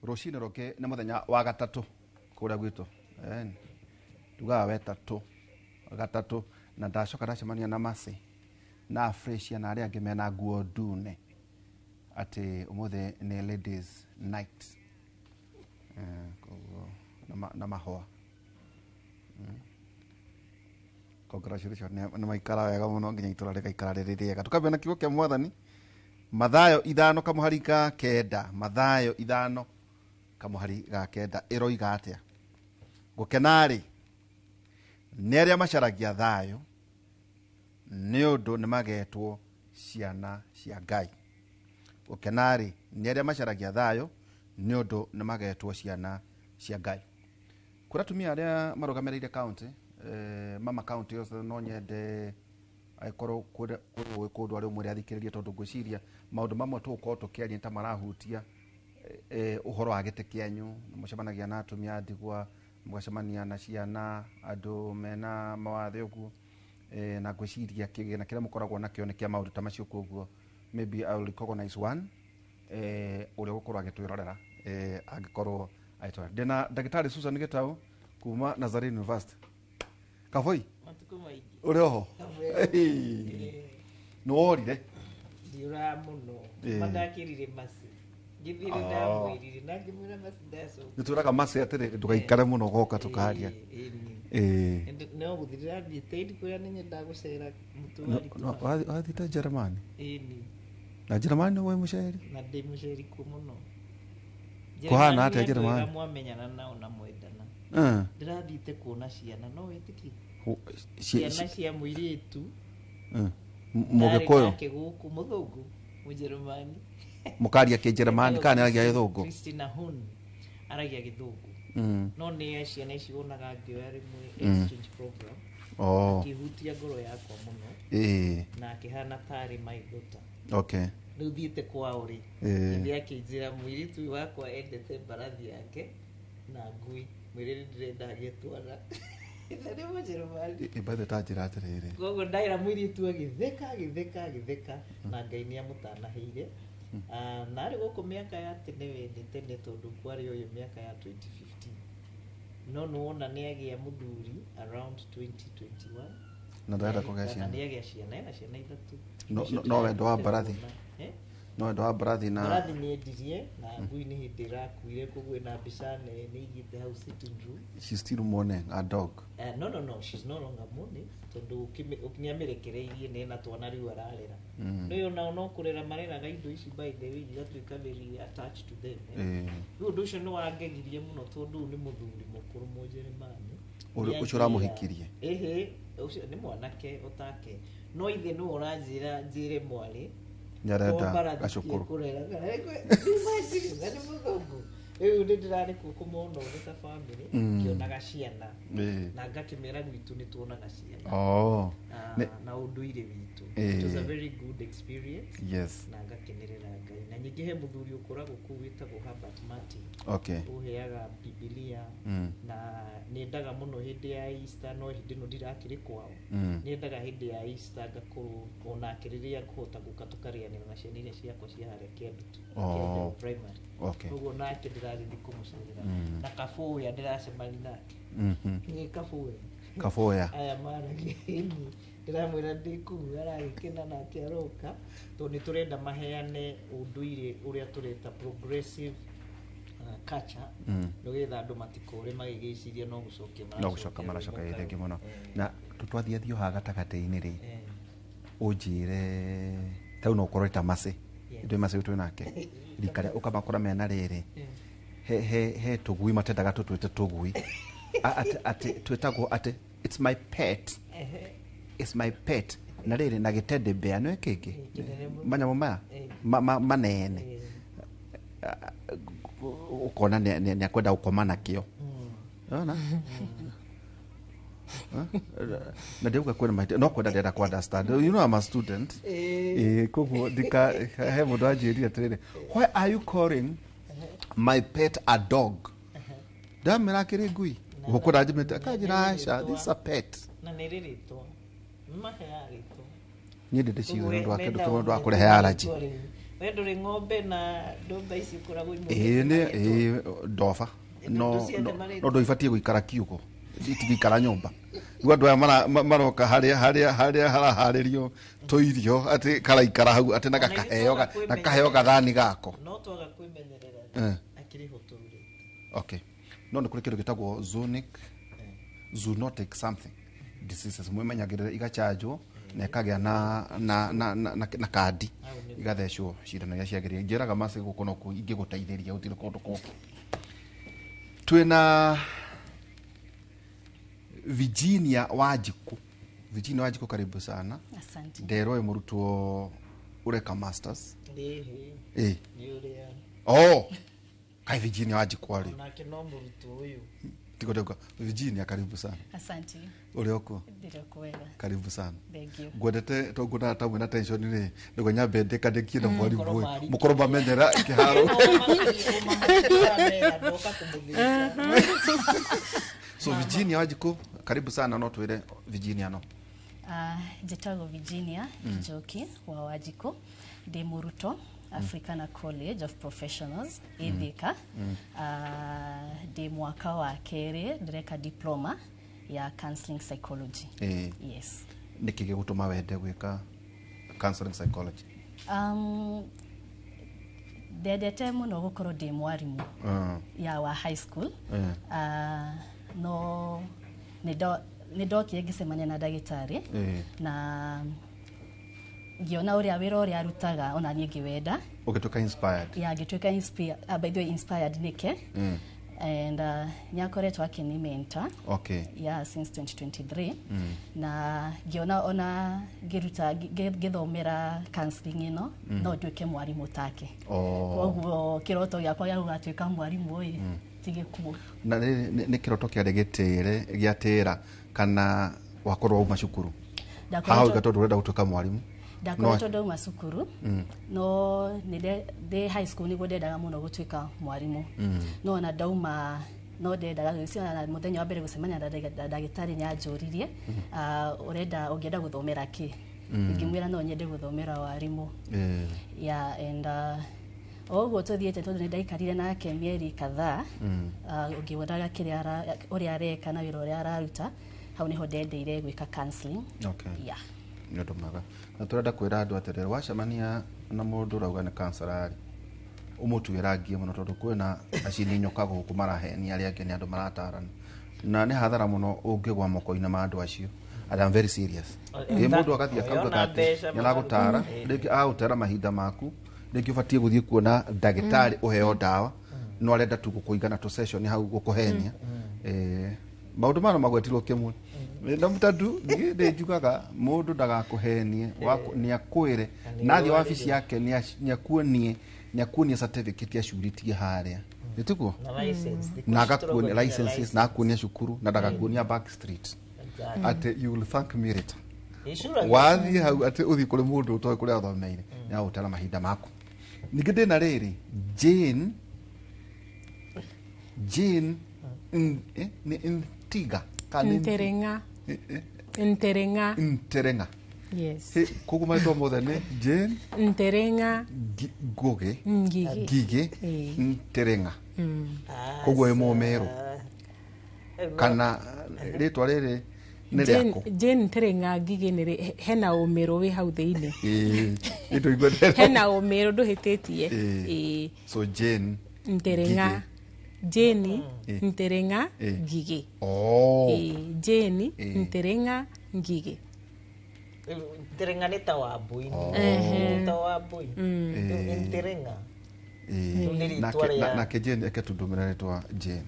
Rũcinĩ rũngĩ nĩ mũthenya wa gatatũ kũrĩa gwitũ. Tugaga wetatũ gatatũ, na ndacoka ndacemania na Mercy na Fresia na arĩa angĩ mena nguo ndune, atĩ ũmũthĩ nĩ ladies night. Koguo na mahũa. Congratulations, nĩ maikara wega mũno nginya itũra rĩgaikara rĩrĩ rĩega. Tukambia na kiugo kĩa Mwathani, Mathayo 5:9, Mathayo 5:9 ĩroiga atĩa? Gũkena-rĩ nĩ arĩa macaragia thayũ, nĩ ũndũ nĩ magetwo ciana cia Ngai. Gũkena-rĩ nĩ arĩa macaragia thayũ, nĩ ũndũ nĩ magetwo ciana cia Ngai. Kũrĩ atumia arĩa marũgamĩrĩire county, mama county yothe, no nyende angĩkorwo kũrĩ kũndũ arĩ ũmwe athikĩrĩrie, tondũ ngwĩciria maũndũ mamwe tũgũkorwo tũkĩaria ta marahutia ũhoro wa gĩtĩ kĩanyu. Mũcemanagia na atumia a ndigwa, mũgacemania na ciana, andũ mena mawathe ũguo, na ngwĩciria kĩgĩna kĩrĩa mũkoragwo nakĩo nĩ kĩa maũndũ ta macio. Koguo maybe I will recognize one ũrĩa ũgũkorwo agĩtwĩrorera, angĩkorwo agĩtwĩrorera. Ndĩna ndagĩtarĩ Susan Gĩtaũ kuma Nazarene University. Kaboi. Matukũ maingĩ. Ũrĩ oho? Nĩ worire? Ndiũraga mũno. Mandakĩrire Mercy ngĩthiĩ nĩ ndamwĩrire na ngĩmwĩra Mercy ndacoka. Nĩ twĩraga Mercy atĩrĩrĩ, ndũgaikare mũno goka tũkaria. No gũthiĩ ndĩrathiĩte indi kũrĩa nĩ nyendaga gũcera mũtwari. Wathiĩte Jeremani? Ĩni. Na Jeremani nĩ wĩ mũceri? Na ndĩ mũceri kuo mũno. Kũhana atĩa Jeremani nĩ andũ Jeremani? ega mwamenyana nao na mwendana. Ndĩrathiĩte kuona ciana, no wĩtĩkie, ciana cia mũirĩtu Mũgĩkũyũ? Nake gũkũ mũthũngũ mũjerumani. Mũkaria kĩnjeremani kana nĩaragia gĩthũngũ? Christina Hun aragia gĩthũngũ. No nĩ ciana ici wonaga ngĩoya rĩmwe exchange program. Akĩhutia ngoro yakwa mũno na akĩhana tarĩ my daughter. Rĩu thiĩte kwao rĩ, ithe akĩnjĩra mũirĩtu ũyũ wakwa endete mbarathi yake na ngui, mwĩrĩ nĩ ndĩrenda agĩe twana na nĩ mũjerumani. By ta njĩra atĩrĩrĩ. Koguo ndaĩra mũirĩtu agĩtheka agĩtheka agĩtheka, na Ngai nĩ amũtanahĩire. Ah, na arĩ gũkũ mĩaka ya tene, we nĩ tene, tondũ kwarĩ ũyũ mĩaka ya 2015, no nĩwona nĩ agĩa mũthuri around 2021. Na ndarenda kũgĩa Na ciana? nĩ agĩa ciana, ena ciana ithatũ. No Icio no wendo wa ndĩrathiĩte mbarathi. kuona. Eh? No wendo wa mbarathi na Mbarathi nĩ endirie na ngui nĩ hĩndĩ ĩrakuire, koguo ĩna mbica nene igĩte hau sitting room. She's still mourning a dog? No, she's no longer mourning, tondũ nĩ amĩrekereirie nĩ ena twana rĩu ararera. No nao no kũrera mareraga indo ici, by the way, igatuĩka very attached to them, eh. Rĩu ũndũ ũcio nĩ wangegirie mũno, tondũ ũyũ nĩ mũthuri mũkũrũ mũjeremani. Ũcio ũramũhikirie? Ĩhĩ, ũcio nĩ mwanake otake, no ithe nĩwe ũranjĩra njĩre mwarĩ Nĩarenda to mbarathi gacũkũrũ. kũrera. Imagine, na nĩ mũthũngũ. Rĩu nĩ ndĩrarĩ kuo kũmona ũguo ta family, ngĩonaga ciana na ngakĩmera gwitũ nĩ tuonaga ciana. Ah, na ũndũire witũ. It was a very good experience na ngakenerera Ngai. Na ningĩ he mũthuri ũkoragwo kũu wĩtagwo Herbert Martin, ũheaga Bibilia, na nĩendaga mũno hĩndĩ ya Easter, no hĩndĩ ĩno ndirakĩrĩ kwao. Nĩendaga hĩndĩ ya Easter ngakorwo onake rĩrĩa ngũhota gũka tũkarĩanĩra na ciana iria ciakwa cia harĩa Kĩandutu, Kĩanjaũ Primary. Koguo nake ndĩragĩthiĩ kũmũcerera na kabũya ndĩracemania nake. Nĩ kabũya. Kabũya. Aya maragia ĩni, ndĩramwĩra ndĩ kũu, aragĩkena nake aroka, tondũ nĩ tũrenda maheane ũndũire ũrĩa tũreta progressive culture, nĩgetha andũ matikore magĩgĩciria no gũcokia. No gũcoka maracoka. Maracokia. Thengi mũno. Na twathiĩ haha gatagatĩ-inĩ rĩ, ũnjĩre ta rĩu no ũkorwo ta Mercy. Ndĩ Mercy twĩ nake rika rĩa ũkamakora mena rĩrĩ, he tũgui matendaga tũtwĩte tũgui. Atĩ twĩtagwo atĩ it's my pet, it's my pet, na rĩrĩ na gĩteddy bear nĩ kĩngĩ. Kĩnene mũno. Manyamũ maya manene, ũkona nĩ akwenda gũkoma nakĩo. Ona na ndĩuga kwĩna mahĩtia, no kwenda ndĩrenda ku understand. You know I'm a student. Koguo ndika he mũndũ anjĩrire atĩrĩrĩ, "Why are you calling my pet a dog?" Ndamĩra akĩrĩ ngui gũkũ njimĩte, akanjĩra aca, this is a pet. Na nĩ rĩ rĩtwa nĩ maheaga rĩtwa. Niĩ ndĩ ndĩciũĩ nĩ ũndũ wa kĩndũ kĩmwe, ũndũ wa kũrehe allergy. We ndũrĩ ng'ombe na ndũmba ici ũkoragwo imwe. Ĩĩ nĩ ĩĩ ndoba no no ndũibatiĩ gũikara kiugo, itigĩikara nyũmba. Rĩu andũ aya maroka harĩa harĩa harĩa haraharĩrio tũirio atĩ karaikara hau atĩ na gakaheo na kaheo gathani gako. No twaga kwĩmenyerera akĩrĩ ho tũrĩ. Okay. No nĩ kũrĩ kĩndũ gĩtagwo zoonotic something diseases, mwimenyagĩrĩre igachanjwo na ĩkagĩa na kandi igathecwo cindano iria ciagĩrĩire. Njĩraga maci gũkũ no ingĩgũteithĩria gũtirĩ kũndũ kũngĩ. Twĩna Virginia Wanjiku. Virginia Wanjiku, karibu sana. Asante. Nderwo wĩ mũrutwo ũreka masters. Ĩhĩ. Nĩ ũrĩa. Oh. Kai Virginia Wanjiku arĩ. Nake no mũrutwo ũyũ. Tiko ndauga Virginia, karibu sana. Asante. Ũrĩ okuo? Ndĩrĩ kwega. Karibu sana. Thank you. Ngwendete to nguona ta mwĩna tension rĩ, nĩguo nyambe ndĩkandĩkie na mwarimũ ũyũ. Mũkorwo mamenyera kĩharo. So Virginia Wanjiku, karibu sana. No twĩre Virginia no. Njĩtagwo Virginia Njoki wa Wanjiku, ndĩ mũrutwo Africana College of Professionals ĩ Thika. Ndĩ mwaka wa kerĩ, ndĩreka diploma ya counseling psychology. Yes. Nĩkĩ gĩgũtũma wende gwĩka counseling psychology? Ndendete mũno gũkorwo ndĩ mwarimũ ya wa high school. No nĩ ndokire ngĩcemania na ndagĩtarĩ na ngĩona ũrĩa wĩra ũrĩa arutaga, ona niĩ ngĩwenda. Ũgĩtuĩka inspired. Ya, ngĩtuĩka by the way, inspired nĩke and nĩ akoretwo akĩni mentor yeah, since 2023, na ngĩona ona ngĩruta ngĩthomera counseling ĩno no nduĩke mwarimũ take. Koguo kĩroto gĩakwa gĩa gũgatuĩka mwarimũ ĩ ti gĩkuũ. Na nĩ kĩroto kĩarĩ gĩtĩre gĩatĩra kana wakorwo wauma cukuru haha uga tondũ ũrenda gũtuĩka mwarimũ? Ndakoretwo ndauma cukuru, no nĩ ndĩ high school nĩguo ndendaga mũno gũtuĩka mwarimũ, no ona ndauma no ndendaga gwĩciria. Na mũthenya wa mbere gũcemania na ndagĩtarĩ nĩ anjũririe, "Ũrenda ũngĩenda gũthomera kĩ?" Ngĩmwĩra no nyende gũthomera warimũ. Yeah, and o ũguo tũthiĩte, tondũ nĩ ndaikarire nake mĩeri kadhaa, ũngĩonaga kĩrĩa ũrĩa areka na wĩra ũrĩa araruta, hau nĩho ndendeire gwĩka counseling. Yeah. Nĩ ũndũ mwega, na tũrenda kwĩra andũ atĩrĩrĩ, wacemania na mũndũ ũrauga nĩ counselor rĩ, ũmũtuĩrangie mũno, tondũ kwĩna acini nyoka gũkũ marahenia arĩa angĩ nĩ andũ maratarana, na nĩ hathara mũno ũngĩgwa moko-inĩ ma andũ acio. And I'm very serious. Ĩ mũndũ agathiĩ akauga atĩ nĩ aragũtara, rĩngĩ agũtera mahinda maku, rĩngĩ ũbatiĩ gũthiĩ kuona ndagĩtarĩ ũheo ndawa, no arenda tu gũkũiga na tũ session hau gũkũhenia. Maũndũ maya no magwetirwo kĩmwe na mũtatu niĩ ndĩ njugaga mũndũ ndagakũhenie, nĩ akwĩre na athiĩ wabici yake nĩ akuonie certificate acurĩtie harĩa, nĩ tiguo? Na agakuonia licenses na akuonia cukuru na ndagakuonia back street atĩ you will thank me later. Wathiĩ hau atĩ ũthiĩ kũrĩ mũndũ ũtoĩ kũrĩa athomeire, nĩ agũtera mahinda maku. Ningĩ ndĩna rĩrĩ Jane nĩ Ntiga kana nĩ Nterenga. Nterenga. Nterenga. Yes. Koguo marĩtwa mothe nĩ Jane Nterenga. Ngũgĩ. Ngigĩ. Ngigĩ. Nterenga. Koguo wĩ Mũmerũ kana rĩtwa rĩrĩ nĩ rĩakũ? Jane Nterenga Ngigĩ nĩ hena ũmĩrũ wĩ hau thĩinĩ. Ĩĩ, nĩtũigua. Hena ũmĩrũ, ndũhĩtĩtie. Ĩĩ. So Jane Nterenga. Jane Nterenga Ngigĩ. Oh. Ĩĩ, Jane Nterenga Ngigĩ. Nterenga nĩ ta Wambui, ta Wambui Nterenga. Nĩ rĩtwa rĩa Nake Jane, eke tundũmĩre rĩtwa Jane.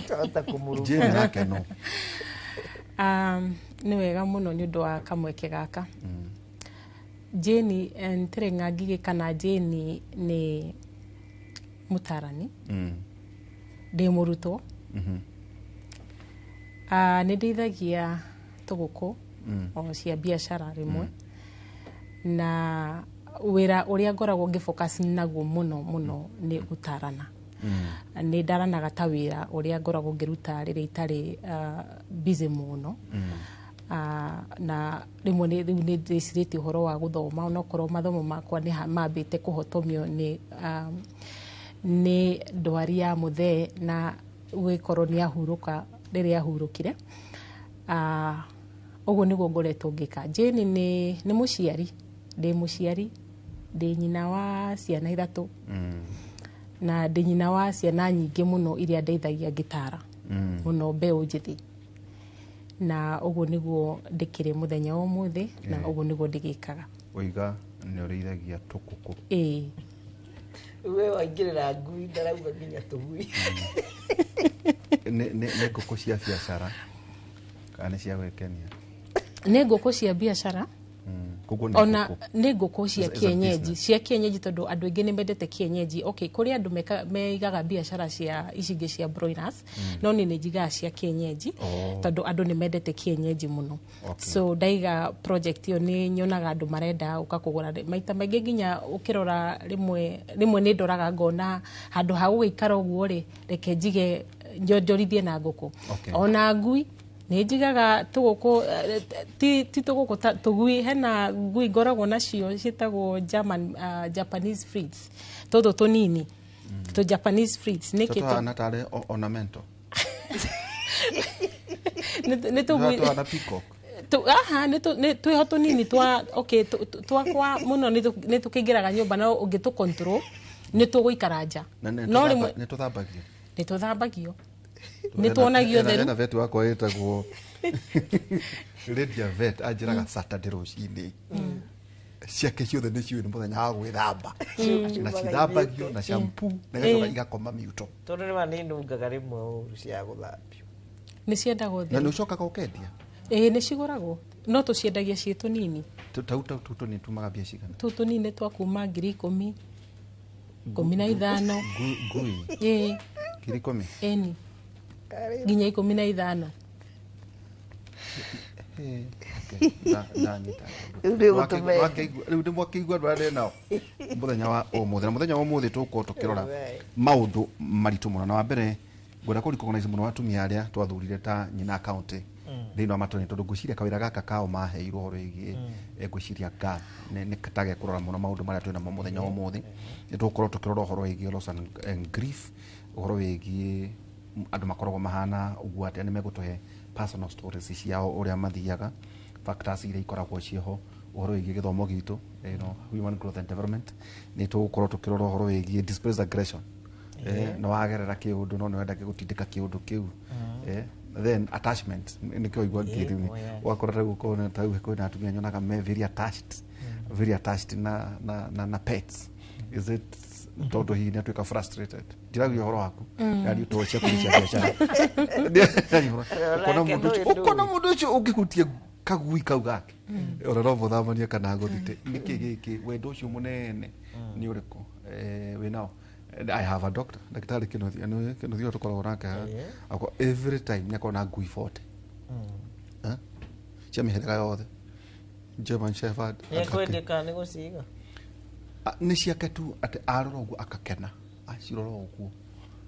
Twahota kũmũrũma. Jane nake no Nĩ wega mũno nĩ ũndũ wa kamweke gaka. Jane Nterenga Ngigĩ kana Jane nĩ mũtarani, ndĩ mũrutwo. Nĩ ndeithagia tũgũkũ o cia biacara rĩmwe, na wĩra ũrĩa ngoragwo ngĩfocus naguo mũno mũno nĩ gũtarana. Nĩ ndaranaga ta wĩra ũrĩa ngoragwo ngĩruta rĩrĩa itarĩ busy mũno. Na rĩmwe rĩu nĩ ndĩcirĩtie ũhoro wa gũthoma, onokorwo mathomo makwa nĩ mambĩte kũhotomio nĩ ndwari ya mũthee na gũgĩkorwo nĩ ahurũka rĩrĩa ahurũkire. Ũguo nĩguo ngoretwo ngĩka. Jane nĩ mũciari, ndĩ mũciari, ndĩ nyina wa ciana 3 na ndĩ nyina wa ciana nyingĩ mũno iria ndeithagia ngĩtara mũno mbeũ njĩthĩ. Na ũguo nĩguo ndĩkĩrĩ mũthenya wa ũmũthĩ na ũguo nĩguo ndĩgĩkaga. Ũiga nĩ ũrĩithagia tũkũkũ. Ĩĩ. We waingĩrĩra ngui ndarauga nginya tũgui. Nĩ ngũkũ cia biacara kana nĩ cia gwĩkenia? Nĩ ngũkũ cia biacara. Ona nĩ ngũkũ cia kienyeji, cia kienyeji tondũ andũ aingĩ nĩ mendete kienyeji. Okay, kũrĩ andũ meigaga biacara cia ici ingĩ cia broilers, no niĩ nĩ njigaga cia kienyeji tondũ andũ nĩ mendete kienyeji mũno. So ndaiga project ĩyo nĩ nyonaga andũ marenda gũka kũgũra maita maingĩ, nginya ũkĩrora rĩmwe nĩ ndoraga ngona handũ ha gũgĩikara ũguo rĩ, reke njige njonjorithie na ngũkũ. Ona ngui nĩ njigaga tũgũkũ, ti tũgũkũ tũgui, hena ngui ngoragwo nacio ciĩtagwo German, Japanese Fritz, tũtũ tũnini tũ Japanese Fritz. Nĩkĩ tũhana tarĩ ornamental? Nĩ tũgui tũhana peacock. Aha, nĩ twĩho tũnini twa okay twakwa mũno nĩ tũkĩingĩraga nyũmba, no ũngĩtũ control nĩ tũgũikara nja. No rĩmwe nĩ tũthambagio. Nĩ tũthambagio. Nĩ tuonagio theru. Ena vet wakwa ĩtagwo Lydia vet anjĩraga Saturday rũcinĩ ciake ciothe nĩ ciũĩ nĩ mũthenya wa gwĩthamba na cithambagio na shampoo na igacoka igakoma miuto, tondũ nĩma nĩ nungaga rĩmwe ũru cia gũthambio. Nĩ ciendagwo theru. Na nĩ ũcokaga ũkendia? Ĩĩ, nĩ cigũragwo, no tũciendagia ciĩ tũnini. Tau tũnini tumaga mbia cigana? Tũu tũnini twa kuma 10,000, 15. Ngui? Ĩĩ. 10,000? Ĩni. Nginya 15. Rĩu nĩ mwakĩigua andũ arĩa nao mũthenya wa ũmũthĩ. Na mũthenya wa ũmũthĩ tũgũkorwo tũkĩrora maũndũ maritũ mũno, na wa mbere ngwenda kũ recognize mũno atumia arĩa twathurire ta nyina county thĩinĩ wa matũra, tondũ ngwĩciria kawĩra gaka kao maheirwo ũhoro wĩgiĩ ngwĩciria nga nĩ tage kũrora mũno maũndũ marĩa twĩ namo mũthenya wa ũmũthĩ. Nĩ tũgũkorwo tũkĩrora ũhoro wĩgiĩ loss and grief, ũhoro wĩgiĩ andũ makoragwo mahana ũguo atĩa, nĩ megũtũhe personal stories ciao ũrĩa mathiaga, factors iria ikoragwo ciĩho, ũhoro wĩgiĩ gĩthomo gitũ, you know, human growth and development. Nĩ tũgũkorwo tũkĩrora ũhoro wĩgiĩ displaced aggression, nĩ wagerera kĩũndũ no nĩ wenda gũtindĩka kĩũndũ kĩu, then attachment nĩkĩo igua ngĩrĩ wakora rĩu ũkona ta rĩu kwĩna atumia nyonaga me very attached, very attached na pets. Is it tondũ hihi nĩ atuĩka frustrated? Ndiragia ũhoro waku yaani to cia kũrĩcia biacara. Ũkona mũndũ ũcio ũngĩhutia kagui kau gake ona no mũthamanie kana gũthite. Nĩkĩ gĩkĩ wendo ũcio mũnene nĩ ũrĩkũ wĩnao? I have a doctor, Daktari Kinothi, Kinothi ũrĩa tũkoragwo nake every time nĩ akoragwo na ngui 40 cia mĩhĩrĩga yothe, German Shepherd. Nĩekwendeka nĩ gũciga? Nĩ ciake tu, atĩ arora ũguo akakena, acirora ũguo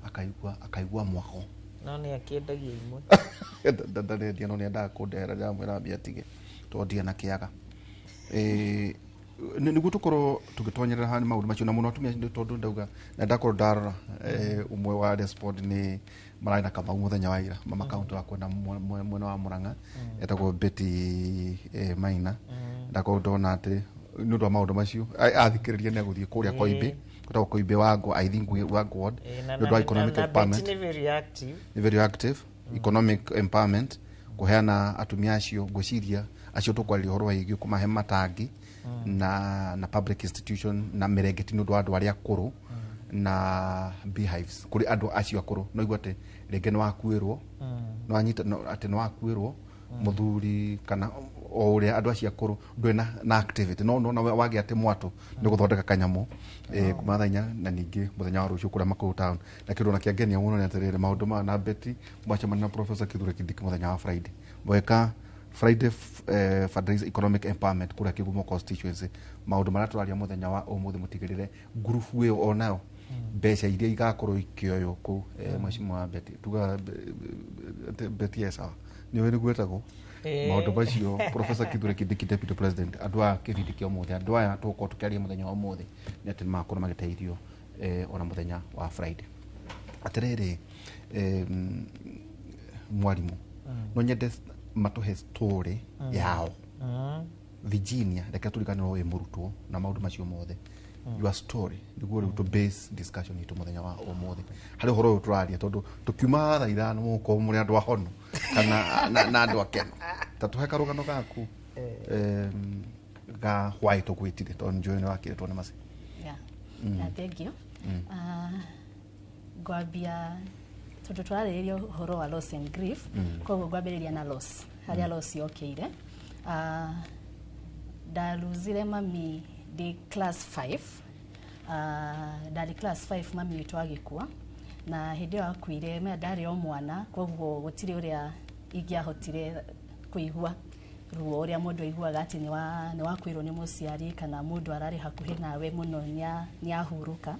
akaigua mwago. No nĩ akĩendagia imwe. Ndarendia, no nĩendaga kũndehera, ndĩramwĩra ambie atige tondũ ndirĩ na kĩaga. Nĩguo tũkorwo tũgĩtonyerera haha nĩ maũndũ macio na mũno atumia tondũ ndauga na ndakorwo ndarora ũmwe wa respond nĩ mararĩ na Kamau mũthenya wa ira, mama county wa kwena mwena wa Murang'a etagwo Betty Maina. Ndakorwo ndona atĩ nĩ ũndũ wa maũndũ macio athikĩrĩria nĩ agũthiĩ kũrĩa Koimbĩ, gwĩtagwo Koimbĩ Wango, I think Wango ward, nĩ ũndũ wa economic empowerment. Nĩ very active, nĩ very active economic empowerment, kũheana atumia acio ngwĩciria acio tũkwarĩria ũhoro wĩgiĩ kũmahe matangi na public institution na mĩrengeti nĩ ũndũ wa andũ arĩa akũrũ na beehives kũrĩ andũ acio akũrũ. No igua atĩ rĩngĩ nĩ wakuĩrwo, nĩ wanyita atĩ nĩ wakuĩrwo mũthuri kana o ũrĩa andũ acio akũrũ ndũrĩ na activity, no nona wagĩa atĩ mwatũ nĩ gũthondeka kanyamũ kuma thaa inya na ningĩ mũthenya wa rũciũ kũrĩa Makũyũ town. Na kĩndũ ona kĩangenia mũno nĩ atĩrĩrĩ, maũndũ maya na Betty mwacemania na Professor Kithure Kindiki mũthenya wa Friday, mweka Friday fundraise economic empowerment kũrĩa Kĩgumo constituency. Maũndũ marĩa tũraria mũthenya wa ũmũthĩ mũtigĩrĩre ngurubu ĩyo onayo mbeca iria igakorwo ikĩoywo kũu. Mheshimiwa Betty, tuga Betty e sawa, nĩ ũĩ nĩguo etagwo? Maũndũ macio Professor Kithure Kindiki, Deputy President, andũ aya kĩbindi kĩa ũmũthĩ, andũ aya tũgũkorwo tũkĩaria mũthenya wa ũmũthĩ nĩ atĩ nĩmagakorwo magĩteithio ona mũthenya wa Friday. Atĩrĩrĩ, mwarimũ, no nyende matũhe story yao. Virginia, reke tũriganĩrwo wĩ mũrutwo na maũndũ macio mothe, your story nĩguo rĩu tũ base discussion itũ mũthenya wa ũmũthĩ harĩ ũhoro ũyũ tũraria, tondũ tũkiuma thaa 5 mũgũkorwo mũrĩ andũ ahono kana na andũ akenu. Ta tũhe karũgano gaku ga why tũgwĩtire, tondũ njũĩ nĩ wakĩrĩtwo nĩ maci. Yeah. Na thank you. Ngwambia tondũ tũrarĩrĩria ũhoro wa loss and grief, koguo ngwambĩrĩria na loss, harĩa loss yokĩire. Ndaruzire mami ndĩ class 5. Ndarĩ class 5 mami witũ agĩkua, na hĩndĩ ĩyo akuire mea ndarĩ o mwana, koguo gũtirĩ ũrĩa ingĩahotire kũigua ruo ũrĩa mũndũ aiguaga atĩ nĩ wakuĩrwo nĩ mũciari kana mũndũ ararĩ hakuhĩ nawe mũno nĩahurũka.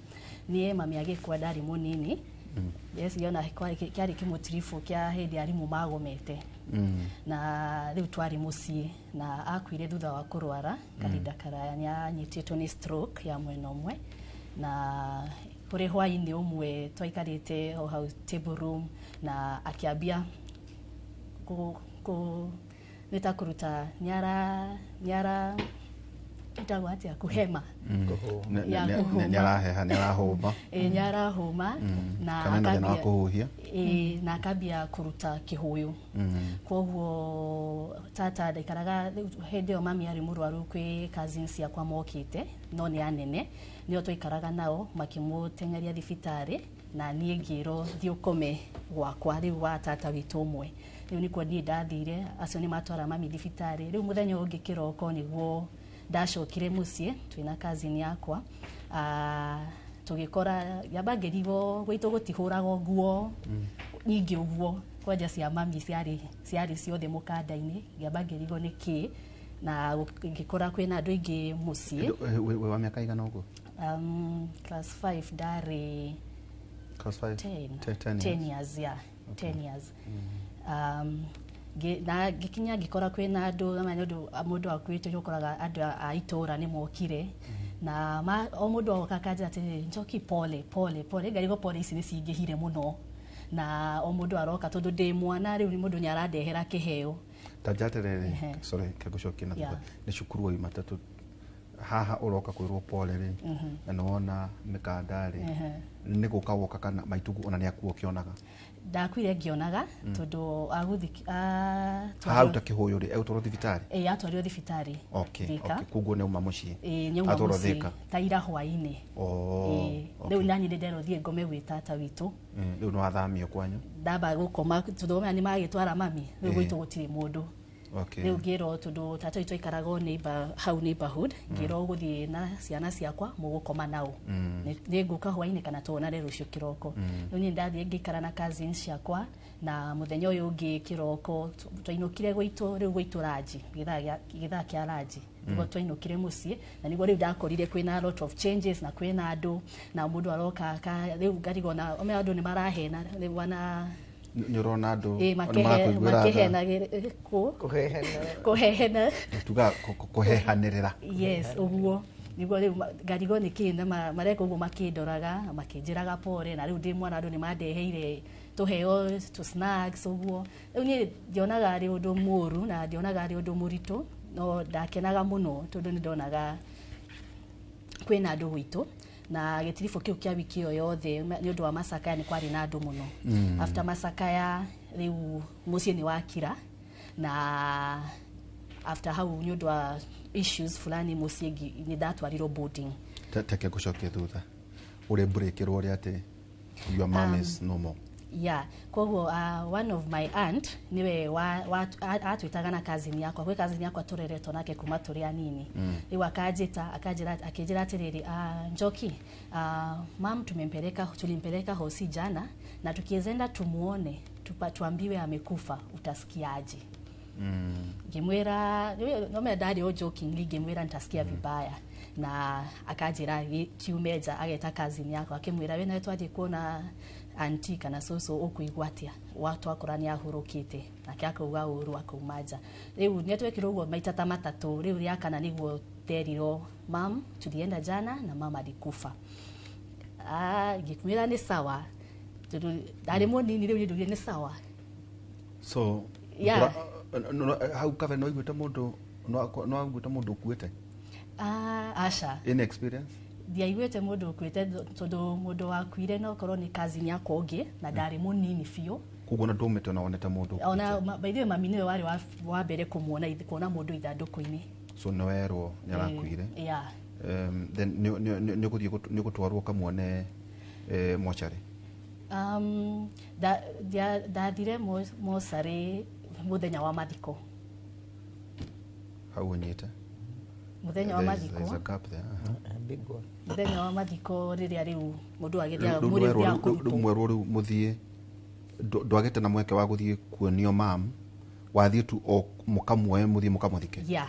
Niĩ mami agĩkua ndarĩ mũnini. Yes, yona kĩarĩ kĩmũtiribũ kĩa hĩndĩ arimũ magomete, na rĩu twarĩ mũciĩ, na akuire thutha wa kũrwara kahinda karaya. Nĩ anyitĩtwo nĩ stroke ya mwena ũmwe, na kũrĩ hwainĩ ũmwe twaikarĩte o hau table room na akĩambia kũ nĩ ta kũruta nĩara ĩtagwo atĩa, kũhema. Ya kũhũma. Nĩ araheha, nĩ arahũma. Ĩ, nĩ arahũma na Kana ena thĩna wa akambia- kũhuhia. Ĩ, na akambia kũruta kĩhũyũ. Koguo tata ndaikaraga rĩu hĩndĩ ĩyo mami arĩ mũrwaru, kwĩ cousins ciakwa mokĩte no nĩ anene, nĩo twaikaraga nao, makĩmũteng'eria thibitarĩ, na niĩ ngĩrwo thiĩ ũkome gwakwa rĩu wa tata witũ ũmwe. Rĩu nĩkuo niĩ ndathire, acio nĩ matwara mami thibitarĩ. Rĩu mũthenya ũyũ ũngĩ kĩroko nĩguo ndacokire mũciĩ twĩna cousin yakwa. Tũgĩkora ngĩamba ngĩrigwo gwitũ gũtihũragwo nguo nyingĩ ũguo, kwanja cia mami ciarĩ ciothe mũkanda-inĩ. Ngĩamba ngĩrigwo nĩ kĩ, na ngĩkora kwĩna andũ aingĩ mũciĩ. Wĩ wa mĩaka igana ũguo? Class 5 ndarĩ Class 5? 10. 10 10 years. Years, yeah, 10 years. Na ngĩkinya ngĩkora kwĩna andũ na nĩ ũndũ mũndũ akuĩte ũkoraga andũ a itũra nĩ mokire, na o mũndũ oka akanjĩra atĩrĩrĩ, "Njoki, pole pole pole." Ngarigwo pole ici nĩ cingĩhire mũno, na o mũndũ aroka tondũ ndĩ mwana rĩu mũndũ nĩ arandehera kĩheo. Ta njaterere. Ehe. Sorry, kegũcokia na thutha. Nĩ cukuru waima tatu haha ũroka kwĩrwo pole rĩ, na nĩ wona mĩkanda rĩ, nĩ gũka woka kana maitugu ona nĩ akuo ũkĩonaga? Ndakuire ngĩonaga tondũ agũthi Haha ruta kĩhũyũ rĩ, egũtwarwo thibitarĩ? Ĩ, atwarirwo thibitarĩ Thika. Okay, koguo nĩ auma mũciĩ? Ĩ, nĩauma Atwarwo mũciĩ Thika. ta ira hwainĩ. Oh, Ĩ, okay. rĩu naniĩ nĩ nderwo thiĩ ngome gwĩ tata witũ. Rĩu nĩ wathamio kwanyu? Ndamba gũkoma tondũ maya nĩ magĩtwara mami rĩu gwitũ gũtirĩ mũndũ. Rĩu ngĩrwo tondũ tata witũ aikaraga o neighbor, hau neighborhood, ngĩrwo gũthiĩ na ciana ciakwa mũgũkoma nao. Nĩ ngũka hwainĩ kana tuonane rũciũ kĩroko. Rĩu niĩ ndathiĩ ngĩikara na cousins ciakwa, na mũthenya ũyũ ũngĩ kĩroko twainũkire gwitũ, rĩu gwitũ ranji gĩthaa kĩa ranji nĩguo twainũkire mũciĩ, na nĩguo rĩu ndakorire kwĩna a lot of changes na kwĩna andũ na mũndũ aroka rĩu ngarigwo na ome andũ nĩ marahena rĩu wana Nĩ ũrona andũ ĩ nĩ marakũiguĩra tha. makĩhena kũ Kũhehena. Kũhehena. Tuga kũhehanĩrĩra. Yes, ũguo niguo rĩu ngarigwo nĩ kĩ na mareka ũguo, makĩndoraga makĩnjĩraga pole, na rĩu ndĩ mwana andũ nĩ mandeheire tũheo tũ snacks ũguo. Rĩu niĩ ndionaga arĩ ũndũ mũru na ndionaga arĩ ũndũ mũritũ, no ndakenaga mũno tondũ nĩ ndonaga kwĩna andũ gwitũ, na gĩtiribũ kĩu kĩa wiki ĩyo yothe nĩ ũndũ wa macakaya nĩ kwarĩ na andũ mũno. After macakaya rĩu mũciĩ nĩ wakira, na after hau nĩ ũndũ wa issues fulani mũciĩ nĩ ndatwarirwo boarding. Teke ngũcokie thutha ũrĩ mbũrĩkĩrwo ũrĩa atĩ your mom is no more. Yeah, koguo one of my aunt niwe atwĩtaga na cousin yakwa, gwĩ cousin yakwa tũreretwo nake kuma tũrĩ anini. Rĩu akanjĩta akanjĩra akĩnjĩra atĩrĩrĩ, "Njoki, mam tumempeleka tulimpeleka hosi jana, na tukiwezenda tumuone tuambiwe amekufa, utasikiaje?" Ngĩmwĩra no me ndarĩ o jokingly, ngĩmwĩra nitasikia vibaya, na akanjĩra kiume nja, ageta cousin yakwa akĩmwĩra we nawe twathiĩ kuona auntie kana cũcũ ũkũigua atĩa, twakora nĩ ahurũkĩte, nake akauga ũru akauma nja. Rĩu nĩ twekire ũguo maita ta matatũ. Rĩu rĩa kana nĩguo nderirwo mam tulienda jana na mama alikufa. Ngĩmwĩra nĩ sawa, tondũ ndarĩ mũnini rĩu nĩ nĩ sawa. So Yeah. Hau kabere no iguĩte mũndũ no aiguĩte mũndũ ũkuĩte? Aca. Any experience? Ndiaiguĩte mũndũ ũkuĩte, tondũ mũndũ wakuire no korwo nĩ cousin yakwa ũngĩ na ndarĩ mũnini biũ. Koguo na ndũmĩte ona wonete mũndũ ũkuĩte? Ona by the way mami nĩwe warĩ wa mbere kũmuona kuona mũndũ ithandũkũ-inĩ. So nĩ werwo nĩ arakuire? Yeah. Then nĩ ũgũtwarwo ũkamuone mocarĩ? Ndathire mocarĩ mũthenya wa mathiko. Hau ũnyite? Mũthenya wa mathiko. There's a gap there. Big one. Mũthenya wa mathiko rĩrĩa rĩu mũndũ agĩthiaga Rĩu mwĩrĩ ũthiaga rĩu kũrutwo. mwerwo rĩu mũthiĩ, ndwagĩte na mweke wa gũthiĩ kuonio mam, wathiĩ tu o mũkamuoe mũthiĩ mũkamũthike? Yeah.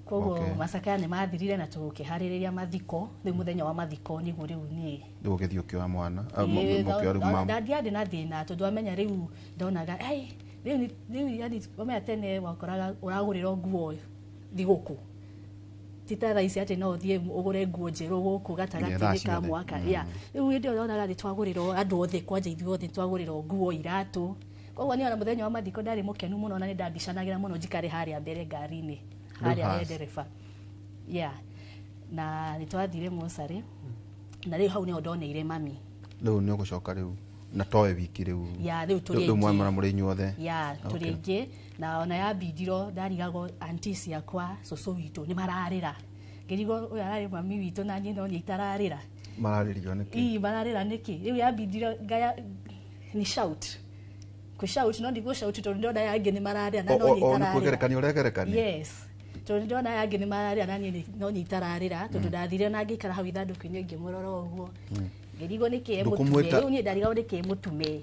Koguo Okay. macakaya nĩ mathirire na tũkĩharĩrĩria mathiko. Rĩu mũthenya wa mathiko nĩguo rĩu niĩ Rĩu ũgĩthiĩ ũkĩoya mwana, mũkĩoya rĩu mam. Ndiarĩ na thĩna tondũ amenya rĩu ndonaga ai rĩu rĩu yani wamenya tene wakoraga ũragũrĩrwo nguo thigũkũ, ti ta thaa ici atĩ no ũthiĩ ũgũre nguo njerũ gũkũ gatagatĩ-inĩ ka mwaka. Yeah. Rĩu hĩndĩ ĩyo ndonaga nĩ twagũrĩrwo andũ othe, kwanja ithuĩ othe twagũrĩrwo nguo iratũ. Koguo niĩ ona mũthenya wa mathiko ndarĩ mũkenu mũno na nĩ ndambicanagĩra mũno njikare harĩa mbere ngari-inĩ, harĩa he ndereba. Yeah. Na nĩ twathire mocarĩ na rĩu hau nĩho ndoneire mami. Rĩu nĩ ũgũcoka rĩu na towe wiki rĩu? Yeah, rĩu tũrĩ rĩu aingĩ. mwamara mũrĩ inyuothe? Yeah, tũrĩ aingĩ na ona yambindirwo ndarigagwo auntie ciakwa cũcũ witũ nĩ mararĩra, ngĩrigwo ũyũ ararĩ mami witũ na niĩ no niĩ itararĩra. Mararĩrio nĩkĩ? Ii mararĩra nĩkĩ? Rĩu yambindirwo ngaya ni shout kũshout, no ndigũ shout tondũ ndĩrona aya angĩ nĩ mararĩra na no niĩ O nĩ itararĩra. kwĩgerekania ũregerekania? Yes, tondũ ndĩrona aya angĩ nĩ mararĩra na niĩ no niĩ itararĩra, tondũ ndathire na ngĩikara hau ithandũkũ-inĩ ngĩmũrora ũguo, ngĩrigwo nĩkĩ emũtume. Rĩu niĩ ndarigagwo nĩkĩ emũtume,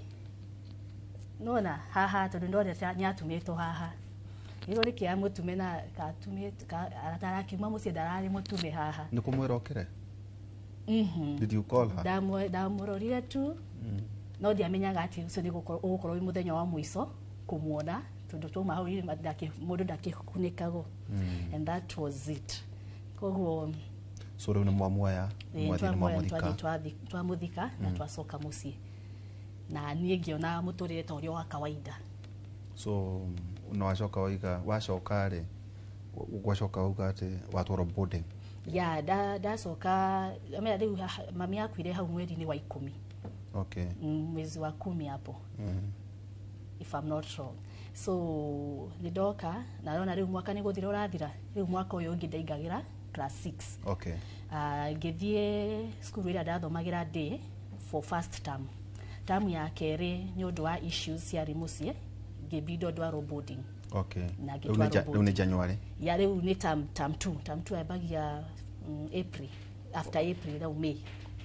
nona haha tondũ ndona nĩ atumĩtwo haha, ngĩrigwo nĩkĩ amũtume na atarakiuma mũciĩ ndararĩ mũtume haha. Nĩ kũmwĩra okĩre? Did you call her? Ndamũrorire tu, no ndiamenyaga atĩ ũcio nĩ ũgũkorwo wĩ mũthenya wa mũico kũmuona, tondũ twauma hau mũndũ ndakĩkunĩkagwo. And that was it. Koguo So rĩu nĩ mwamuoya mwathiĩ nĩ mwamũthika? Twamũthika na twacoka mũciĩ na niĩ ngĩona mũtũrĩre ta ũrĩa wa kawaida. So na wacoka waiga wacoka rĩ gwacoka wauga atĩ watwarwo boarding? Yeah, ndacoka rĩu mami akuire hau mweri-inĩ wa 10. Okay. Mwezi wa 10 hapo. If I'm not wrong. So nĩndoka na ndona rĩu mwaka nĩ gũthira ũrathira, rĩu mwaka ũyũ ũngĩ ndaingagĩra class 6. Okay. Ngĩthiĩ cukuru ĩrĩa ndathomagĩra day for first term. Term ya kerĩ nĩ ũndũ wa issues ciarĩ mũciĩ ngĩbindwo ndwarwo boarding. Okay. Na Rĩu nĩ January? Ya rĩu nĩ term 2. Term 2 yambagia April, after April rĩu May.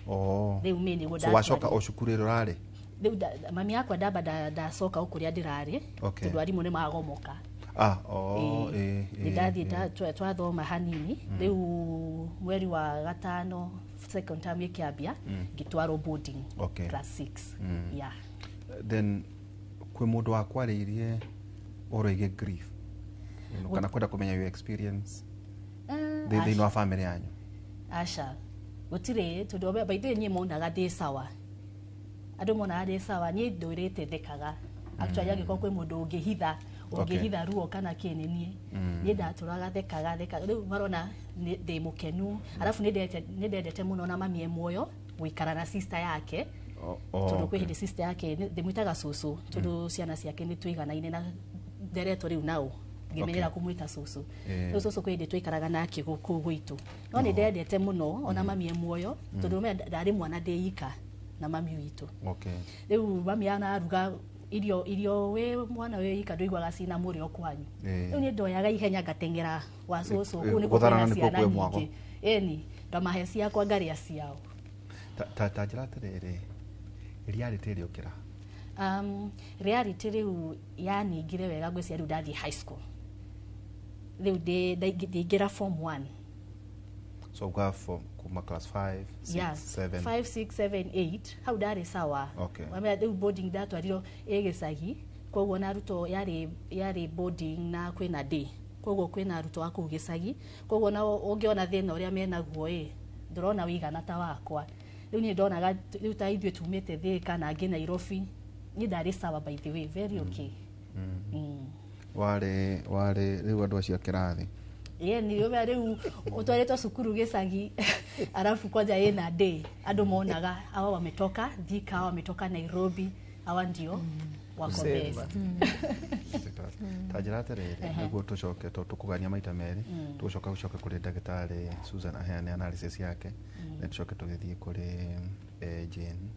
Oh. Rĩu May nĩguo. So wacoka o cukuru ĩrĩa ũrarĩ? Rĩu mami yakwa ndamba ndacoka o kũrĩa ndĩrarĩ, tondũ arimũ nĩ magomoka. Nĩ ndathiĩ twathoma hanini, rĩu mweri wa 5 second term ĩkĩambia ngĩtwarwo boarding. Okay. Class 6. Yeah. Then kwĩ mũndũ wakwarĩirie ũhoro wĩgiĩ grief kana kwenda kũmenya your experience thĩinĩ wa family yanyu? Aca, gũtirĩ, tondũ by the way niĩ monaga ndĩ sawa, andũ monaga ndĩ sawa, niĩ ndũrĩte thekaga. Actually angĩkorwo kwĩ mũndũ ũngĩhitha ruo kana kĩ nĩ niĩ, niĩ ndatũraga thekaga rĩu marona ndĩ mũkenu. Arabu nĩ ndendete mũno na mami e muoyo gũikara na sister yake, tondũ kwĩ hĩndĩ sister yake ndĩmwĩtaga cũcũ, tondũ ciana ciake nĩ tũiganaine na nderetwo rĩu nao ngĩmenyera kũmwĩta cũcũ. Rĩu cũcũ kwĩ hĩndĩ twaikaraga nake kũu gwitũ, no nĩ ndendete mũno ona mami e muoyo, tondũ ndarĩ mwana ndĩ ika na mami witũ. Okay. Rĩu mami anaruga irio wĩ mwana wĩ ika ndũiguaga cina mũrĩo kwanyu. Rĩu niĩ ndoyaga ihenya ngateng'era wa cũcũ kũu nĩkuo kwĩna ciana nyingĩ. Ĩni ngamahe ciakwa ngarĩa ciao. Ta njĩra atĩrĩrĩ, reality ĩrĩ ũkĩra? Reality rĩu yaningire wega ngwĩciria rĩu ndathiĩ high school, rĩu ndĩingĩra form 1. So uga from kuma class 5 6, Yeah, 7. 5 6 7 8 hau ndarĩ sawa. Wamenya rĩu boarding ndatwarirwo ĩ gĩcagi, koguo na arutwo yarĩ boarding na kwĩna day, koguo kwĩna arutwo a kũu gĩcagi, koguo nao ũngĩona thĩna ũrĩa menaguo ĩ ndũrona wĩigana ta wakwa. Rĩu niĩ ndonaga rĩu ta ithuĩ tumĩte Thĩka na angĩ Nairobi, niĩ ndarĩ sawa, by the way, very okay. Warĩ rĩu andũ acio a kĩrathi. Ye ni ũrĩa rĩu ũtwarĩtwo cukuru gĩcagi, alafu kwanja ĩna day, andũ monaga hawa wametoka Thika, hawa wametoka Nairobi, hawa ndio wako best. Ta njĩra atĩrĩrĩ, nĩguo tũcoke tondũ tũkũgania maita merĩ, tũgũcoka gũcoka kũrĩ ndagĩtarĩ Susan aheane analysis yake, na tũcoke tũgĩthiĩ kũrĩ Jane.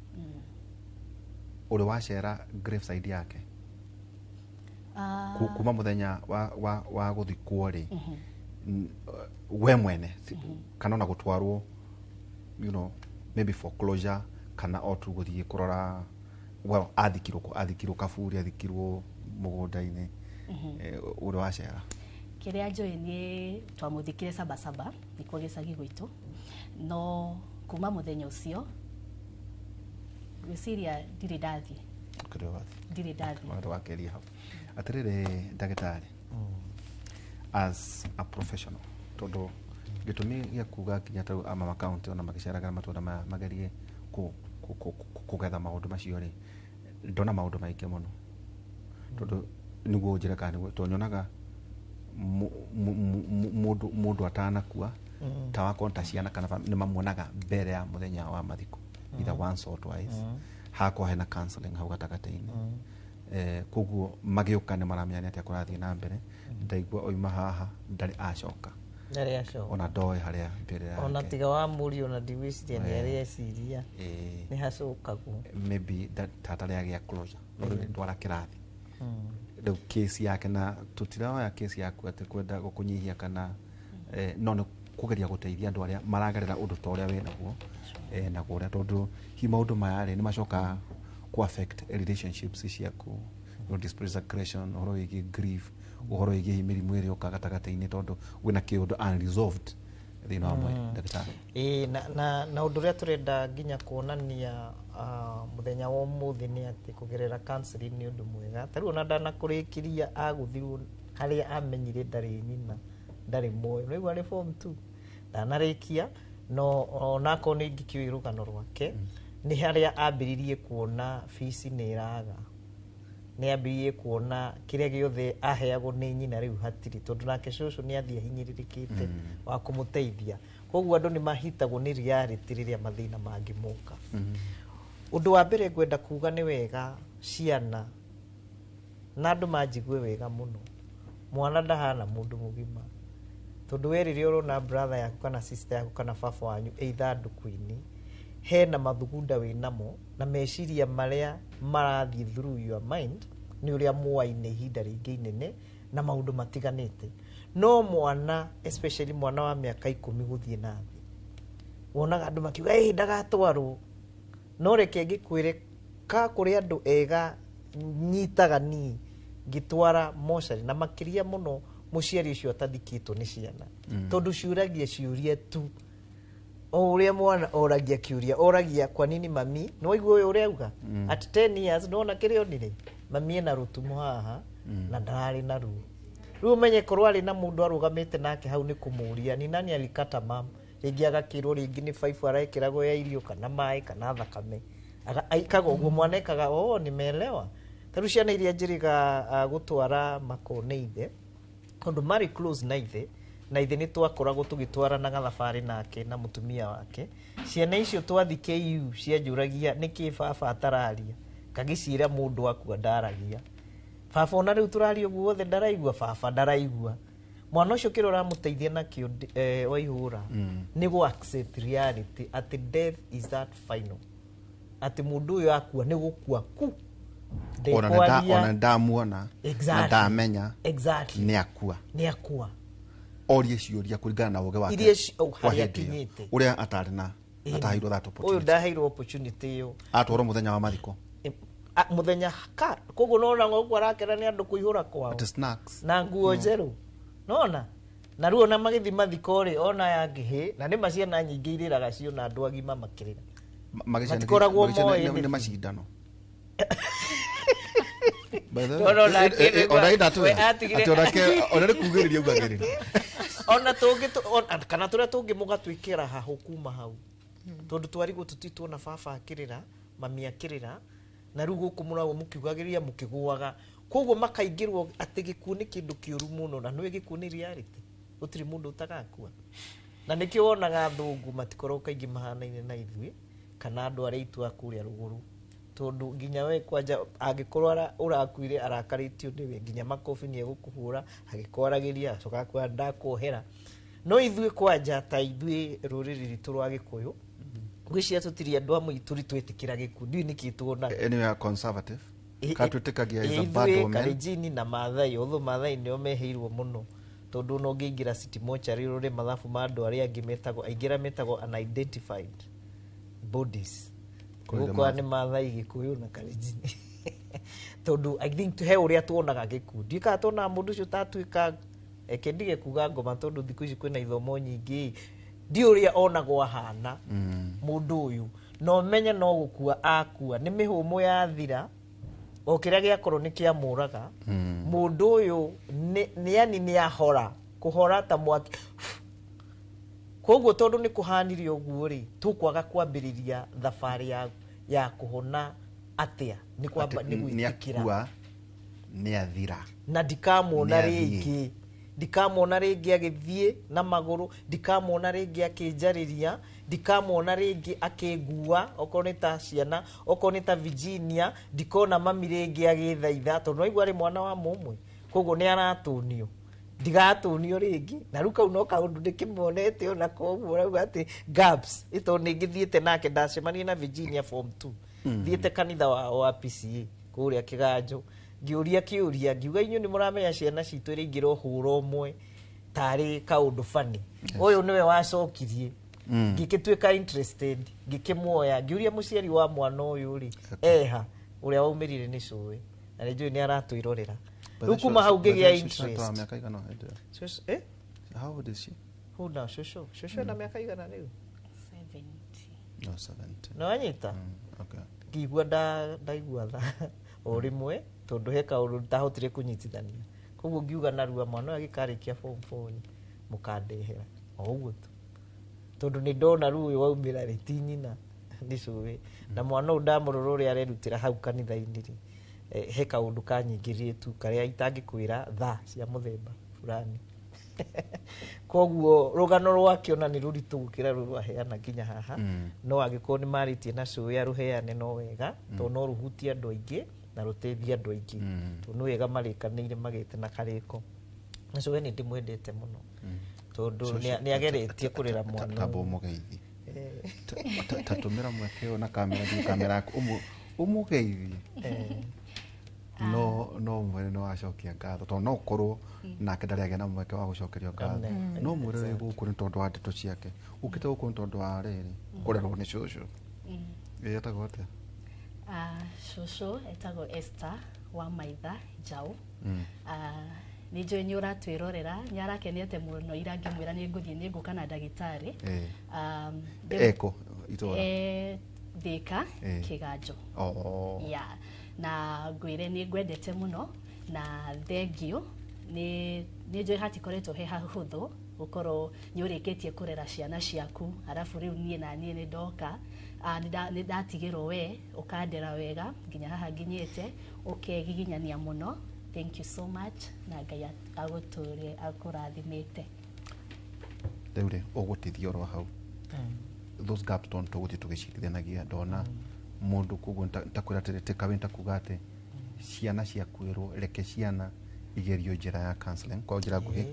Ũrĩ wacera graveside yake? Ah. Kuma mũthenya wa gũthikwo rĩ, we mwene kana ona gũtwarwo maybe for closure, kana o tu gũthiĩ kũrora, well, athikirwo kũ? Athikirwo kaburi, athikirwo mũgũnda-inĩ? Ũrĩ wacera? Kĩrĩa njũĩ nĩ twamũthikire Sabasaba, nĩkuo gĩcagi gwitũ, no kuma mũthenya ũcio ngwĩciria ndirĩ ndathiĩ. Kĩrĩa wathiĩ? Ndirĩ ndathiĩ. Watho wakeria hau. Atĩrĩrĩ ndagĩtarĩ, as a professional, tondũ gĩtũmi gĩa kuga nginya tarĩu a mama county ona magĩceragĩra matũra maya magerie kũgetha maũndũ macio rĩ, ndona maũndũ maingĩ mũno, tondũ nĩguo njĩre kana nĩguo, tondũ nyonaga mũndũ atanakua, ta wakorwo ta ciana kana nĩ mamuonaga mbere ya mũthenya wa mathiko either once or twice, hakorwo hena counseling hau gatagatĩ-inĩ. Koguo magĩũka nĩ maramenya nĩ atĩa kũrathiĩ na mbere. Ndaigua oima haha ndarĩ acoka. Ndarĩ acoka. Ona ndoĩ harĩa mbĩrĩra Ona yake. Tiga wa mũriũ, ona ndigwĩciria nĩ arĩa eciria nĩ hacokagwo. Maybe tata rĩagĩa closure, no rĩu ndwara kĩrathi rĩu kesi yake, na tũtiraoya kesi yaku atĩ kwenda gũkũnyihia kana no nĩ kũgeria gũteithia andũ arĩa maragerera ũndũ ta ũrĩa wĩ naguo, naguo ũrĩa, tondũ hihi maũndũ maya rĩ nĩ macokaga ku affect relationships ciaku, displaced aggression, ũhoro wĩgiĩ grief, ũhoro wĩgiĩ hihi mĩrimũ ĩrĩa ĩũkaga gatagatĩ-inĩ, tondũ wĩna kĩũndũ unresolved thĩinĩ wa mwĩrĩ, ndagĩtarĩ. Ĩĩ, na ũndũ ũrĩa tũrenda nginya kuonania mũthenya wa ũmũthĩ nĩ atĩ kũgerera counseling nĩ ũndũ mwega. Ta rĩu ona ndanakũrĩkĩria agũthirwo harĩa amenyire ndarĩ nyina, ndarĩ muoyo. Nĩwaigua nĩ form 2 ndanarĩkia, no onakorwo nĩ ingĩkĩũĩ rũgano rwake, nĩ harĩa ambĩrĩrie kuona bici nĩ ĩraga, nĩ ambĩrĩrie kuona kĩrĩa gĩothe aheagwo nĩ nyina rĩu hatirĩ, tondũ nake cũcũ nĩ athiĩ ahinyĩrĩrĩkĩte wa kũmũteithia. Koguo andũ nĩ mahitagwo nĩ reality rĩrĩa mathĩna mangĩ moka. Ũndũ wa mbere ngwenda kuga nĩ wega ciana na andũ manjigue wega mũno, mwana ndahana mũndũ mũgima, tondũ we rĩrĩa ũrona brother yaku kana sister yaku kana baba wanyu ĩ ithandũkũ-inĩ, hena mathugunda wĩ namo na meciria marĩa marathiĩ through your mind nĩ ũrĩa muaine ihinda rĩngĩ inene na maũndũ matiganĩte. No mwana, especially mwana wa mĩaka 10 gũthiĩ na thĩ, wonaga andũ makiuga ĩ ndagatwarwo. No reke ngĩkwĩre, ka kũrĩ andũ ega nyitaga niĩ ngĩtwara mocarĩ, na makĩria mũno mũciari ũcio atathikĩtwo nĩ ciana, tondũ ciũragia ciũria tu o ũrĩa mwana oragia kĩũria, oragia kwa nini mami, nĩ waigua ũyũ ũrĩa auga at 10 years, nĩwona kĩrĩa onire mami ena rũtumo haha na ndararĩ na ruo. Rĩu ũmenye korwo arĩ na mũndũ arũgamĩte nake hau nĩ kũmũria ni nani alikata mam, rĩngĩ agakĩrwo rĩngĩ nĩ baibũ arekĩragwo ya irio kana maĩ kana thakame. Aikaga ũguo, mwana ekaga oh, nimeelewa. Ta rĩu ciana iria njĩrĩga gũtwara makone ithe, tondũ marĩ close na ithe, na ithe nĩ twakoragwo tũgĩtwaranaga thabarĩ nake na mũtumia wake. Ciana icio twathi KU cianjũragia nĩkĩ baba atararia, ngagĩciĩra mũndũ akua ndaragia. Baba ona rĩu tũraria ũguo wothe ndaraigua, baba ndaraigua. Mwana ũcio kĩrĩa ũramũteithia nakĩo Waihũra nĩ gũ accept reality atĩ death is that final, atĩ mũndũ ũyũ akua nĩ gũkua ku. Ona ndamuona na ndamenya nĩ akua, nĩ akua. Orie ciũria kũringana na ũgĩ wake Iria harĩa akinyĩte. Ũrĩa atarĩ na ataheirwo that Ũyũ opportunity. Ndaheirwo opportunity ĩyo. Atwarwo mũthenya wa mathiko. Muthenya ka koguo nona ũguo arakena nĩ andũ kũihũra kwao na nguo njerũ nona na rĩu ona magĩthiĩ mathiko rĩ ona yangĩhĩ na nĩ ma ciana nyingĩ irĩraga cio na andũ agima makĩrĩra matikoragwo moĩ nĩ macindano. Ona tũngĩ kana tũrĩa tũngĩ mũgatwĩkĩra hahũ kuma hau tondũ twarigwo tũtituona baba akĩrĩra mami akĩrĩra na rĩu gũkũ mũragwo mũkiugagĩrĩria mũkĩgũaga koguo makaingĩrwo atĩ gĩkuũ nĩ kĩndũ kĩũru mũno na nĩwe gĩkuũ nĩ reality gũtirĩ mũndũ ũtagakua na nĩkĩo wonaga athũngũ matikoragwo kaingĩ mahanaine na ithuĩ kana andũ arĩa aitũ a kũrĩa rũgũrũ tondũ nginya we kwanja angĩkorwo ũrakuire arakarĩtio nĩwe nginya makobi nĩ egũkũhũra agĩkwaragĩria acoka akwĩra ndakuohera no ithuĩ kwanja ta ithuĩ rũrĩrĩ rwitũ rwa Gĩkũyũ ngwĩciria tũtirĩ andũ amwe tũrĩ twĩtĩkĩra gĩkuũ ndiũĩ nĩkĩ tuonaga. Anyway, conservative katwĩtĩkagia is a bad woman. Kalenjin na Maathai although Maathai nĩo meheirwo mũno tondũ no ũngĩingĩra city mortuary ũrore mathabu ma andũ arĩa angĩ metagwo aingĩ arĩa metagwo unidentified bodies gũkora nĩ Maathai Gĩkũyũ na Kalenjin tondũ I think he ũrĩa tuonaga gĩkuũ ndiũĩ kana tuonaga mũndũ ũcio tatuĩka eke ndige kuga ngoma tondũ thikũ ici kwĩna ithomo nyingĩ ndi ũrĩa onagwo ahana mũndũ ũyũ no menye no gũkua akua nĩ mĩhũmũ yathira o kĩrĩa gĩakorwo nĩ kĩamũraga mũndũ ũyũ nĩ yani nĩ ahora kũhora ta mwaki koguo tondũ nĩ kũhanire ũguo rĩ tũkwaga kwambĩrĩria thabarĩ ya kũhona atĩa nĩ kwamba nĩ gwĩtĩkĩra nĩ athira na ndikamuona rĩngĩ ndikamuona rĩngĩ agĩthiĩ na magũrũ ndikamuona rĩngĩ akĩnjarĩria ndikamuona rĩngĩ akĩngua okorwo nĩ ta ciana okorwo nĩ ta Virginia ndikona mami rĩngĩ agĩthaitha tondũ waigua arĩ mwana wa mũmwe koguo nĩ aratũnio ndigatũnio rĩngĩ na rĩu kau no kaũndũ ndĩkĩmonete ona koguo rauga atĩ gaps tondũ nĩngĩthiĩte nake ndacemania na Virginia form 2 thiĩte kanitha wao wa PCA kũrĩa Kĩganjo ngĩũria kĩũria ngiuga inyuĩ nĩ mũramenya ciana citũ iria ingĩrohũra ũmwe tarĩ kaũndũ bani ũyũ nĩwe wacokirie ngĩgĩtuĩka interested ngĩkĩmuoya ngĩũria mũciari wa mwana ũyũ rĩ eha ũrĩa waumĩrire nĩ cũĩ na nĩ njũĩ nĩ aratwĩrorera rĩu kuma hau ngĩgĩa interest. How old is she? Who now? Shosho. Shosho ena mĩaka igana rĩu? 70. No, 70. No anyita? Okay. Ngĩigua ndaigua tha o rĩmwe tondũ he kaũndũ ndahotire kũnyitithania koguo ngiuga narua mwana ũyũ agĩkarĩkia form 4 mũkandehera o ũguo tu tondũ nĩ ndona rĩu ũyũ waumĩra rĩ ti nyina nĩ cũĩ na mwana ũyũ ndamũrora ũrĩa arerutĩra hau kanitha-inĩ rĩ he kaũndũ kanyingĩrire tu karĩa itangĩkwĩra tha cia mũthemba fulani koguo rũgano rwake ona nĩ rũritũ gũkĩra rũrũ aheana nginya haha no angĩkorwo nĩ marĩtie na cũĩ arũheane no wega tondũ no rũhutie andũ aingĩ na rũteithie andũ aingĩ tondũ nĩ wega marĩkanĩire magĩte na karĩko na cũĩ nĩ ndĩmwendete mũno tondũ nĩ ageretie kũrera mwana tamba ũmũgeithie tatũmĩra mweke ũyũ na kamera thiĩ kamera yaku ũmũgeithie no mwĩre nĩ wacokia ngatho tondũ no ũkorwo nake ndarĩ agĩa na mweke wa gũcokerio ngatho no mwĩre wĩ gũkũ nĩ tondũ wa ndeto ciake ũkĩte gũkũ nĩ tondũ wa rĩrĩ kũrerwo nĩ cũcũ etagwo atĩa? Cũcũ etagwo Esther wa Maitha Njaũ. Nĩ njũĩ nĩ ũratwĩrorera nĩ arakenete mũno ira ngĩmwĩra nĩ ngũthiĩ nĩ ngũka na ndagĩtarĩ eko itũra Thika Kĩganjo. Yeah. Na ngwĩre nĩ ngwendete mũno na thengio nĩ njũĩ hatikoretwo he hahũthũ gũkorwo nĩ ũrĩkĩtie kũrera ciana ciaku arabu rĩu niĩ na niĩ nĩ ndoka nĩ ndatigĩrwo we ũkandera wega nginya haha nginyĩte ũkegiginyania mũno. Thank you so much na Ngai agũtũre akũrathimĩte. Rĩu rĩ ũgũtithia oro hau those gaps don't tũgũthiĩ tũgĩcirithanagia ndona mũndũ koguo ntakwĩra atĩrĩ takeaway ntakuga atĩ ciana ciakuĩrwo reke ciana igerio njĩra ya counseling kwa njĩra nguhĩ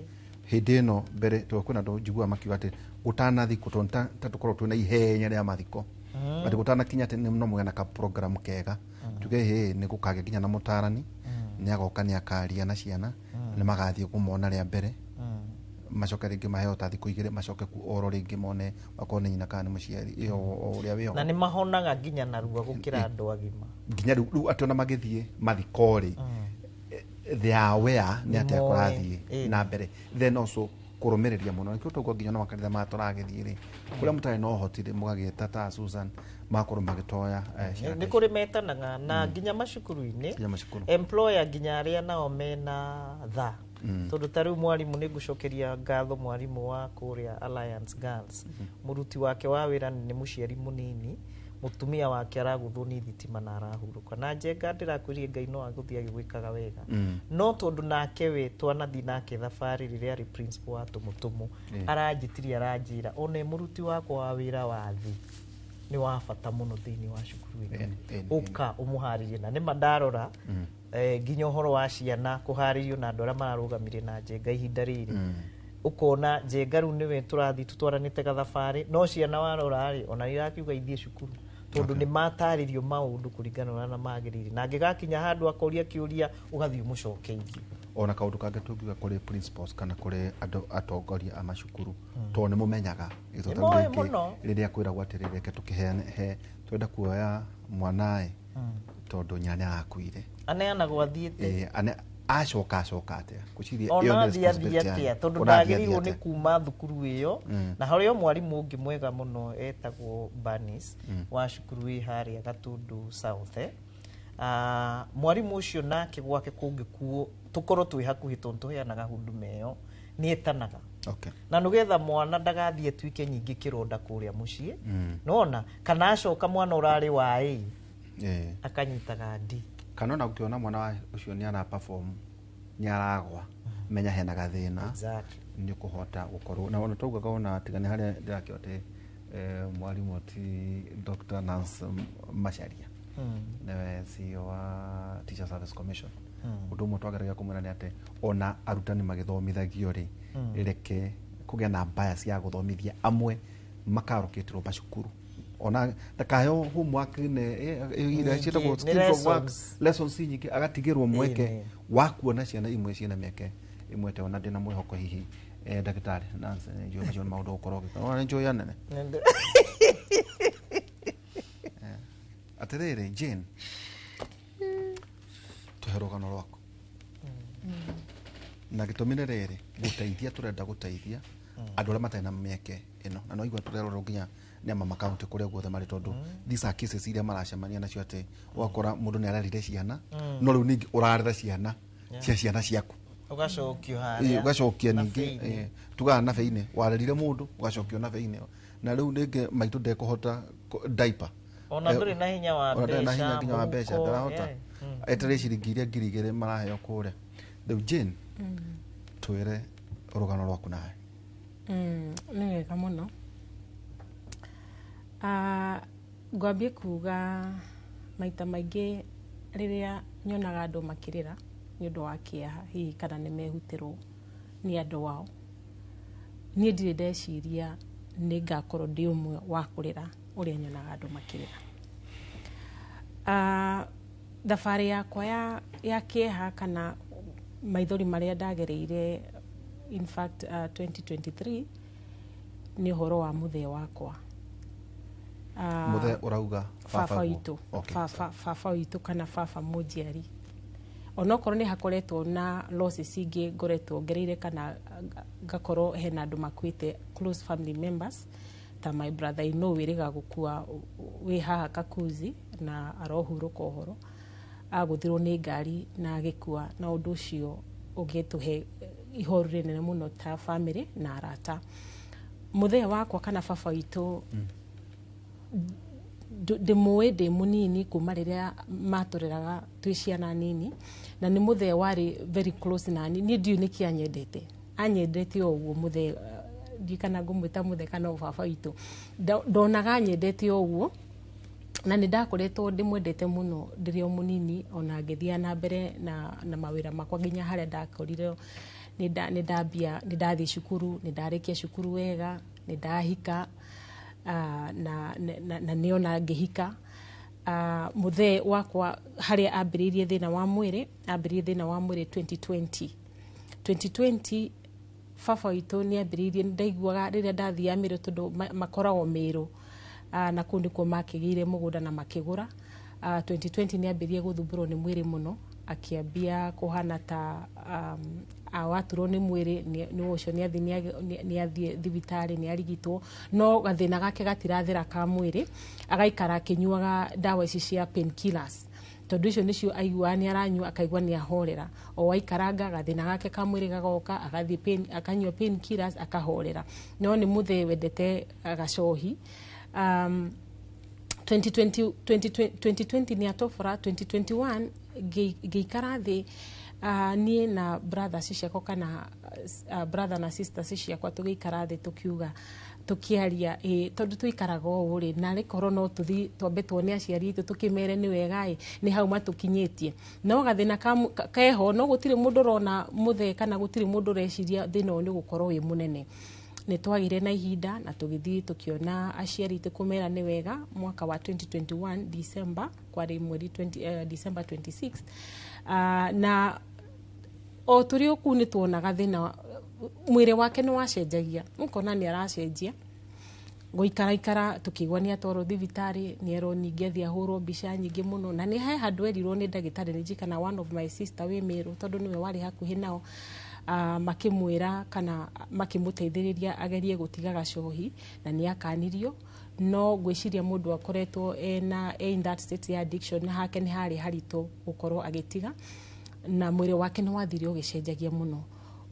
hĩndĩ ĩno mbere tondũ kwĩna andũ njiguaga makiuga atĩ gũtanathikwo tondũ ta tũkorwo twĩna ihenya rĩa mathiko atĩ gũtanakinya atĩ no mũgĩe na ka program kega tuge hĩ nĩ gũkagĩa nginya na mũtarani nĩ agoka nĩ akaria na ciana nĩ magathiĩ kũmona rĩa mbere Macoke rĩngĩ maheo ta thikũ 2 macoke ku oro rĩngĩ mone akorwo nĩ nyina kana nĩ mũciari ĩyo o ũrĩa wĩho. Na nĩ mahonaga nginya narua gũkĩra andũ agima. Nginya rĩu atĩ ona magĩthiĩ mathiko rĩ, they are aware nĩ atĩa kũrathiĩ na mbere. Then also kũrũmĩrĩria mũno nĩkĩo tũguo nginya na makanitha maya tũragĩthiĩ rĩ, kũrĩa mũtarĩ na ũhoti rĩ, mũgagĩta ta Susan makorwo magĩtoya nĩ kũrĩ metanaga na nginya macukuru-inĩ, employer nginya arĩa nao mena tha. Tondũ ta rĩu mwarimũ nĩ ngũcokeria ngatho mwarimũ wa kũrĩa Alliance Girls, mũruti wake wa wĩra nĩ mũciari mũnini, mũtumia wake aragũthwo nĩ thitima na arahurũka. Na Njenga ndĩrakwĩrire Ngai no agũthiĩ agĩgwĩkaga wega, no tondũ nake we twanathiĩ nake thabarĩ rĩrĩa arĩ principal wa Tũmũtũmũ, aranjĩtirie aranjĩra one mũruti wakwa wa wĩra wa thĩ nĩ wa bata mũno thĩinĩ wa cukuru ĩno, ũka ũmũharĩrie. Na nĩma ndarora nginya ũhoro wa ciana kũharĩrio na andũ arĩa mararũgamire na Njenga ihinda rĩrĩ, ũkona Njenga rĩu nĩwe tũrathiĩ tũtwaranĩte gathabarĩ, no ciana warora rĩ ona irakiuga ithiĩ cukuru tondũ nĩ matarĩrio maũndũ kũringana na magĩrĩire, na angĩgakinya handũ akoria kĩũria ũgathiĩ ũmũcokeirie. Ona kaũndũ kangĩ tũngiuga kũrĩ principals kana kũrĩ andũ atongoria a macukuru, tondũ nĩ mũmenyaga rĩrĩa kwĩragwo atĩrĩrĩ reke tũkĩheane twenda kuoya mwanaĩ tondũ nyina nĩ arakuire, aneanagwo athiĩte acoka acoka atĩa ngwĩciria ĩyo nĩ responsibility tondũ ndagĩrĩirwo nĩ kuma thukuru ĩyo. Na harĩ o mwarimũ ũngĩ mwega mũno etagwo Bernice wa cukuru ĩ harĩa Gatundu South. Mwarimũ ũcio nake gwake kũngĩkuo tũkorwo twĩ hakuhĩ tondũ tũheanaga huduma ĩyo, nĩ etanaga. Na nĩgetha mwana ndagathiĩ atuĩke nyingĩ kĩronda kũrĩa mũciĩ, nĩwona kana acoka mwana ũrarĩ wa A akanyitaga D. Kana ona ũkĩona mwana ũcio nĩ ara perform nĩ aragwa, menya hena gathĩna, nĩ ũkũhota gũkorwo na ona taugaga ona tiga nĩ harĩa ndĩrakĩo atĩ mwarimũ ti Dr. Nancy Macharia nĩwe CEO wa Teacher Service Commission. Ũndũ ũmwe twageragia kũmwĩra nĩ atĩ ona arutani magĩthomithagio rĩ, reke kũgĩa na bias ya gũthomithia amwe makarũkĩtĩrwo macukuru, ona ndakaheo homework ira ciĩtagwo skills of work lessons nyingĩ, agatigĩrwo mweke wa kuona ciana imwe ciĩna mĩeke ĩmwe te. Ona ndĩna mwĩhoko hihi ndagĩtarĩ Nancy nĩ njũĩ macio nĩ maũndũ gũkorwo ũgĩka, ona nĩ njũĩ nene. Atĩrĩrĩ Jane, tũhe rũgano rwaku. Na gĩtũmi nĩ rĩrĩ, gũteithia tũrenda gũteithia andũ arĩa matarĩ na mĩeke ĩno, na no igua tũrerorwo nginya nĩ ama makaunti kũrĩa guothe marĩ, tondũ these are cases iria maracemania nacio atĩ ũgakora mũndũ nĩ ararire ciana, no rĩu ningĩ ũrarera ciana cia ciana ciaku, ũgacokio harĩa, ũgacokia ningĩ tugaga na beinĩ, warerire mũndũ ũgacokio na beinĩ, na rĩu rĩngĩ maitũ ndekũhota diaper, ona ndũrĩ na hinya wa mbeca, na hinya nginya wa mbeca ndarahota, eterere ciringi iria 2,000 maraheo kũrĩa. Rĩu Jane, twĩre rũgano rwaku nawe. Nĩ wega mũno. Ngwambie kuga maita maingĩ rĩrĩa nyonaga andũ makĩrĩra nĩ ũndũ wa kĩeha hihi kana nĩ mehutĩrwo nĩ andũ ao, niĩ ndirĩ ndeciria nĩ ngakorwo ndĩ ũmwe wa kũrĩra ũrĩa nyonaga andũ makĩrĩra. Thabarĩ yakwa ya kĩeha kana maithori marĩa ndagereire in fact 2023 nĩ ũhoro wa mũthee wakwa. Mũthee ũrauga baba witũ, baba witũ kana baba mũnjiari. Onokorwo nĩ hakoretwo na losses ingĩ ngoretwo ngereire kana ngakorwo hena andũ makuĩte close family members ta my brother in law wĩrĩga gũkua wĩ haha Kakuzi na arohurũka ũhoro, agũthirwo nĩ ngari na agĩkua, na ũndũ ũcio ũgĩtũhe ihoru rĩnene mũno ta family na arata. Mũthee wakwa kana baba witũ ndĩmũĩ ndĩ mũnini kuma rĩrĩa matũreraga twĩ ciana nini, na nĩ mũthee warĩ very close nani. Niĩ ndiũĩ nĩkĩ anyendete, anyendete o ũguo mũthee, ndiũĩ kana ngũmwĩta mũthee kana o baba witũ, ndonaga anyendete o ũguo, na nĩ ndakoretwo ndĩmwendete mũno ndĩrĩ o mũnini, ona ngĩthiĩ na mbere na mawĩra makwa nginya harĩa ndakorire nĩ ndathiĩ cukuru, nĩ ndarĩkia cukuru wega, nĩ ndahika, na nĩona ngĩhika. Mũthee wakwa harĩa ambĩrĩirie thĩna wa mwĩrĩ, ambĩrĩirie thĩna wa mwĩrĩ 2020. 2020 Baba witũ nĩ ambĩrĩirie, ndaiguaga rĩrĩa ndathiaga Mĩrũ, tondũ makoragwo Mĩrũ, na kũu nĩkuo makĩgĩire mũgũnda na makĩgũra. 2020 nĩ ambĩrĩirie gũthumbũrwo nĩ mwĩrĩ mũno, akĩambia kũhana ta awaturwo nĩ mwĩrĩ. Nĩ ũcio nĩ athiĩ thibitarĩ, nĩ arigitwo, no gathĩna gake gatirathira ka mwĩrĩ. Agaikara akĩnyuaga ndawa ici cia painkillers, tondũ icio nĩcio aiguaga nĩ aranyua akaigua nĩ ahorera. O aikaranga, gathĩna gake ka mwĩrĩ gagoka, agathiĩ akanyua painkillers, akahorera. No nĩ mũthee wendete gacohi. 2020, 2020 nĩ atobora. 2021 ngĩikara thĩ, niĩ na brothers ciakwa kana brother na sisters ciakwa, tũgĩikara thĩ, tũkiuga, tũkĩaria, ĩ tondũ tũikaraga ũũ rĩ, na rĩkorwo no tũthi twambe tuone aciari aitũ, tũkĩmere nĩ wega ĩ nĩ hau matũkinyĩtie, no gathĩna keho, no gũtirĩ mũndũ ũrona mũthee kana gũtirĩ mũndũ ũreciria thĩna ũyũ nĩ gũkorwo wĩ mũnene. Nĩ twagire na ihinda na tũgĩthiĩ tũkĩona aciari aitũ kũmera nĩ wega mwaka wa 2021 December, kwarĩ mweri 20, December 26. Na o tũrĩ o kũu nĩ tuonaga thĩna mwĩrĩ wake nĩ wacenjagia, ũkona nĩ aracenjia gũikaraikara. Tũkĩigua nĩ atwarwo thibitarĩ, nĩ erwo ningĩ athiĩ ahũrwo mbica nyingĩ mũno, na nĩ he handũ erirwo nĩ ndagĩtarĩ nĩ kana one of my sister wĩ Mĩrũ, tondũ nĩwe warĩ hakuhĩ nao, makĩmwĩra kana makĩmũteithĩrĩria agerie gũtiga gacohi, na nĩ akanirio. No ngwĩciria mũndũ akoretwo ena in that state ya addiction, hake nĩ harĩ haritũ gũkorwo agĩtiga, na mwĩrĩ wake nĩ wathire ũgĩcenjagia mũno.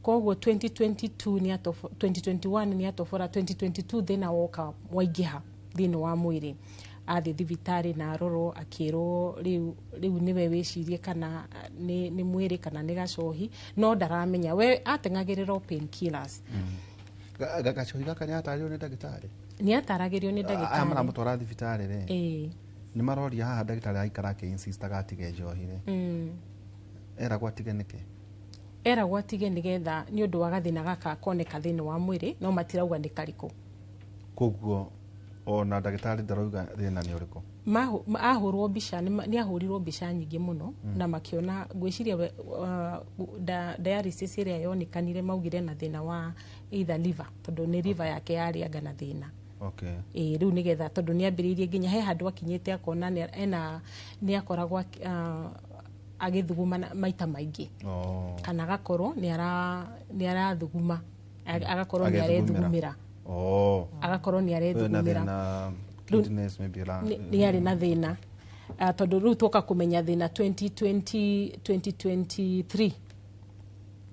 Koguo 2022 nĩ 2021 nĩ atobora. 2022 thĩna woka waingĩha thĩinĩ wa mwĩrĩ, athiĩ thibitarĩ na arorwo, akĩrwo rĩu nĩwe wĩcirie kana nĩ mwĩrĩ kana nĩ gacohi, no ndaramenya we ateng'agĩrĩra o painkillers. Gacohi gaka nĩ atarĩrio nĩ ndagĩtarĩ? Nĩ ataragĩrio nĩ Aya ndagĩtarĩ. Maramũtwara thibitarĩ rĩ, Ĩĩ. nĩ maroria haha ndagĩtarĩ aikara akĩ-insistaga atige njohi rĩ, eragwo atige nĩkĩ? Eragwo atige nĩgetha nĩ ũndũ wa gathĩna gaka koneka thĩinĩ wa mwĩrĩ, no matirauga nĩ karĩkũ. Koguo ona ndagĩtarĩ ndarauga thĩna nĩ ũrĩkũ? Ahũrwo mbica, nĩ ahũrirwo mbica nyingĩ mũno na makĩona, ngwĩciria dialysis ĩrĩa yonekanire, maugire na thĩna wa either liver, tondũ nĩ liver yake yarĩanga na thĩna. Ĩĩ, rĩu nĩgetha tondũ nĩ ambĩrĩirie nginya he handũ akinyĩte akona ena nĩ akoragwo agĩthuguma maita maingĩ, kana agakorwo nĩ arathuguma, agakorwo nĩ arethugumĩra, agakorwo nĩ Wĩna arethugumĩra. Thĩna kidneys maybe Nĩ arĩ na thĩna. Tondũ rĩu twoka kũmenya thĩna 2020, 2023,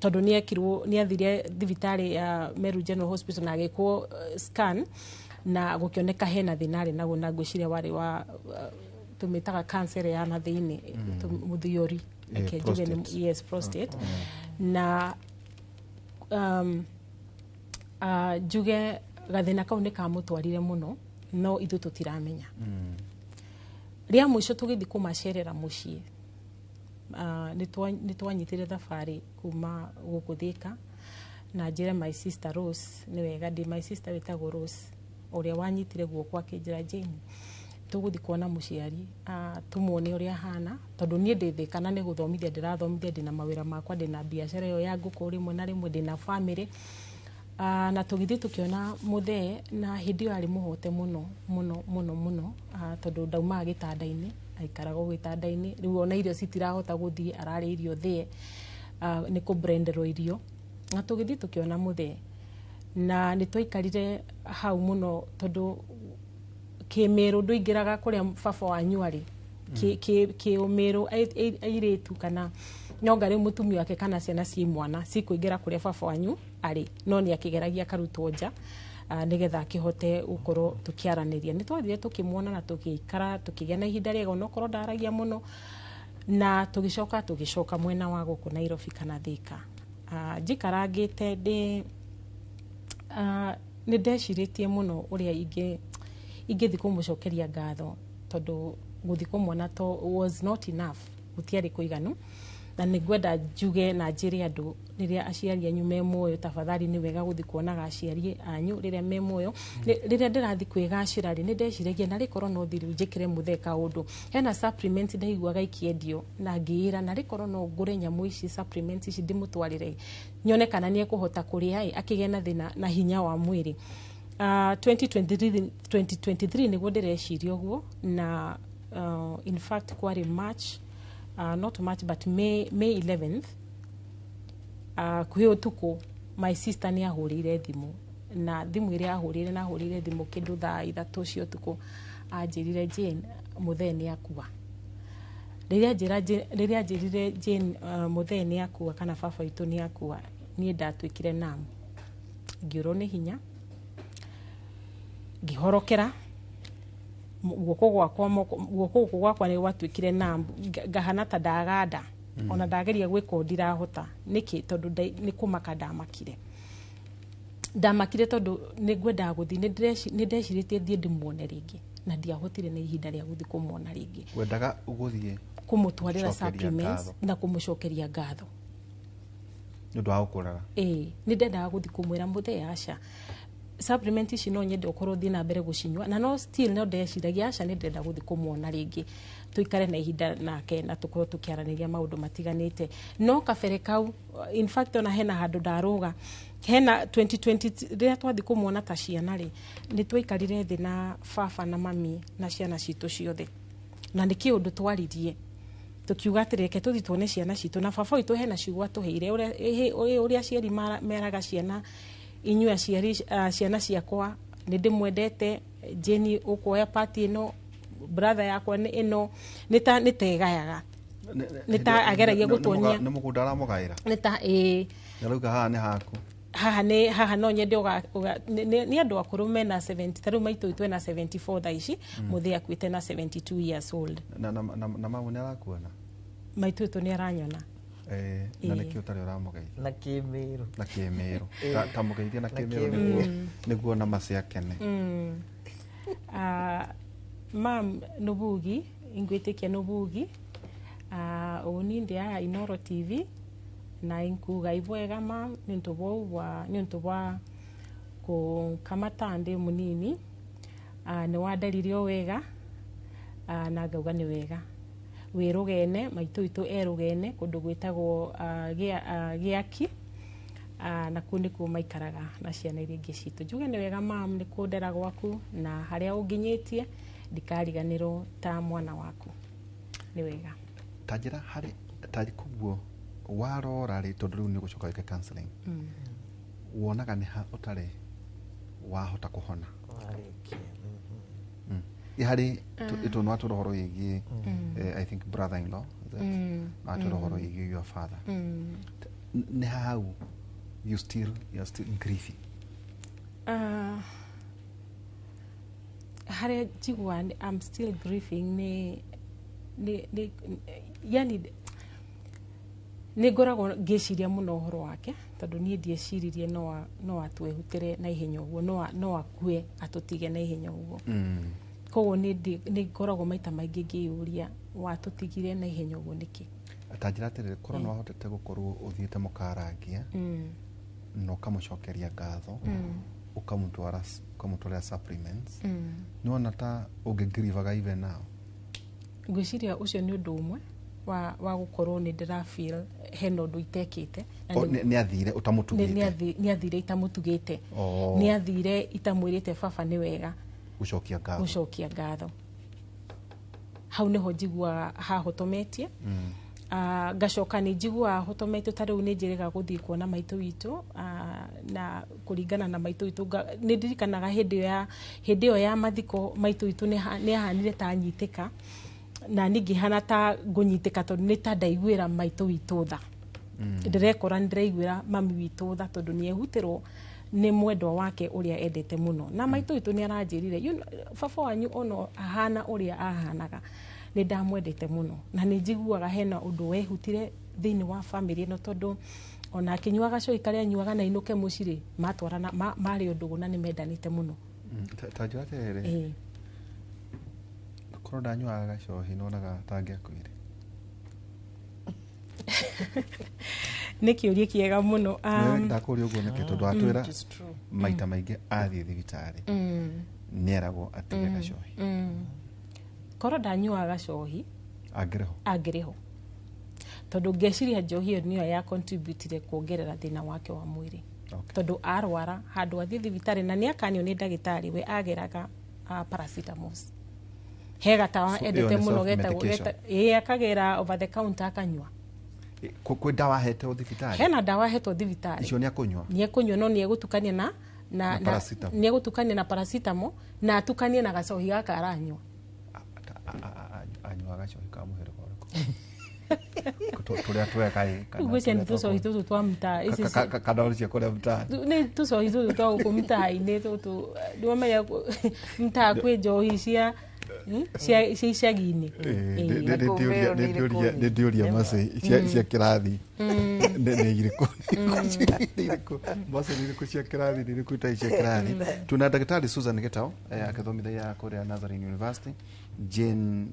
tondũ nĩ ekirwo, nĩ athire thibitarĩ ya Meru General Hospital na agĩkwo scan, na gũkĩoneka hena thĩna arĩ naguo, na ngwĩciria warĩ wa tũmĩtaga cancer ya na thĩinĩ, mũthiori. Reke njuge Prostate. Yes, prostate. Na njuge gathĩna kau nĩ kamũtwarire mũno, no ithuĩ tũtiramenya. Rĩa mũico tũgĩthiĩ kũmacerera mũciĩ, nĩ twanyitire thabarĩ kuma gũkũ Thĩka, na njĩre my sister Rose nĩ wega, ndĩ my sister wĩtagwo Rose ũrĩa wanyitire guoko akĩnjĩra, "Jane, tũgũthiĩ kuona mũciari, tũmuone ũrĩa ahana," tondũ niĩ ndĩ Thĩka na nĩ gũthomithia ndĩrathomithia, ndĩna mawĩra makwa, ndĩna biacara ĩyo ya ngũkũ, rĩmwe na rĩmwe ndĩna family. Na tũgĩthiĩ tũkĩona mũthee, na hĩndĩ ĩyo arĩ mũhote mũno mũno mũno mũno, tondũ ndaumaga gĩtanda-inĩ, aikaraga o gĩtanda-inĩ. Rĩu ona irio citirahota gũthiĩ, ararĩa irio thĩe, nĩ kũblenderwo irio. Na tũgĩthiĩ tũkĩona mũthee na nĩ twaikarire hau mũno, tondũ kĩmĩrũ ndũingĩraga kũrĩa baba wanyu arĩ. Kĩũmĩrũ airĩtu kana nyonga rĩu mũtumia wake kana ciana ciĩ mwana cikũingĩra kũrĩa baba wanyu arĩ, no nĩ akĩgeragia akarutwo nja, nĩgetha akĩhote gũkorwo tũkĩaranĩria. Nĩ twathire tũkĩmuona na tũgĩikara, tũkĩgĩa na ihinda rĩega, onokorwo ndaragia mũno, na tũgĩcoka mwena wa gũkũ Nairobi kana Thĩka. Njikarangĩte ndĩ nĩ ndecirĩtie mũno ũrĩa ingĩthiĩ kũmũcokeria ngatho, tondũ gũthiĩ kũmuona to was not enough, gũtiarĩ kũiganu. Na nĩ ngwenda njuge na njĩre andũ rĩrĩa aciari anyu me muoyo, tafadhali nĩ wega gũthiĩ kuonaga aciari anyu rĩrĩa me muoyo. Rĩrĩa ndĩrathiĩ kwĩgacĩra rĩ, nĩ ndeciragia narĩ korwo no thiĩ rĩu njĩkĩre mũthee kaũndũ. Hena supplement ndaiguaga ikĩendio na ngĩĩra narĩ korwo no ngũre nyamũ ici, supplement ici, ndĩmũtwarĩre nyone kana nĩ ekũhota kũrĩa ĩ akĩgĩe na thĩna na hinya wa mwĩrĩ. 2023 nĩguo ndĩreciria ũguo, na in fact kwarĩ March, not March but May 11th, kwĩ ũtukũ my sister nĩ ahũrĩire thimũ, na thimũ ĩrĩa ahũrĩire, na ahũrĩire thimũ kĩndũ thaa 3 cia ũtukũ, anjĩrire Jane mũthee nĩ akua. Rĩrĩa anjĩrire Jane mũthee nĩ akua kana baba witũ nĩ akua, niĩ ndatuĩkire nam, ngĩũrwo nĩ hinya, ngĩhorokera guoko gwakwa, guoko gũkũ gwakwa nĩ gwatuĩkire numb, ngahana ta ndaganda. Ona ndageria gwĩka ũũ ndirahota. Nĩkĩ? Tondũ nĩ kũmaka ndamakire. Ndamakire tondũ nĩ ngwendaga gũthiĩ, nĩ ndecirĩtie thiĩ ndĩmuone rĩngĩ, na ndiahotire na ihinda rĩa gũthiĩ kũmuona rĩngĩ. Wendaga gũthiĩ kũmũtwarĩra gũcokeria supplements ngatho. Na kũmũcokeria ngatho nĩ ũndũ wa gũkũrera. Ĩĩ, nĩ ndendaga gũthiĩ kũmwĩra, mũthee, aca, supplement ici no nyende ũkorwo ũthiĩ na mbere gũcinyua, na no still no ndeciragia, aca, nĩ ndĩrenda gũthiĩ kũmuona rĩngĩ, tũikare na ihinda nake na tũkorwo tũkĩaranĩria maũndũ matiganĩte. No kabere kau, in fact, ona hena handũ ndarũga hena 2020 rĩrĩa twathiĩ kũmuona ta ciana rĩ, nĩ twaikarire thĩ na baba na mami na ciana citũ ciothe, na nĩ kĩũndũ twaririe tukiuga atĩ reke tũthiĩ tuone ciana citũ. Na baba witũ hena ciugo atũheire, ũrĩa aciari meraga ciana, inyuĩ aciari, ciana ciakwa, nĩ ndĩmwendete. Jane, ũkuoya pati ĩno, brother yakwa nĩ ĩno, nĩ ta nĩ tegayaga, nĩ ta ageragia gũtuonia. Nĩ mũgũnda aramũgaĩra. Nĩ ta ĩĩ. Arauga haha nĩ haku. Haha nĩ haha no nyende nĩ andũ akũrũ mena 70, ta rĩu maitũ witũ ena 74 thaa ici, mũthee akuĩte na 72 years old. Na mamu nĩ arakuona? Maitũ witũ nĩ aranyona. Na nĩkĩo ũtarĩ ũramũgeithia? Na kĩmĩrũ. Na kĩmĩrũ. Ta mũgeithia na Na kĩmĩrũ. kĩmĩrũ. Nĩguo na maci akene. Mam nubugi ingwĩtĩkia nubugi, ũũ ni ndĩa Inoro TV na inkuga ibwega mam nĩ ũndũ bwa bwa nĩ ũndũ bwa kũkamata ndĩ mũnini. Nĩ wanderire o wega, na ngauga nĩ wega wĩ rũgene. Maitũ witũ e rũgene kũndũ gwĩtagwo gĩaki, na kũu nĩkuo maikaraga na ciana iria ingĩ citũ. Njuge nĩ wega mam nĩ kũndera gwaku, na harĩa ũnginyĩtie ndikariganĩrwo ta mwana waku. Nĩ wega. Ta njĩra harĩ ta koguo warora rĩ, tondũ rĩu nĩ ũgũcoka wĩke counseling, wonaga nĩ ha ũtarĩ wahota kũhona? Warĩkia. Ĩ harĩ tondũ nĩ watwĩra ũhoro wĩgiĩ I think brother in law, is it? Na watwĩra ũhoro wĩgiĩ your father. Nĩ hau you are still grieving? Harĩa njigua I'm still grieving nĩ yani nĩ ngoragwo ngĩciria mũno ũhoro wake, tondũ niĩ ndieciririe no atwehutĩre na ihenya ũguo, no akue atũtige na ihenya ũguo. Koguo nĩ ngoragwo maita maingĩ ngĩyũria, watũtigire na ihenya ũguo nĩkĩ? Ta njĩra atĩrĩrĩ, korwo nĩ wahotete gũkorwo ũthiĩte mũkarangia na ũkamũcokeria ngatho, ũkamũtwara, ũkamũtwarĩra supplements, nĩ wona ta ũngĩngirivaga even now? Ngwĩciria ũcio nĩ ũndũ ũmwe wa gũkorwo nĩ ndĩra feel hena ũndũ itekĩte. Na O, nĩ athire ũtamũtugĩte? Nĩ athire itamũtugĩte. Oh. Nĩ athire itamwĩrĩte baba nĩ wega gũcokia ngatho. Gũcokia ngatho. Hau nĩho njiguaga hahotometie. Ngacoka nĩ njiguaga hotometio, ta rĩu nĩ njĩrĩga gũthiĩ kuona maitũ witũ, na kũringana na maitũ witũ nĩ ndirikanaga hĩndĩ ĩyo ya mathiko maitũ witũ nĩ ahanire ta anyitĩka, na niĩ ngĩhana ta ngũnyitĩka, tondũ nĩ ta ndaiguĩra maitũ witũ tha. Ndĩrekora nĩ ndĩraiguĩra mami witũ tha, tondũ nĩ ehutĩrwo nĩ mwendwa wake ũrĩa endete mũno. Na maitũ witũ nĩ aranjĩrire, "You know, baba wanyu ono ahana ũrĩa ahanaga, nĩ ndamwendete mũno." Na nĩ njiguaga hena ũndũ wehutire thĩinĩ wa family ĩno, tondũ ona akĩnyuaga cai karĩa anyuaga na inũke mũciĩ rĩ, matwarana marĩ ũndũgũ na nĩ mendanĩte mũno. Ta njĩra atĩrĩrĩ, korwo ndanyuaga gacohi, nĩwonaga tangĩakuire? Nĩ kĩũria kĩega mũno. Ndakũria ũguo nĩkĩ tondũ atwĩra maita maingĩ athiĩ thibitarĩ nĩeragwo atige gacohi. Korwo ndanyuaga gacohi angĩrĩ ho tondũ ngeciria njohi ĩyo nĩyo ya contributire kuongerera thĩna wake wa mwĩrĩ. Tondũ arwara handũ athiĩ thibitarĩ na nĩ akanio nĩ ndagĩtarĩ we ageraga paracetamols he gatawa endete mũno getagwo akagera over the counter akanyua. Kwĩ ndawa ahetwo thibitarĩ? Hena ndawa ahetwo thibitarĩ. Icio nĩ akũnyua? Nĩ ekũnyua no nĩ egũtukania na nĩ egũtukania na paracetamol na atukanie na gacohi gaka aranyua. Anyuaga gacohi ka mũhĩrĩga ũrĩkũ? Tũrĩa tweka ĩ ngwĩciria nĩ tũcohi tũtũ twa mtaa ici kana ũcio kũrĩa mtaa nĩ tũcohi tũtũ twa gũkũ mtaa-inĩ tũtũ nĩwamenya mtaa kwĩ njohi cia icagi-inĩ. Nĩ ndĩũria Mercy cia kĩrathi nĩ irĩkũ Mercy nĩ irĩkũ cia kĩrathi nĩ irĩkũ itarĩ cia kĩrathi. Tuna ndagĩtarĩ Susan Gitau akĩthomithia kũrĩa Nazarene University, Jane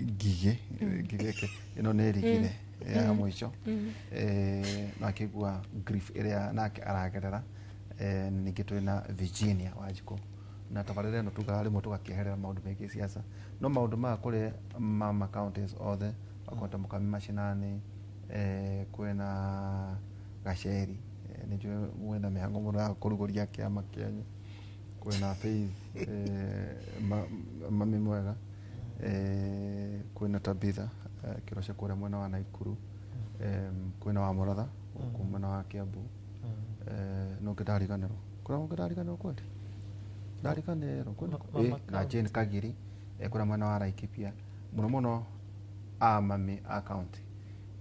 Ngige ĩno nĩ ĩrigire ya mũico na akĩigua grief ĩrĩa nake aragerera. Ningĩ twĩna Virginia Wanjikũ na tabarĩra ĩno tugaga rĩmwe tũgakĩeherera maũndũ megiĩ siasa no maũndũ maya kũrĩ mama counties othe akorwo Mũkami mashinani kwĩna Gaceri nĩ njũĩ mwĩna mĩhango mũno ya kũrugũria kĩama kĩanyu, kwĩna Faith mami mwega, kwĩna Tabitha Kĩroce kũrĩa mwena wa Naikuru, kwĩna wa Mũratha gũkũ mwena wa Kiambu, no ngĩndariganĩrwo kũrĩa ngĩndariganĩrwo kweli ndariganĩrwo na Jane Kagiri kũrĩa mwena wa Laikipia. Mũno mũno a mami a county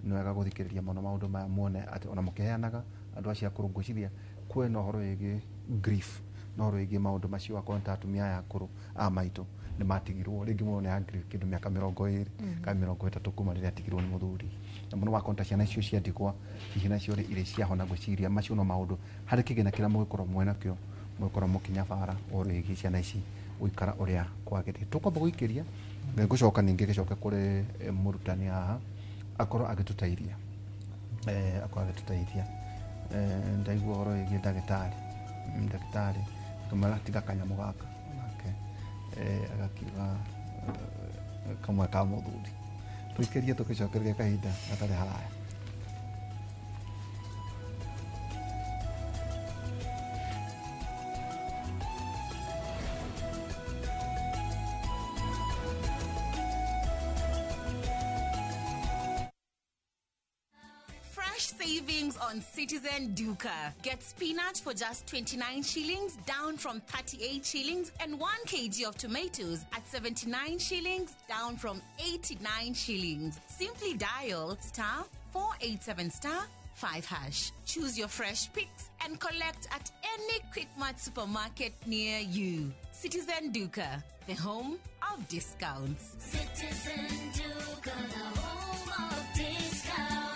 nĩ wega gũthikĩrĩria mũno maũndũ maya muone atĩ ona mũkĩheanaga andũ acio akũrũ ngwĩciria kwĩna ũhoro wĩgiĩ grief na ũhoro wĩgiĩ maũndũ macio akorwo ta atumia aya akũrũ a maitũ nĩ matigirwo rĩngĩ mũno nĩ grief kĩndũ mĩaka 20 kana 30 kuma rĩrĩa atigirwo nĩ mũthuri na mũno wakorwo ta ciana icio cia ndigwa hihi nacio rĩ irĩ ciahona ngwĩciria macio no maũndũ harĩ kĩgĩna kĩrĩa mũgĩkorwo mwena kĩo mũgĩkorwo mũkĩnyabara ũhoro wĩgiĩ ciana ici gũikara ũrĩa kwagĩrĩire. Tũkwamba gũikĩria ngũcoka ningĩ gĩcoke kũrĩ mũrutani haha akorwo agĩtũteithia ndaigua ũhoro wĩgiĩ ndagĩtarĩ ngĩmwĩra tiga kanyamũ gaka nake agakiuga kamwe ka mũthuri. Tũikĩrie tũgĩcokereria kahinda gatarĩ haraya. Savings on Citizen Duka. Get spinach for just 29 shillings, down from 38 shillings, and 1 kg of tomatoes at 79 shillings, down from 89 shillings. Simply dial *487*5#. Choose your fresh picks and collect at any Quickmart supermarket near you. Citizen Duka, the home of discounts. Citizen Duka, the home of discounts.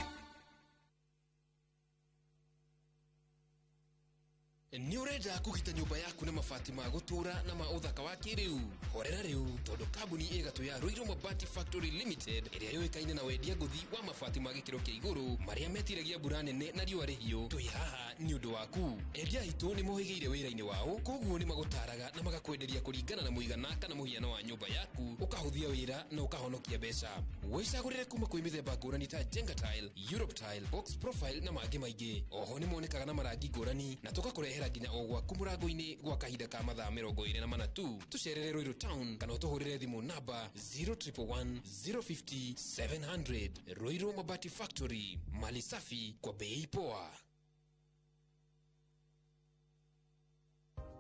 Nĩ ũrenda kũgita nyũmba yaku na mabati ma gũtũũra na ma ũthaka wa kĩrĩu? Horera rĩu tondũ kambuni ĩgatũ ya Ruiru Mabati Factory Limited ĩrĩa yũĩkaine na wendia ngũthi wa mabati ma gĩkĩro kĩa igũrũ marĩa metiragia mbura nene na riũa rĩhiũ twĩ haha nĩ ũndũ waku. Endia aitũ nĩ mohĩgĩire wĩra-inĩ wao koguo nĩ magũtaraga na magakwenderia kũringana na mũigana kana mũhiano wa nyũmba yaku ũkahũthia wĩra na ũkahonokia mbeca. Wĩcagũrĩre kuma kwĩ mĩthemba ngũrani ta Jenga Tile, Europe Tile, Box Profile na mangĩ maingĩ. Oho nĩ monekaga na marangi ngũrani na tũgakũrehera nginya o gwaku mũrango-inĩ gwa kahinda ka mathaa 24 tu. Tũcerere Ruiru Town kana ũtũhũrĩre thimũ namba 0111 050 700. Ruiru Mabati Factory, mali safi kwa bei poa.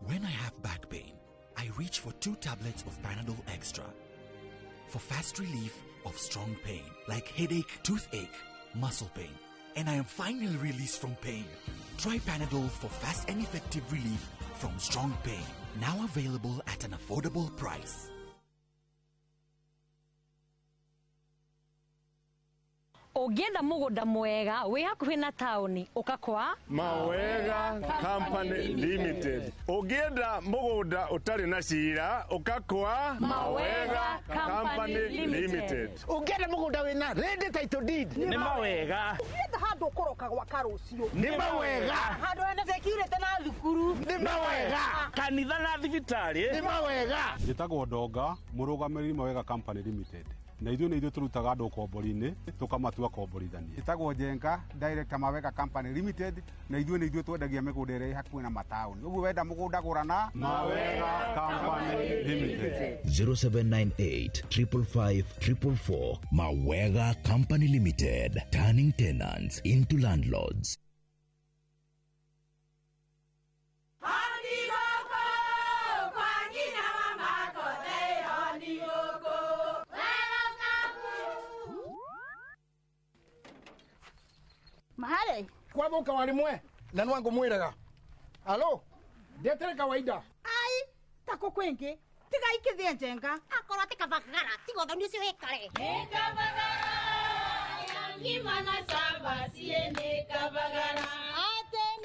When I have back pain, I reach for 2 tablets of Panadol Extra for fast relief of strong pain like headache, toothache, muscle pain, and I am finally released from pain. Try Panadol for fast and effective relief from strong pain. Now available at an affordable price. Ũngĩenda mũgũnda mwega wĩ hakuhĩ na taũni ũka kwa Mawega Company Limited. Ũngĩenda mũgũnda ũtarĩ na cira ũka kwa Mawega Company Limited. Ũngĩenda mũgũnda wĩna ready title deed nĩ Mawega. Ũngĩenda handũ ũkũroka gwaka rũciũ nĩ Mawega. Handũ hena security na thukuru nĩ Mawega. Kanitha na thibitarĩ nĩ Mawega. Njĩtagwo Ndonga, mũrũgamĩrĩri Mawega Company Limited. Na ithuĩ nĩ ithuĩ tũrutaga andũ ũkombori-inĩ tũkamatua komborithania. Njĩtagwo Njenga, director Mawega Company Limited, na ithuĩ nĩ ithuĩ twendagia mĩgũnda ĩrĩa ĩ hakuhĩ na mataũni. Ũguo wenda mũgũnda gũra na Mawega Company Limited. 0798 555 444. Mawega Company Limited, turning tenants into landlords. Mahare kwathuka warimwe na nwangu mwiraga alo ndetere kawaida ai tako kwingi tiga ikithie njenga akorwo ti kabagara tiga ũthoni ũcio wĩkare nĩ kabagara ya ngima na cabaci nĩ kabagara.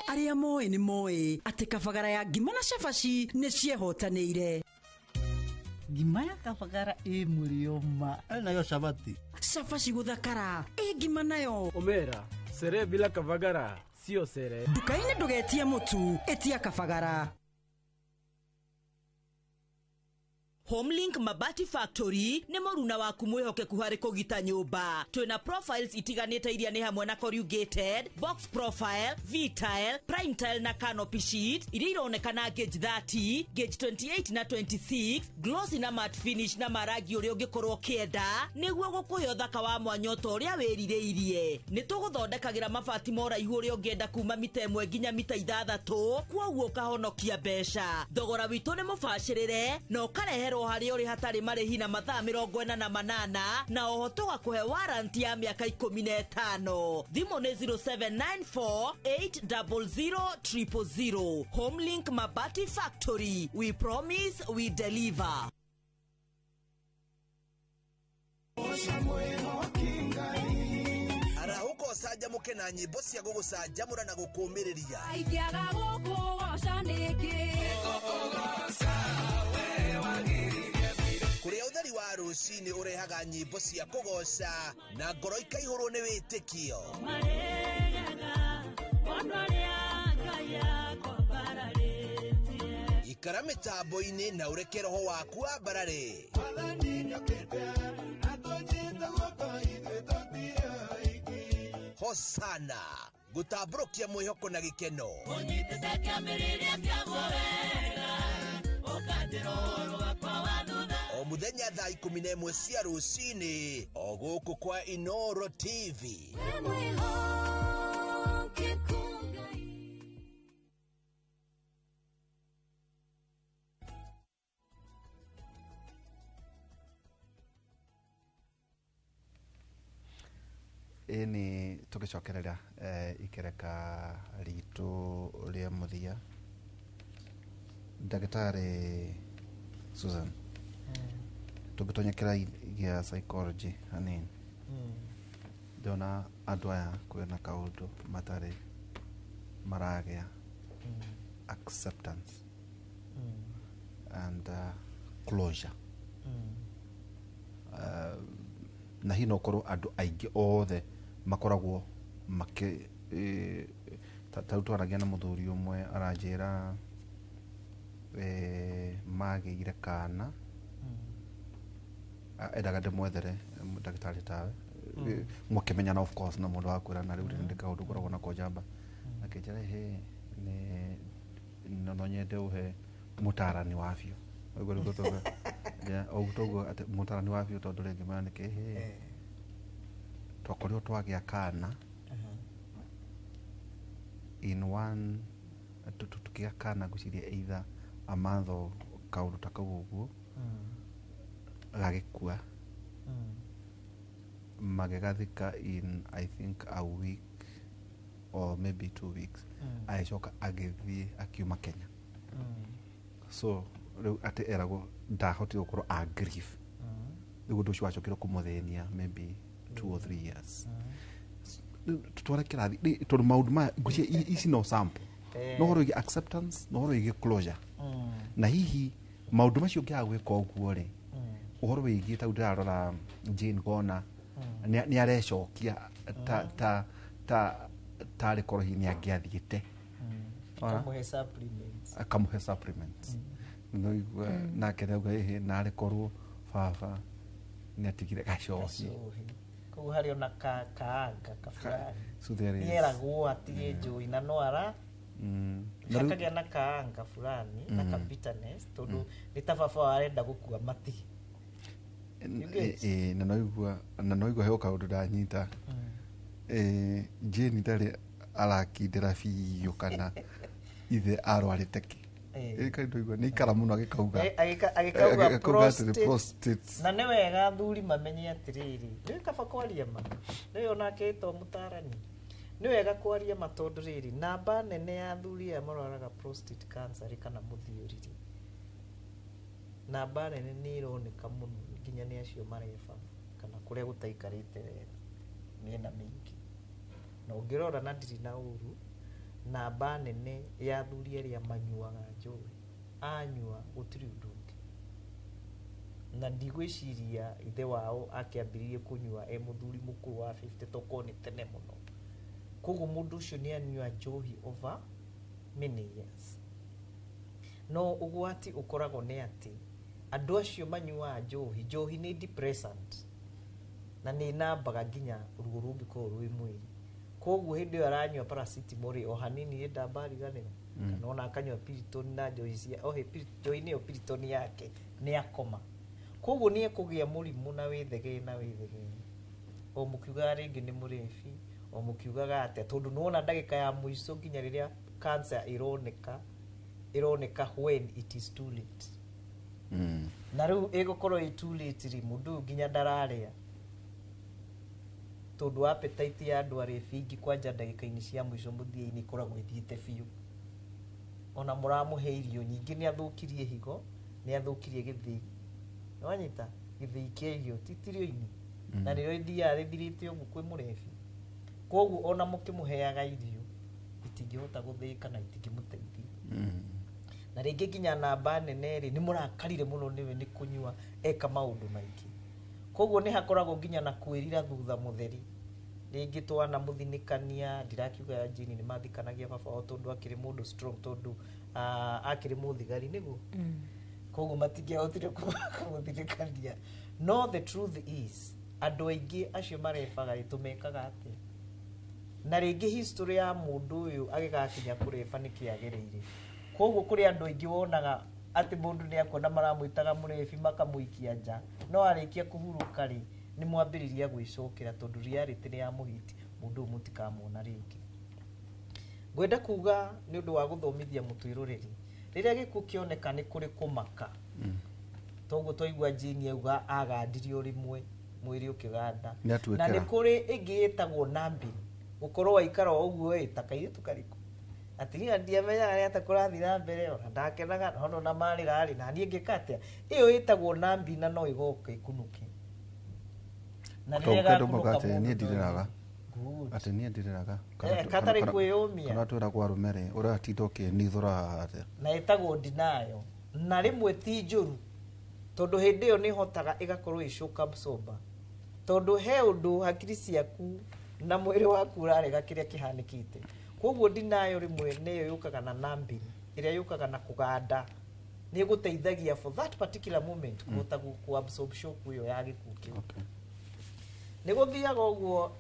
Arĩa moĩ nĩ moĩ atĩ kabagara ya ngima na cabaci nĩ ciehotanĩire. Ngima ya kabagara ĩ mũrĩo ma nayo cabati cabaci gũthakara ĩ ngima nayo omera sere bila kabagara sio sere. Nduka-inĩ ndũgetie mũtu, ĩtia kabagara. Homelink Mabati Factory nĩ mũruna waku mwĩhokeku harĩ kũgita nyũmba. Twĩna profiles itiganĩte iria nĩ hamwe na corrugated, box profile, V-tile, prime tile na canopy sheet iria ironekana gauge 30, gauge 28 na 26, glossy na matte finish na marangi ũrĩa ũngĩkorwo ũkĩenda nĩguo gũkũhe ũthaka wa mwanya ta ũrĩa wĩrirĩirie. Nĩ tũgũthondekagĩra mabati ma ũraihu ũrĩa ũngĩenda kuma mita 1 nginya mita 6, kwoguo ũkahonokia mbeca. Thogora witũ nĩ mũbacĩrĩre na ũkarehe harĩ ũrĩ hatarĩ marĩhi na mathaa 48 na oho tũgakũhe warranty ya mĩaka 15. Thimũ nĩ 0794 800 000. Homelink Mabati Factory, we promise we deliver. Arahũka ũcanjamũke na nyĩmbo cia gũgũcanjamũra na gũkũũmĩrĩria. Ingĩaga gũkũgoca nĩkĩ? Kũrĩa ũtheri wa rũcinĩ ũrehaga nyĩmbo cia kũgoca na ngoro ikaihũrwo nĩ wĩtĩkio. Ikara mĩtambo-inĩ na ũreke roho waku wambarare. Hosana gũtambũrũkia mwĩhoko na gĩkeno. O mũthenya thaa 11 cia rũcinĩ o gũkũ kwa Inoro TV. Ĩni tũgĩcokerera ikereka ritũ rĩa mũthia, ndagĩtarĩ Susan, tũngĩtonya kĩrathi gĩa psychology hanini, ndĩrona andũ aya kwĩna kaũndũ matarĩ maragĩa acceptance and closure. Na hihi no ũkorwo andũ aingĩ othe makoragwo makĩ ta rĩu twaragia na mũthuri ũmwe aranjĩra magĩire kana endaga ndĩmwethere ndagĩtarĩ tawe mwakĩmenyana of course na mũndũ wa kwĩrana rĩu ndĩ kaũndũ ngoragwo nako njamba, akĩnjĩra hĩ nĩ no nyende ũhe mũtarani wa biũ ũguo nĩguo tũguo ũguo tũguo atĩ mũtarani wa biũ tondũ rĩngĩ maya nĩkĩ hĩ twakorirwo twagĩa kana in one tukĩgĩa kana ngwĩciria either a month or kaũndũ ta kau ũguo gagĩkua magĩgathika in I think a week or maybe 2 weeks, agĩcoka agĩthiĩ akiuma Kenya. So rĩu atĩ eragwo ndahotire gũkorwo a grief, rĩu ũndũ ũcio wacokire kũmũthĩnia maybe 2 or 3 years. Tutware kĩrathi tondũ maũndũ maya ngwĩciria ici no sample. No ũhoro wĩgiĩ acceptance, no ũhoro wĩgiĩ closure. Na hihi maũndũ macio ũngĩaga gwĩka ũguo rĩ, ũhoro wĩgiĩ tau ndĩrarora Jane ngona nĩ arecokia ta ta tarĩ korwo hihi nĩ angĩathiĩte akamũhe supplements. No igua nake rauga ĩhĩ narĩ korwo baba nĩ atigire gacohi. Koguo harĩ ona kaanga kabulani nĩeragwo atige njohi na no ara hakagĩa na kaanga fulani na ka bitterness tondũ nĩ ta baba arenda gũkua matige. Na no igua he kaũndũ ndanyita. Jane ndarĩ arakindĩra biũ kana ithe arwarĩte kĩ. Nĩ ikara mũno agĩkauga agĩkauga prostate. Na nĩ wega athuri mamenye atĩrĩrĩ, nĩ kaba kwaria ma, nĩ onake to mũtarani, nĩ wega kwaria ma tondũ rĩrĩ namba nene ya athuri aya marwaraga prostate cancer rĩ kana mũthiũri rĩ, namba nene nĩ ĩroneka mũno nginya nĩ acio mareba kana kũrĩa gũtaikarĩte wega mĩena mĩingĩ. Na ũngĩrora na ndirĩ na ũru, namba nene ya athuri arĩa manyuaga njohi anyua gũtirĩ ũndũ ũngĩ. Na ndigwĩciria ithe wao akĩambĩrĩirie kũnyua e mũthuri mũkũrũ wa 50 tokorwo nĩ tene mũno. Koguo mũndũ ũcio nĩ anyua njohi over many years. No ũgwati ũkoragwo nĩ atĩ andũ acio manyuaga njohi, njohi nĩ depressant na nĩ nambaga nginya ruo rũngĩkorwo rwĩ mwĩrĩ. Koguo hĩndĩ ĩyo aranyua paracetamol o hanini ndamba ariganĩra, kana ona akanyua Piriton na njohi cia ohe njohi nĩyo Piriton yake nĩ akoma. Koguo nĩ ekũgĩa mũrimũ na wĩthegee na wĩthegee. O mũkiugaga rĩngĩ nĩ mũrebi, o mũkiugaga atĩa, tondũ nĩwona ndagĩka ya mũico nginya rĩrĩa cancer ĩroneka, ĩroneka when it is too late. Na rĩu ĩgũkorwo ĩ too late rĩ, mũndũ ũyũ nginya ndararĩa tondũ appetite ya andũ arĩa bingi kwanja ndagĩka-inĩ cia mũico mũthia-inĩ ĩkoragwo ĩthiĩte biũ. Ona mũramũhe irio nyingĩ nĩ athũkirie higo, nĩ athũkirie gĩthĩi. Nĩwanyita? Gĩthĩi kĩa irio ti tirio-inĩ. Na nĩrĩo ithiaga rĩthirĩte ũguo kwĩ mũrebi. Koguo ona mũkĩmũheaga irio itingĩhota gũthĩĩka na itingĩmũteithia. Na rĩngĩ nginya namba nene rĩ, nĩ mũrakarire mũno nĩwe nĩ kũnyua eka maũndũ maingĩ. Koguo nĩ hakoragwo nginya na kwĩrira thutha mũtheri. Rĩngĩ twana mũthinĩkania, ndirakiuga Jane nĩ mathikanagia baba wao tondũ akĩrĩ mũndũ strong tondũ akĩrĩ mũthigari nĩguo. Koguo matingĩahotire kũmũthinĩkania. No the truth is andũ aingĩ acio marebaga rĩ tũmekaga atĩa? Na rĩngĩ history ya mũndũ ũyũ agĩgakinya kũreba nĩ kĩagereire. Koguo kũrĩ andũ aingĩ wonaga atĩ mũndũ nĩ akuona maramwĩtaga mũrebi makamũikia nja, no arĩkia kũhurũka rĩ nĩ mwambĩrĩria gwĩcokera tondũ reality nĩ ya mũhiti, mũndũ ũyũ mũtikamuona rĩngĩ. Ngwenda kuga nĩ ũndũ wa gũthomithia mũtwĩroreri, rĩrĩa gĩkuũ kĩoneka nĩ kũrĩ kũmaka. Toguo twaigua Jane auga agandirio rĩmwe mwĩrĩ ũkĩganda. Na nĩ kũrĩ ĩngĩ ĩtagwo numbing, gũkorwo waikara o ũguo ĩ ta kairĩtu karĩkũ atirira ndiamenyaga nĩ atĩa kũrathiĩ na mbere ona ndakenaga no na marĩra rĩ na niĩ ngĩka atĩa. Ĩyo ĩtagwo numbing na no ĩgoka ĩkunũke. Na rĩrĩa ĩgakunũka niĩ ndirĩraga. Atĩ niĩ ndirĩraga. Katarĩ kwĩyũmia. Kana twĩragwo arũme rĩ, ũratinda ũkĩnithũra atĩa. Na ĩtagwo denial. Na rĩmwe ti njũru tondũ hĩndĩ ĩyo nĩ ĩhotaga ĩgakorwo ĩ shock absorber. Tondũ he ũndũ hakiri ciaku na mwĩrĩ waku ũrarega kĩrĩa kĩhanĩkĩte. Koguo denial rĩmwe nĩyo yũkaga na numbing, ĩrĩa yũkaga na kũganda. Nĩ ĩgũteithagia for that particular moment kũhota ku absorb shock ĩyo ya gĩkuũ kĩu. Nĩ gũthiaga ũguo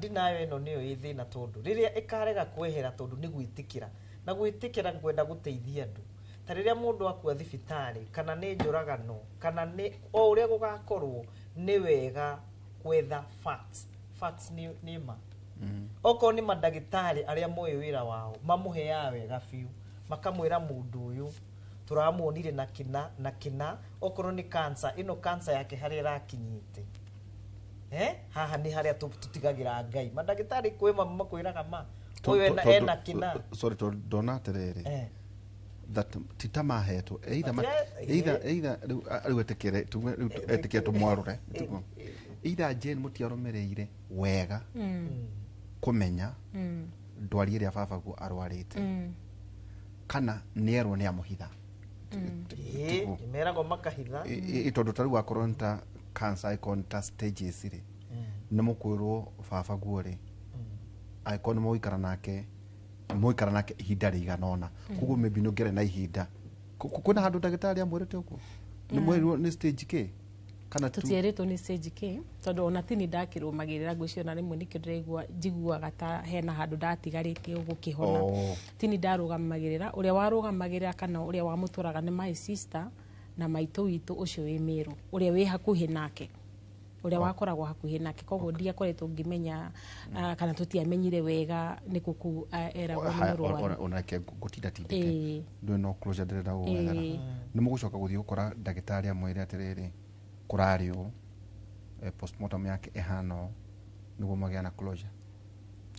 denial ĩno nĩyo ĩ thĩna tondũ rĩrĩa ĩkarega kwehera tondũ nĩ gwĩtĩkĩra. Na gwĩtĩkĩra ngwenda gũteithia andũ. Ta rĩrĩa mũndũ akua thibitarĩ kana nĩ njũragano kana nĩ o ũrĩa gũgakorwo nĩ wega gwetha facts. Facts nĩ ma. Okorwo nĩ mandagĩtarĩ arĩa moĩ wĩra wao mamũheaga wega biũ, makamwĩra mũndũ ũyũ tũramuonire na kĩna na kĩna, okorwo nĩ cancer ĩno cancer yake harĩa ĩrakinyĩte. Haha nĩ harĩa tũtigagĩra Ngai. Mandagĩtarĩ kwĩ makwĩraga ma ũyũ ena kĩna. Sorry tondũ ndona atĩrĩrĩ that tita mahetwo either either rĩu etĩkĩre rĩu etĩkĩre tũmwarũre Either Jane mũtiarũmĩrĩire wega kũmenya ndwari ĩrĩa babaguo arwarĩte kana nĩerwo nĩ amũhitha. Ĩĩ, meragwo makahitha. Tondũ ta rĩu akorwo nĩ ta cancer, ĩkorwo nĩ ta stages rĩ, nĩ mũkwĩrwo babaguo rĩ, angĩkorwo nĩ mũgũikara nake ihinda rĩigana ũna, koguo maybe nĩ ũngĩarĩ na ihinda. Kwĩna handũ ndagĩtarĩ amwĩrĩte ũguo nĩ mwĩrirwo nĩ stage K kana tu? Tũtierĩtwo nĩ stage K, tondũ ona tini ndakĩrũmagĩrĩra ngwĩciria ona rĩmwe nĩkĩo ndĩraigua njiguaga ta hena handũ ndatigarĩtie gũkĩhona. Tini ndarũgamagĩrĩra, ũrĩa warũgamagĩrĩra kana ũrĩa wamũtwaraga nĩ my sister na maitũ witũ ũcio wĩ Meru, ũrĩa wĩ hakuhĩ nake, ũrĩa wakoragwo hakuhĩ nake, koguo ndiakoretwo ngĩmenya kana tũtiamenyire wega nĩ kũ kũu eragwo nĩ mũrwaru. Onake ngũtinda tindĩke ndũĩ no closure ndĩrenda gũgwethera. Nĩ mũgũcoka gũthiĩ gũkora ndagĩtarĩ amwĩre atĩrĩrĩ, kũrarĩ ũũ, postmortem yake ĩhana ũũ, nĩguo magĩa na closure?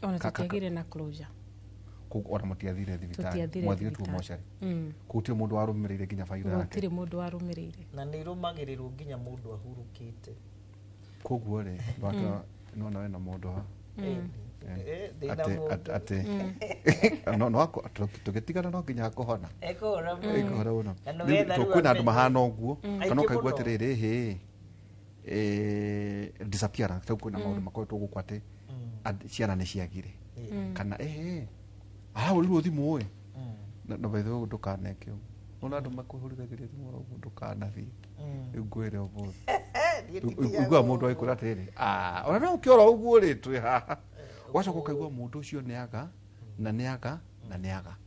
Ona tũtiagĩire na closure. Koguo ona mũtiathire thibitarĩ? Tũtiathire Mwathire tu thibitarĩ. mocarĩ? Koguo gũtirĩ mũndũ warũmĩrĩire nginya bairo yake? Gũtirĩ mũndũ warũmĩrĩire. Na nĩ irũmagĩrĩrwo nginya mũndũ ahurũkĩte. Koguo rĩ, nona wena mũndũ ha Ndĩna mũndũ. Atĩ no tũgĩtigana no nginya akũhona. Ekũhona mũno. Ĩkũhona mũno. Na Rĩu nĩgetha rĩu kwĩna andũ amenye. mahana ũguo kana Aingĩ ũkaigua mũno. atĩrĩrĩ, hĩ, disappearance, rĩu kwĩna maũndũ makoretwo gũkũ atĩ ciana nĩ ciagire kana ĩhĩ arahũrirwo thimũ ĩ, na by the way ndũkaneke ũguo, ona andũ makũhũrithagĩria thimũ oro ũguo, ndũkanathiĩ. Rĩu ngwĩre ũmũthĩ Niĩ ndithiaga uiguaga mũndũ agĩkwĩra atĩrĩrĩ, "Ah, ona no ũkĩora ũguo rĩ, twĩ haha." Ũgacoka ũkaigua mũndũ ũcio nĩ aga na nĩ aga na nĩ aga.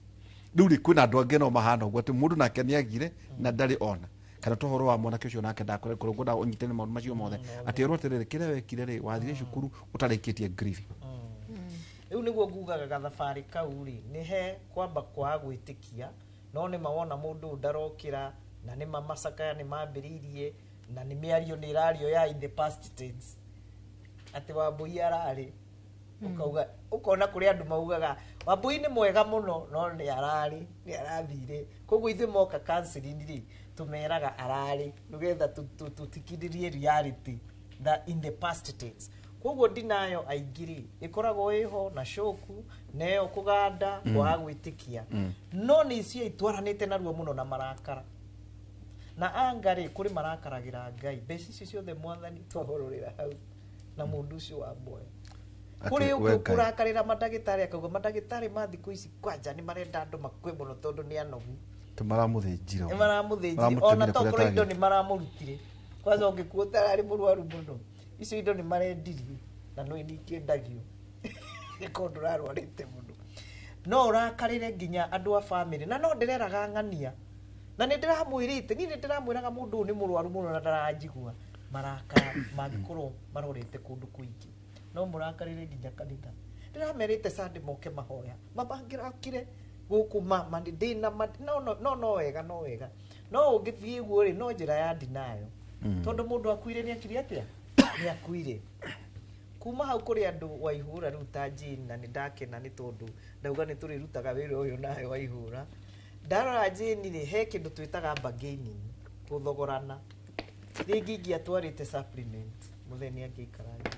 Rĩu rĩ, kwĩna andũ angĩ no mahana ũguo atĩ mũndũ nake nĩ agire na ndarĩ ona kana tohoro wa mwanake ũcio nake ndakoretwo ngwenda ũnyite nĩ maũndũ macio mothe, atĩ erwo atĩrĩrĩ, kĩrĩa wekire rĩ, wathire cukuru ũtarĩkĩtie grieving. Rĩu nĩguo ngugaga gathabarĩ kau rĩ, nĩ he kwamba kwaga gwĩtĩkia, no nĩ mawona mũndũ ũyũ ndarokĩra, na nĩ ma macakaya nĩ mambĩrĩirie, na nĩ mĩario nĩ ĩrario ya in the past tense atĩ Wambũi ararĩ, ũkauga ũkona kũrĩ andũ maugaga Wambũi nĩ mwega mũno, no nĩ ararĩ, nĩ arathire. Koguo ithuĩ moka counseling rĩ, tũmeraga ararĩ nĩgetha tũtikindĩrie reality that in the past tense. Koguo ndinayo aingĩ rĩ, ĩkoragwo ĩho na shoku na ĩyo kũganda kwaga gwĩtĩkia, no nĩ icio itwaranĩte narua mũno na marakara na anga rĩ, kũrĩ marakaragĩra Ngai, mbeca icio ciothe mwathani twahororera hau na mũndũ ũcio wa muoyo. Atĩ Kũrĩ we ũngĩ Ngai. ũkũrakarĩra mandagĩtarĩ, akauga mandagĩtarĩ ma thikũ ici kwanja nĩ marenda andũ makue mũno tondũ nĩ anogu. Tĩ maramũthĩnjire Nĩ ũguo. maramũthĩnjire ona Maramũtemire tokorwo kũrĩa indo tagĩrĩire. nĩ maramũrutire, kwanza ũngĩkuo ũtararĩ mũrwaru mũno, icio indo nĩ marendirie na nĩ ikĩendagio ĩkorwo ndũrarwarĩte mũno, no ũrakarĩre nginya andũ a bamĩrĩ. Na no ndĩreraga ng'ania na nĩ ndĩramwĩrĩte, niĩ nĩ ndĩramwĩraga mũndũ ũyũ nĩ mũrwaru mũno na ndaranjigua. Marakara mangĩkorwo marorete kũndũ kũingĩ, no mũrakarĩre nginya kanitha. Ndĩramerĩte Sunday moke mahoya mabangĩrakire gũkũ ma ndĩna no no no wega, no wega, no ũngĩthiĩ guo rĩ, no njĩra ya ndinayo, tondũ mũndũ akuire nĩ akire atĩa, nĩ akuire. Kuma hau kũrĩ andũ waihũra rĩu ta Jane, na nĩ ndakena nĩ tondũ ndauga nĩ tũrĩrutaga wĩra ũyũ nawe waihũra. Ndarora Jane rĩ, he kĩndũ twĩtaga bargaining, gũthogorana. Rĩngĩ ingĩatwarĩte supplement mũthenya angĩikara thĩ,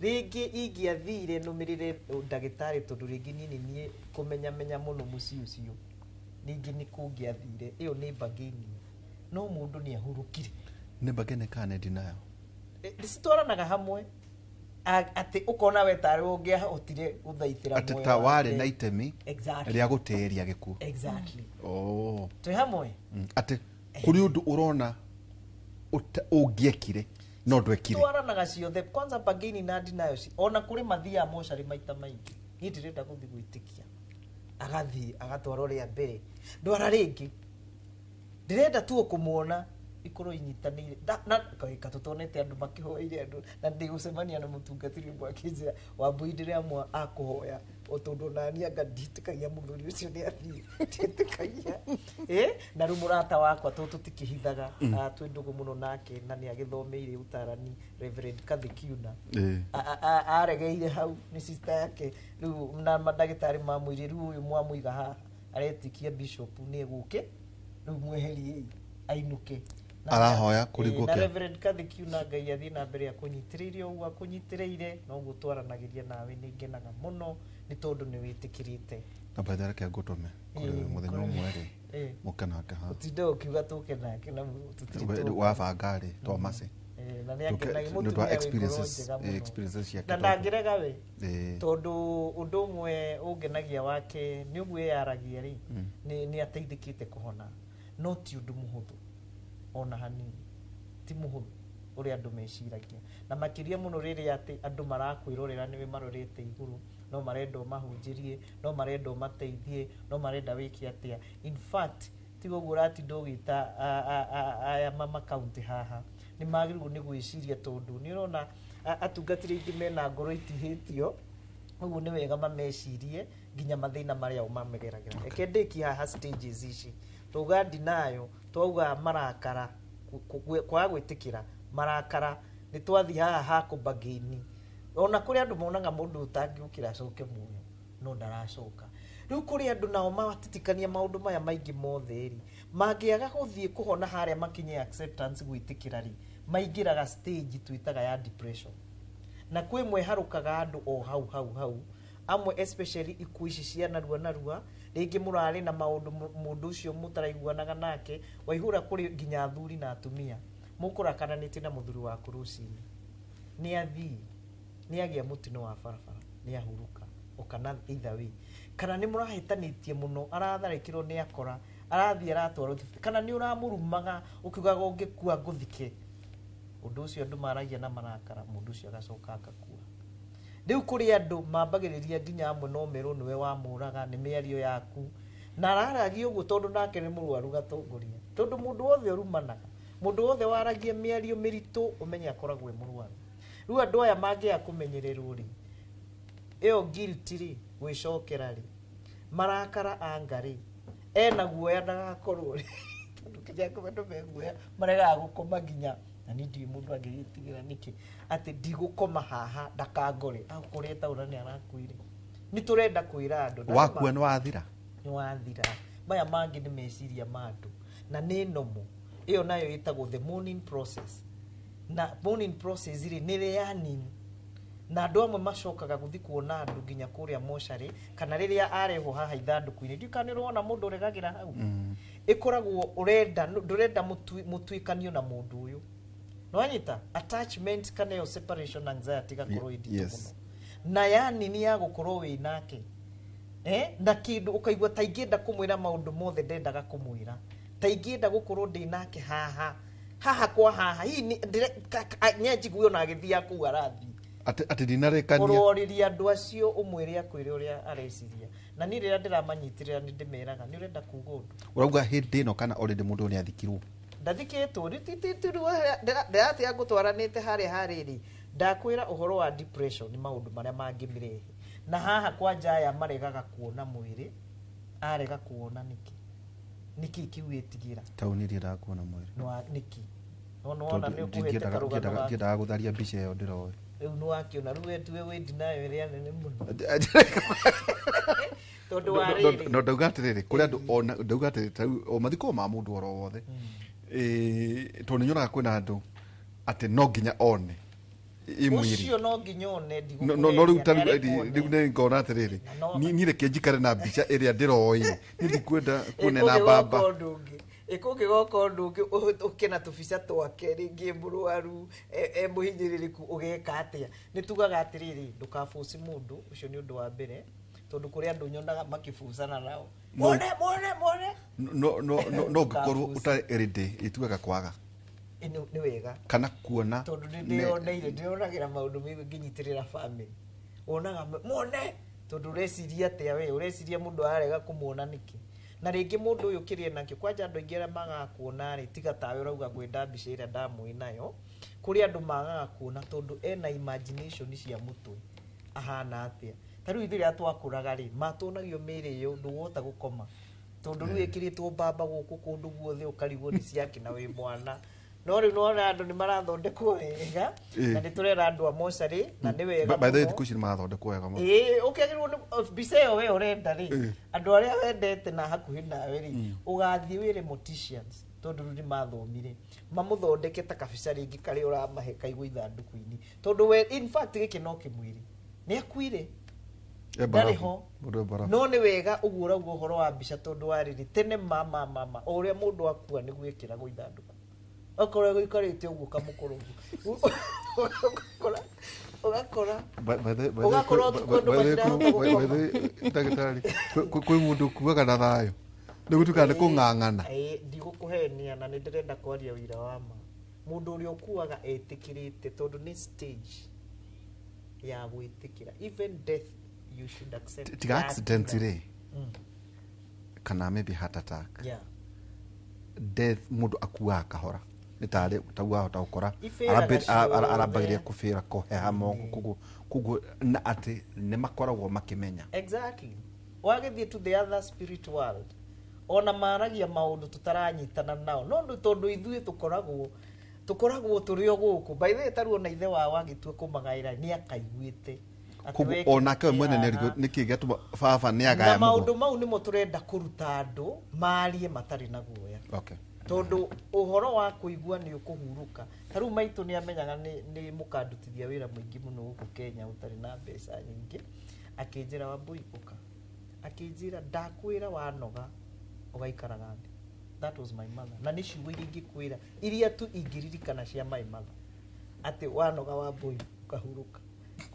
rĩngĩ ingĩathire nũmĩrĩre ndagĩtarĩ, tondũ rĩngĩ niĩ nĩ niĩ kũmenyamenya mũno mũciĩ ũcio, ningĩ nĩ kũngĩathire. Ĩyo nĩ bargaining, no mũndũ nĩ ahurũkire. Nĩ bargaining kana nĩ denial? Citwaranaga hamwe, atĩ ũkona we tarĩ ũngĩahotire gũthaitĩra Atĩ muoyo ta warĩ wake. na itemi rĩa gũtĩĩria gĩkuũ. Exactly. Oh. Twĩ hamwe. Atĩ kũrĩ ũndũ ũrona ũngĩekire no ndwekire. Twaranaga ciothe, kwanza bargaining na denial ona kũrĩ mathiaga mocarĩ maita maingĩ, niĩ ndĩrenda gũthiĩ gwĩtĩkia, agathiĩ agatwarwo rĩa mbere, ndwara rĩngĩ, ndĩrenda tu kũmuona, ikorwo inyitanĩire. Na kaĩ tũtonete andũ makĩhoeire andũ, na ndĩgũcemania na mũtungatĩri ũmwe akĩnjĩra, Wambui ndĩramwa akũhoya o tondũ nani anga ndiĩtĩkagia mũthuri ũcio nĩ athiĩ, ndiĩtĩkagia. Na rĩu mũrata wakwa tondũ tũtikĩhithaga, twĩ ndũgũ mũno nake na nĩ agĩthomeire ũtarani, Reverend Kathy Kiuna, aregeire hau nĩ sister yake rĩu, na mandagĩtarĩ mamwĩrire rĩu ũyũ mwamũiga haha aretĩkia bishop nĩ egũke, rĩu mweheriei ainũke. Arahoya kũringwo Na kĩa. Reverend Kathy na Ngai athiĩ na mbere akũnyitĩrĩire ũguo akũnyitĩrĩire, noguo twaranagĩria nawe nĩ ngenaga mũno nĩ tondũ nĩ wĩtĩkĩrĩte. Na by the way, reke ngũtũme kũrĩ mũthenya ũmwe rĩ, mũke nake haha. Ũtinde ũkiuga tũke nake na tũtirĩ Wabanga rĩ twamace. Na nĩ akenagia Nĩ ũndũ wa mũtumia wĩ ngoro experiences, njega mũno. experiences ciake Na ndangĩrega we, tondũ ũndũ ũmwe ũngenagia wake nĩ ũguo eyaragia rĩ, nĩ ateithĩkĩte kũhona, no ti ũndũ mũhũthũ ona hanini, ti mũhũthũ ũrĩa andũ meciragia, na makĩria mũno rĩrĩa atĩ andũ marakwĩrorera nĩwe marorete igũrũ, no marenda ũmahunjĩrie, no marenda ũmateithie, no marenda wĩke atĩa. In fact, tiga ũguo ũratinda ũgĩta aya mama county haha, nĩ magĩrĩirwo nĩ gwĩciria, tondũ nĩ ũrona atungatĩri aingĩ mena ngoro itihĩtio, ũguo nĩ wega mamecirie nginya mathĩna marĩa o mamegeragĩra. Reke ndĩkie haha stages ici twauga ndinayo, twauga marakara, kwaga gwĩtĩkĩra marakara, nĩ twathiĩ haha ha kũbagĩni, ona kũrĩ andũ monaga mũndũ ũtangĩũkĩra acoke muoyo no ndaracoka. Rĩu kũrĩ andũ nao matitikania maũndũ maya maingĩ mothe rĩ, mangĩaga gũthiĩ kũhona harĩa makinye acceptance gwĩtĩkĩra rĩ, maingĩraga stage twĩtaga ya depression, na kwĩ mweharũkaga andũ o hau hau hau, amwe especially ikuũ ici cia narua narua, rĩngĩ mũrarĩ na maũndũ mũndũ ũcio mũtaraiguanaga nake, waihũra kũrĩ nginya athuri na atumia, mũkũrakaranĩtie na mũthuri waku rũcinĩ, nĩ athiĩ, nĩ agĩa mũtino wa barabara, nĩ ahurũka, kana either way, kana nĩ mũrahĩtanĩtie mũno, aratharĩkĩrwo nĩ akora, arathiĩ aratwarwo thibitarĩ, kana nĩ ũramũrumaga ũkiugaga ũngĩkua ngũthike, ũndũ ũcio andũ maragia na marakara, mũndũ ũcio agacoka agakua. Rĩu kũrĩ andũ mambagĩrĩria nginya amwe no merwo nĩwe wamũraga nĩ mĩario yaku, na araragia ũguo tondũ nake nĩ mũrwaru gatongoria, tondũ mũndũ wothe ũrumanaga, mũndũ wothe waragia mĩario mĩritũ ũmenye akoragwo e mũrwaru. Rĩu andũ aya mangĩaga kũmenyererwo rĩ, ĩyo guilt rĩ, gwĩcokera rĩ, marakara anga rĩ, ena guoya ndagakorwo rĩ, tondũ kĩrĩa andũ me guoya maregaga gũkoma nginya, na niĩ ndiũĩ mũndũ angĩgĩtigĩra nĩkĩ atĩ ndigũkoma haha ndakangore, agũkore taũra nĩ arakuire. Nĩ tũrenda kwĩra andũ wakua nĩ wathira, nĩ wathira. Maya mangĩ nĩ meciria ma andũ na nĩ nomo ĩyo nayo ĩtagwo the mourning process, na mourning process rĩ nĩ rĩani, na andũ amwe macokaga gũthiĩ kuona andũ nginya kũrĩa mocarĩ, kana rĩrĩa arehwo haha ithandũkũ-inĩ, ndiũĩ kana nĩ ũrona mũndũ ũregagĩra hau, ĩkoragwo ũrenda ndũrenda mũtuĩkanio na mũndũ ũyũ, nĩwanyita attachment kana ĩyo separation anxiety gakorwo ĩ nditũ mũno, na yani nĩ ya gũkorwo wĩ nake na kĩndũ ũkaigua ta ingĩenda kũmwĩra maũndũ mothe ndendaga kũmwĩra, ta ingĩenda gũkorwo ndĩ nake haha haha kwa haha, hihi nĩ ona agĩthiĩ kũu arathiĩ atĩ ndinarĩkania ũrorĩria andũ acio ũmwĩre akwĩre ũrĩa areciria, na niĩ rĩrĩa ndĩramanyitĩrĩra nĩ ndĩmeraga nĩ ũrenda kuga ũndũ, ũrauga hĩndĩ ĩno kana already mũndũ nĩ athikirwo? Ndathikĩtwo ndĩratia ngũtwaranĩte harĩa harĩrĩ, ndakwĩra ũhoro wa depression nĩ maũndũ marĩa mangĩmĩrehe, na haha kwanja aya maregaga kuona mwĩrĩ, arega kuona nĩkĩ nĩkĩ kĩu wĩtigĩra taũni ndiendaga kuona mwĩrĩ nĩkĩ nona nĩ ũkũhete karũgano gaku, ndiendaga gũtharia mbica ĩyo ndĩroĩ rĩu nĩ wakĩona rĩu we tuwe wĩ ndinayo ĩrĩa nene mũno tondũ wa rĩrĩ no ndauga atĩrĩrĩ kũrĩ andũ ona ndauga atĩrĩrĩ o mathiko ma mũndũ oro wothe tondũ nĩnyonaga kwĩna andũ atĩ no nginya one ũcio no nginya one no rĩu rĩu nĩ ngona atĩrĩrĩ niĩ reke njikare na mbica ĩrĩa ndĩroĩ niĩ ndikwenda kuone na baba ĩkũngĩgoka ũndũ ũngĩ ũke na tũbica twake rĩngĩ mũrwaru e mũhinyĩrĩrĩku ũgeka atĩa? Nĩ tugaga atĩrĩrĩ ndũkabuci mũndũ ũcio nĩ ũndũ wa mbere, tondũ kũrĩ andũ nyonaga makĩbucana nao mone mone mone no no no ngĩkorwo ũtarĩ ready ĩtuaga kwaga nĩ wega kana kuona tondũ nĩ ndĩyoneire ndĩyonagĩra maũndũ maingĩ ngĩnyitĩrĩra family wonaga mone tondũ ũreciria atĩa we ũreciria mũndũ ararega kũmuona nĩkĩ na rĩngĩ mũndũ ũyũ kĩrĩa nakĩo kwanja andũ aingĩ arĩa magaga kuona rĩ tiga tawe ũrauga ngwenda mbica ĩrĩa ndamwĩ nayo kũrĩ andũ magaga kuona tondũ ena imagination cia mũtwe ahana atĩa ta rĩu ithuĩ rĩrĩa twakũraga rĩ matuonagio mĩĩrĩ ĩyo ndũhota gũkoma tondũ rĩu ĩkĩrĩtwo mbamba gũkũ kũndũ guothe ũkarigwo nĩ ciake na wĩ mwana no rĩu nĩwona andũ nĩ marathondekwo wega na nĩ tũrera andũ a mocarĩ na nĩ wega by the way thikũ ici nĩ marathondekwo wega mũno ĩĩ ũkĩagĩrĩirwo nĩ mbica ĩyo we ũrenda rĩ andũ arĩa wendete na hakuhĩ nawe rĩ ũgathiĩ wĩre morticians Tondũ rĩu nĩ mathomire. Mamũthondeke ta kabica rĩngĩ karĩa ũramahe kaigwo ithandũkũ-inĩ. Tondũ we in fact gĩkĩ no kĩmwĩrĩ. Nĩ akuire. Ndarĩ ho. No nĩ wega ũguo ũrauga ũhoro wa mbica tondũ wa rĩrĩ tene mama o ũrĩa mũndũ akua nĩguo ĩkĩragwo ithandũkũ. Okorwo gũikarĩte ũguo kamũkũrũ ũguo. Ũgakora ũgakora ũtukũ andũ matirahota gũkoma. Ndagĩtarĩ kwĩ mũndũ ũkuaga na thayũ nĩ gũtuĩka nĩ kũng'ang'ana. Ndigũkũhenia na nĩ ndĩrenda kwaria wĩra wa ma. Mũndũ ũrĩa ũkuaga etĩkĩrĩte tondũ nĩ stage ya gwĩtĩkĩra. Even death you should accept. Tiga accident rĩ kana maybe heart attack. Yeah. Death mũndũ akuaga kahora nĩ tarĩ tau wahota gũkora arambagĩrĩria kũbĩra kũheha moko koguo na atĩ nĩ makoragwo makĩmenya. Exactly. Wagĩthiĩ to the other spirit world ona maragia maũndũ tũtaranyitana nao no tondũ ithuĩ tũkoragwo tũrĩ o gũkũ. By the way tarĩu ona ithe wao agĩtua kũmagaĩra nĩ akaiguĩte. Onake mwene nĩkĩ gĩatũma baba nĩ agaya na maũndũ mau nĩmo tũrenda kũruta andũ marie matarĩ na guoya. Okay. Tondũ ũhoro wa kũigua nĩ ũkũhurũka. Ta rĩu maitũ nĩ amenyaga nĩ mũkandutithia wĩra mũingĩ mũno gũkũ Kenya ũtarĩ na mbeca nyingĩ. Akĩnjĩra Wambui ũka. Akĩnjĩra ndakwĩra wanoga ũgaikaraga thĩ. That was my mother. Na nĩ ciugo iria ingĩkwĩra iria tu ingĩririkana cia my mother. Atĩ wanoga Wambui ũkahurũka.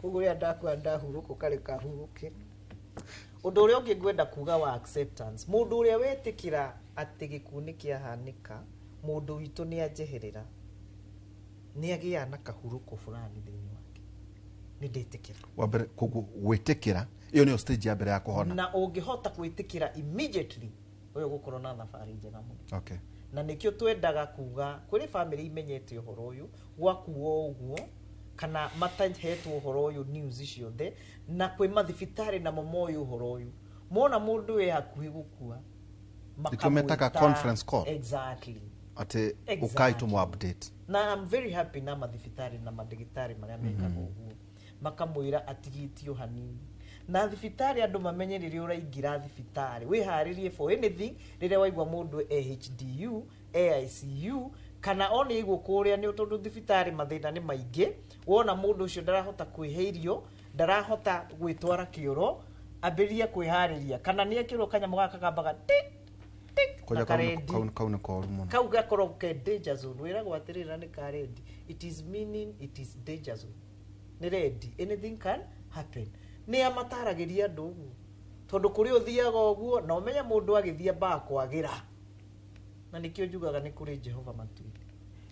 Koguo rĩrĩa ndakua ndahurũka ũkareka hurũke. Ũndũ ũrĩa ũngĩ ngwenda kuga wa acceptance, mũndũ ũrĩa wetĩkĩra atĩ gĩkuũ nĩ kĩahanĩka, mũndũ witũ nĩ anjeherera, nĩ agĩaga na kahurũko fulani thĩinĩ wake. Nĩ ndetĩkĩra. Wa mbere koguo gwĩtĩkĩra ĩyo nĩyo stage ya mbere ya kũhona. Na ũngĩhota gwĩtĩkĩra immediately ũyũ gũkorwo na thabarĩ njega mũno. Okay. Na nĩkĩo twendaga kuga kũrĩ family imenyete ũhoro ũyũ gwakuo ũguo kana matahetwo ũhoro ũyũ news ciothe na kwĩ mathibitarĩ namo moĩ ũhoro ũyũ. Mona mũndũ wĩ hakuhĩ gũkua makamwĩta conference call. Exactly. Atĩ ũkai tũmũ update. Na I'm very happy na mathibitarĩ na mandagĩtarĩ marĩa mekaga ũguo. Makamwĩra atigĩtio hanini. Na thibitarĩ andũ mamenye rĩrĩa ũraingĩra thibitarĩ wĩharĩrie for anything rĩrĩa waigua mũndũ HDU, AICU kana ona igwo kũrĩa nĩ tondũ thibitarĩ mathĩna nĩ maingĩ. Wona mũndũ ũcio ndarahota kwĩhe irio, ndarahota gwĩtwara kĩoro, ambĩrĩria kwĩharĩria kana nĩ ekĩrwo kanyamũ gaka kambaga tik tik na karendi. Kau nĩ koru mũno. Kau gakoragwo ke danger zone. Wĩragwo atĩrĩrĩ na nĩ ka rendi. It is meaning it is danger zone. Nĩ rendi. Anything can happen. Nĩ amataragĩria andũ ũguo tondũ kũrĩ ũthiaga ũguo na ũmenye mũndũ agĩthiĩ ambaga kwagĩra. Na nĩkĩo njugaga nĩ kũrĩ Jehova matu-inĩ.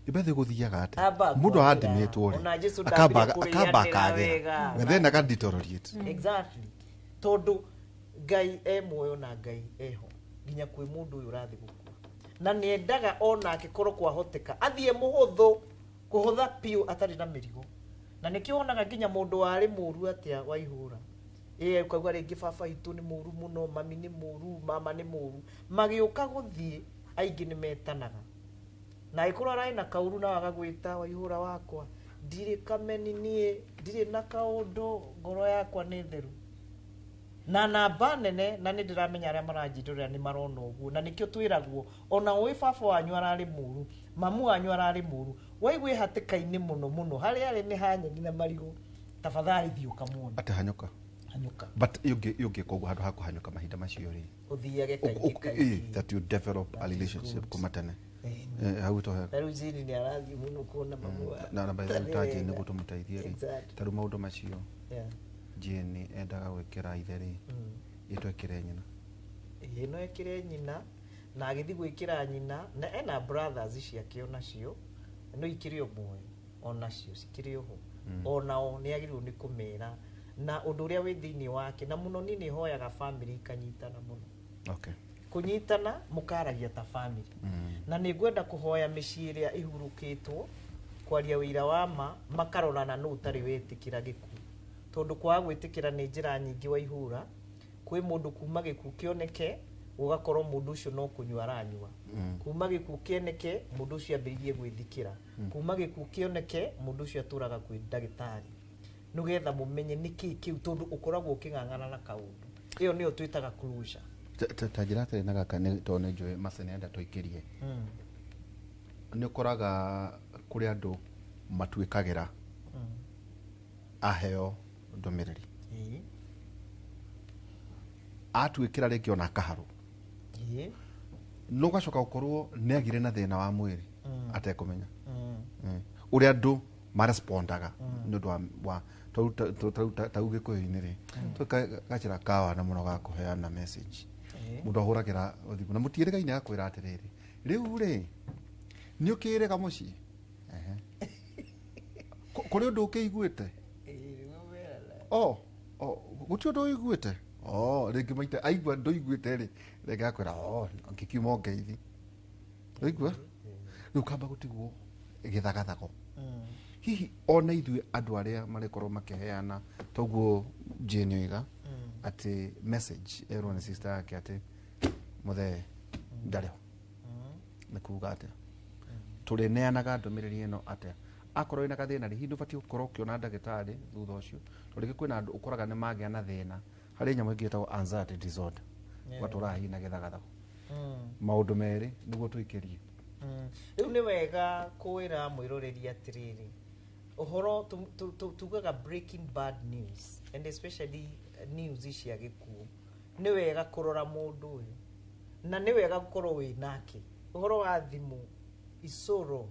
Ibethe gũthiaga atĩa? Mũndũ andimĩtwo rĩ akamba akagĩra and then aka deteriorate. Exactly. Tondũ Ngai e muoyo na Ngai eho nginya kwĩ mũndũ ũyũ ũrathiĩ gũkua. Na nĩendaga onake korwo kwahoteka athiĩ mũhũthũ kũhũtha piũ atarĩ na mĩrigo. Na nĩkĩo wonaga nginya mũndũ warĩ mũru atĩa wa ihũra. Ĩĩ ũkauga rĩngĩ baba witũ nĩ mũru mũno, mami nĩ mũru, mama nĩ mũru. Magĩũka gũthiĩ aingĩ nĩ metanaga. Na angĩkorwo ararĩ na kaũru na agagwĩta waihũra wakwa, ndirĩ kameni niĩ, ndirĩ na kaũndũ, ngoro yakwa nĩ theru. Na namba nene na nĩ ndĩramenya arĩa maranjĩrĩra nĩ marona ũguo na nĩkĩo twĩragwo ona ũĩ baba wanyu ararĩ mũru, mamu wanyu ararĩ mũru, waigua hatĩka-inĩ mũno mũno harĩa arĩ nĩ hanyeni na marigũ, tafadhali thiĩ ũkamuone. Atĩ hanyũka. Hanyũka. But ũngĩka ũguo handũ ha kũhanyũka mahinda macio rĩ ũthiage kaingĩ kaingĩ. That you develop a relationship kuma tene. Hau to hega. Rĩu Jane nĩ arathiĩ mũno kuona mamu wa. Na by the way ta Jane nĩguo tũmũteithie rĩ. Ta rĩu maũndũ macio. Jane endaga gwĩkĩra ithe rĩ ĩtwekĩre nyina. Ĩĩ no ĩkĩre nyina na agĩthiĩ gwĩkĩra nyina na ena brothers ciake onacio no ikĩrĩ o muoyo onacio cikĩrĩ oho. Onao nĩ agĩrĩirwo nĩ kũmera na ũndũ ũrĩa wĩ thĩinĩ wake na mũno niĩ nĩ hoyaga family ikanyitana mũno. Okay. Kũnyitana mũkaragia ta family. Na nĩ ngwenda kũhoya mĩciĩ ĩrĩa ĩhurũkĩtwo kwaria wĩira wa ma makarorana nũ ũtarĩ wetĩkĩra gĩkuũ. Tondũ kwaga gwĩtĩkĩra nĩ njĩra nyingĩ wa ihũra kwĩ mũndũ kuma gĩkuũ kĩoneke ũgakorwo mũndũ ũcio no kũnyua aranyua. Kuma gĩkuũ kĩoneke mũndũ ũcio ambĩrĩrie gwĩthikĩra. Kuma gĩkuũ kĩoneke mũndũ ũcio atũraga kwĩ ndagĩtarĩ. Nĩgetha mũmenye nĩkĩĩ kĩu tondũ ũkoragwo ũkĩng'ang'ana na kaũndũ. Ĩyo nĩyo twĩtaga closure. Ta njĩra atĩrĩ na gaka tondũ nĩ njũĩ Mercy nĩ enda tũikĩrie. Nĩ ũkoraga kũrĩ andũ matuĩkagĩra aheo ndũmĩrĩri. Atuĩkĩra rĩngĩ ona akaharwo. No ũgacoka gũkorwo nĩ agire na thĩna wa mwĩrĩ atekũmenya. Ũrĩa andũ marespondaga nĩ ũndũ wa tau gĩkũyũ-inĩ rĩ, gacĩra kawana mũno ga kũheana message. Mũndũ ahũragĩra thimũ na mũtiĩrĩgaine agakwĩra atĩrĩrĩ, rĩu rĩ nĩ ũkĩrĩga mũciĩ? Kũrĩ ũndũ ũkĩiguĩte? Gũtirĩ ũndũ ũiguĩte? Rĩngĩ maita aigua ndũiguĩte rĩ, rĩngĩ agakwĩra ngĩkiuma ũngeithi. Ũigua? Rĩu kamba gũtigwo gĩthagathago. Hihi ona ithuĩ andũ arĩa marĩkorwo makĩheana toguo Jane oiga atĩ message erwo nĩ sister yake atĩ mũthee ndarĩ ho. Nĩ kuga atĩa? Tũrĩneanaga ndũmĩrĩri ĩno atĩa? Akorwo wĩna gathĩna rĩ, hihi ndũbatiĩ gũkorwo ũkĩona ndagĩtarĩ thutha ũcio, tondũ rĩngĩ kwĩna andũ ũkoraga nĩ magĩa na thĩna. Harĩ nyamũ ĩngĩ ĩtagwo anxiety disorder, ũgatũraga hihi na gĩthagathago. Maũndũ merĩ nĩguo tũikĩrie. Rĩu nĩ wega kwĩra mwĩroreri atĩrĩrĩ, ũhoro tugaga breaking bad news and especially news cia gĩkuũ, nĩ wega kũrora mũndũ ũyũ na nĩ wega gũkorwo wĩ nake. Ũhoro wa thimũ is so wrong.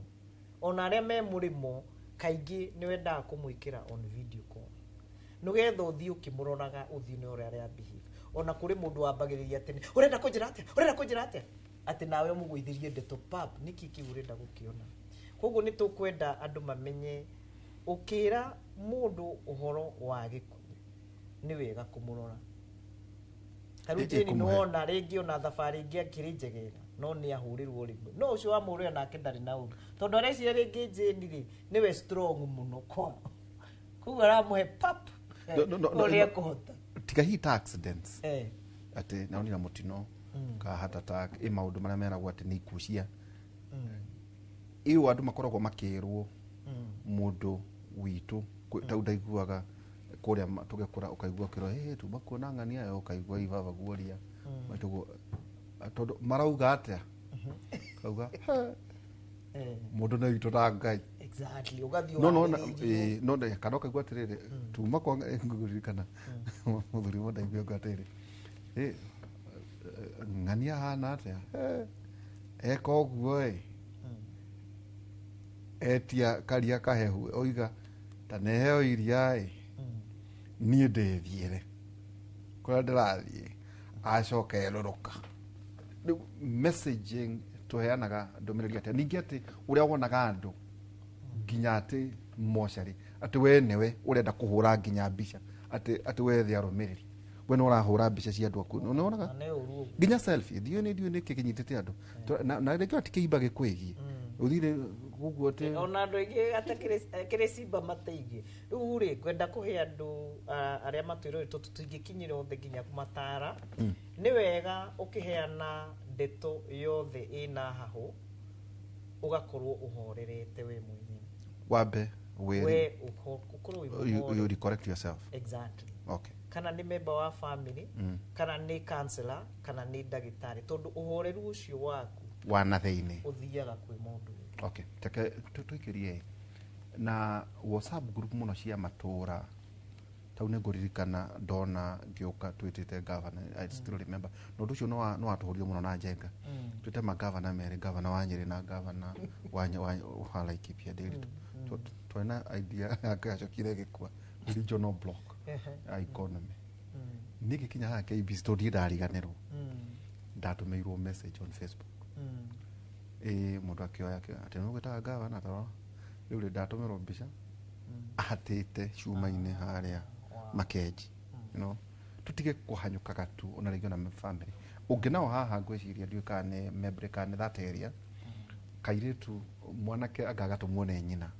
Ona arĩa me mũrĩmo kaingĩ nĩ wendaga kũmwĩkĩra on video call nĩgetha ũthiĩ ũkĩmũroraga ũthiũ nĩ ũrĩa arĩa behave. Ona kũrĩ mũndũ wambagĩrĩria atĩ ũrenda kũnjĩra atĩa, ũrenda kũnjĩra atĩa, atĩ nawe ũmũgũithĩrie ndeto pap, nĩkĩ kĩu ũrenda gũkĩona. Koguo nĩ tũkwenda andũ mamenye ũkĩra mũndũ ũhoro wa gĩkuũ nĩ wega kũmũrora. Tarĩu Jane nĩwona rĩngĩ ona thabarĩ ĩngĩ akĩrĩ njegera no nĩ ahũrĩrwo rĩmwe, no ũcio wamũhũrĩra nake ndarĩ na ũru tondũ areciria rĩngĩ Jane rĩ nĩwe strong mũno kwao, koguo aramũhe pap ũrĩa ekũhota. Tiga hihi ta accidents atĩ naonire mũtino ka heart attack, ĩ maũndũ marĩa meragwo atĩ nĩ ikuũ cia ĩyo andũ makoragwo makĩrwo mũndũ witũ tau ndaiguaga kũrĩa tũgĩkũra ũkaigua ũkĩrwo hey, tuma kuona ng'ania ĩyo ũkaigua ibaba guoria maitũguo tondũ marauga atĩa kauga mũndũ nĩ witũ na Ngai. Exactly, ũgathiĩ no no no kana ũkaigua atĩrĩrĩ tuma kwa ngũririkana mũthuri ũmwe ndaigua atĩrĩrĩ ng'ania hana atĩa eka ũguo ĩ etia karia kahehu oiga ta neheo iria ĩ niĩ ndĩthiĩre kũrĩa ndĩrathiĩ acoka erũrũka. Rĩu messaging tũheanaga ndũmĩrĩri atĩa? Ningĩ atĩ ũrĩa wonaga andũ nginya atĩ mocarĩ atĩ we nĩwe ũrenda kũhũra nginya mbica atĩ wethe arũmĩrĩri, we nĩ ũrahũra mbica cia andũ aku, nĩwonaga nginya selfie thiĩ nĩ ndiũĩ nĩkĩ kĩnyitĩte andũ na rĩngĩ ti kĩimba gĩkwĩgiĩ ũthire ũguo atĩ ona andũ aingĩ atakĩrĩ cimba mateithie. Rĩu rĩ ngwenda kũhe andũ arĩa matwĩrorete tondũ tũtingĩkinyĩra othe nginya kũmatara, nĩ wega ũkĩheana ndeto yothe ĩna hahũ ũgakorwo ũhorerete we mwenyewe. Wambe we ũkorwo wĩ mũhorere. You recorrect yourself. Exactly. Okay. Kana nĩ member wa family, kana nĩ counselor, kana nĩ ndagĩtarĩ, tondũ ũhoreru ũcio waku wa na thĩinĩ ũthiaga kwĩ mũndũ. Okay, teke tũikĩrie na WhatsApp group mũno cia matũra tau nĩ ngũririkana ndona ngĩũka twĩtĩte governor, I still remember na ũndũ ũcio no watũhũrire mũno na njenga. Twĩte magavana merĩ, gavana wa Nyĩrĩ na gavana wa Laikipia Ndĩritũ. Twarĩ na idea yake yacokire ĩgĩkua regional block ya economy. Niĩ ngĩkinya haha KBC tondũ ndirĩ ndariganĩrwo, ndatũmĩirwo message on Facebook. Mũndũ akĩoya atĩ nĩ ũgwĩtaga gavana tarora rĩu rĩ ndatũmĩrwo mbica ahatĩte cuma-inĩ harĩa Makenji, you know, tutige kũhanyũkaga tu ona rĩngĩ ona family ũngĩ nao haha ngwĩciria ndiũĩ kana nĩ membre kana nĩ that area kairĩtu mwanake anga agatũmwo nĩ nyina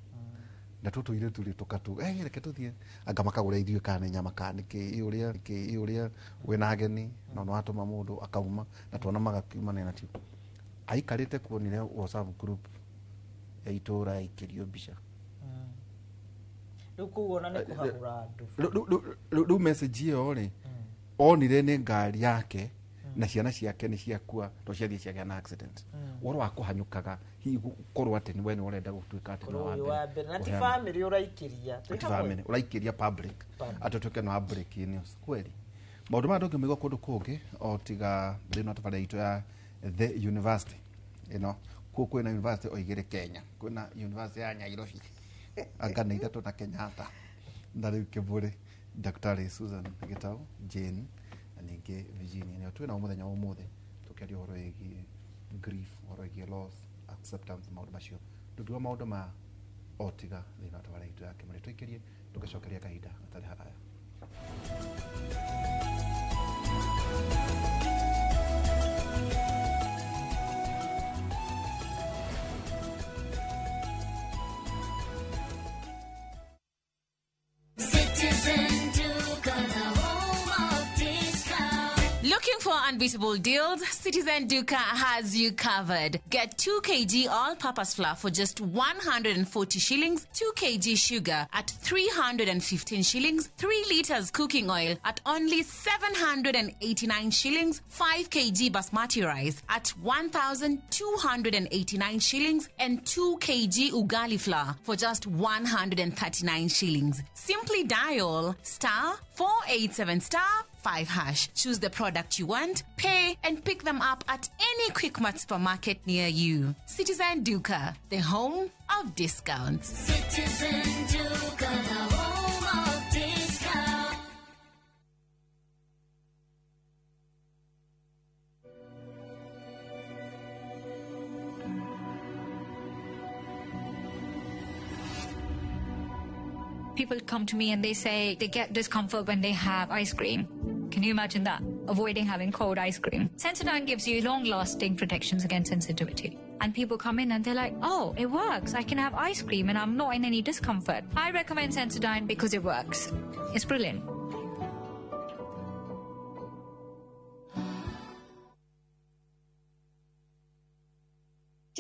na tũtũ irĩtu rĩ tũkatu reke tũthiĩ anga makagũra ithuĩ kana nĩ nyama kana nĩ kĩ ũrĩa kĩ ũrĩa wĩna ageni na nĩ watũma mũndũ akauma na tuona magakiumania na tio aikarĩte kuonire WhatsApp group ya itũra yaikĩrio mbica. Rĩu kũu ona nĩ kũhagũra andũ. Rĩu message ĩyo rĩ onire nĩ ngari yake Na ciana ciake nĩ ciakua to ciathiĩ ciagĩa na accident. Ũhoro wa kũhanyũkaga hihi gũkorwo atĩ nĩ we nĩ ũrenda gũtuĩka atĩ nĩ wa mbere na ti family ũraikĩria. Ti family ũraikĩria public atĩ ũtuĩke nĩ wa break news kweli. Maũndũ maya ndũngĩmaigua kũndũ kũngĩ o tiga thĩinĩ wa tabarĩra itũ ya The University. Ĩno kuo kwĩna university o igĩrĩ Kenya, kwĩna university ya Nairobi anga nĩ ithatũ na Kenyatta na rĩu Kĩbũrĩ, Daktari Susan Gitau, Jane na ningĩ Virginia nĩo twĩnao mũthenya wa ũmũthĩ tũkĩaria ũhoro wĩgiĩ grief, ũhoro wĩgiĩ loss, acceptance, maũndũ macio ndũngiuga maũndũ ma o tiga thĩinĩ wa tabarĩra itũ ya Kĩmũrĩ. Tũikĩrie tũgĩcokeria kahinda gatarĩ haraya. Looking for unbeatable deals? Citizen Duka has you covered. Get 2 kg all-purpose flour for just 140 shillings, 2 kg sugar at 315 shillings, 3 liters cooking oil at only 789 shillings, 5 kg basmati rice at 1,289 shillings, and 2 kg ugali flour for just 139 shillings. Simply dial star 487 star 5#. Choose the product you want, pay, and pick them up at any Quickmart supermarket near you. Citizen Duka, the home of discounts. Citizen Duka, the home of discounts. People come to me and they say they get discomfort when they have ice cream. Can you imagine that? Avoiding having cold ice cream. Sensodyne gives you long-lasting protections against sensitivity. And people come in and they're like, oh, it works. I can have ice cream and I'm not in any discomfort. I recommend Sensodyne because it works. It's brilliant.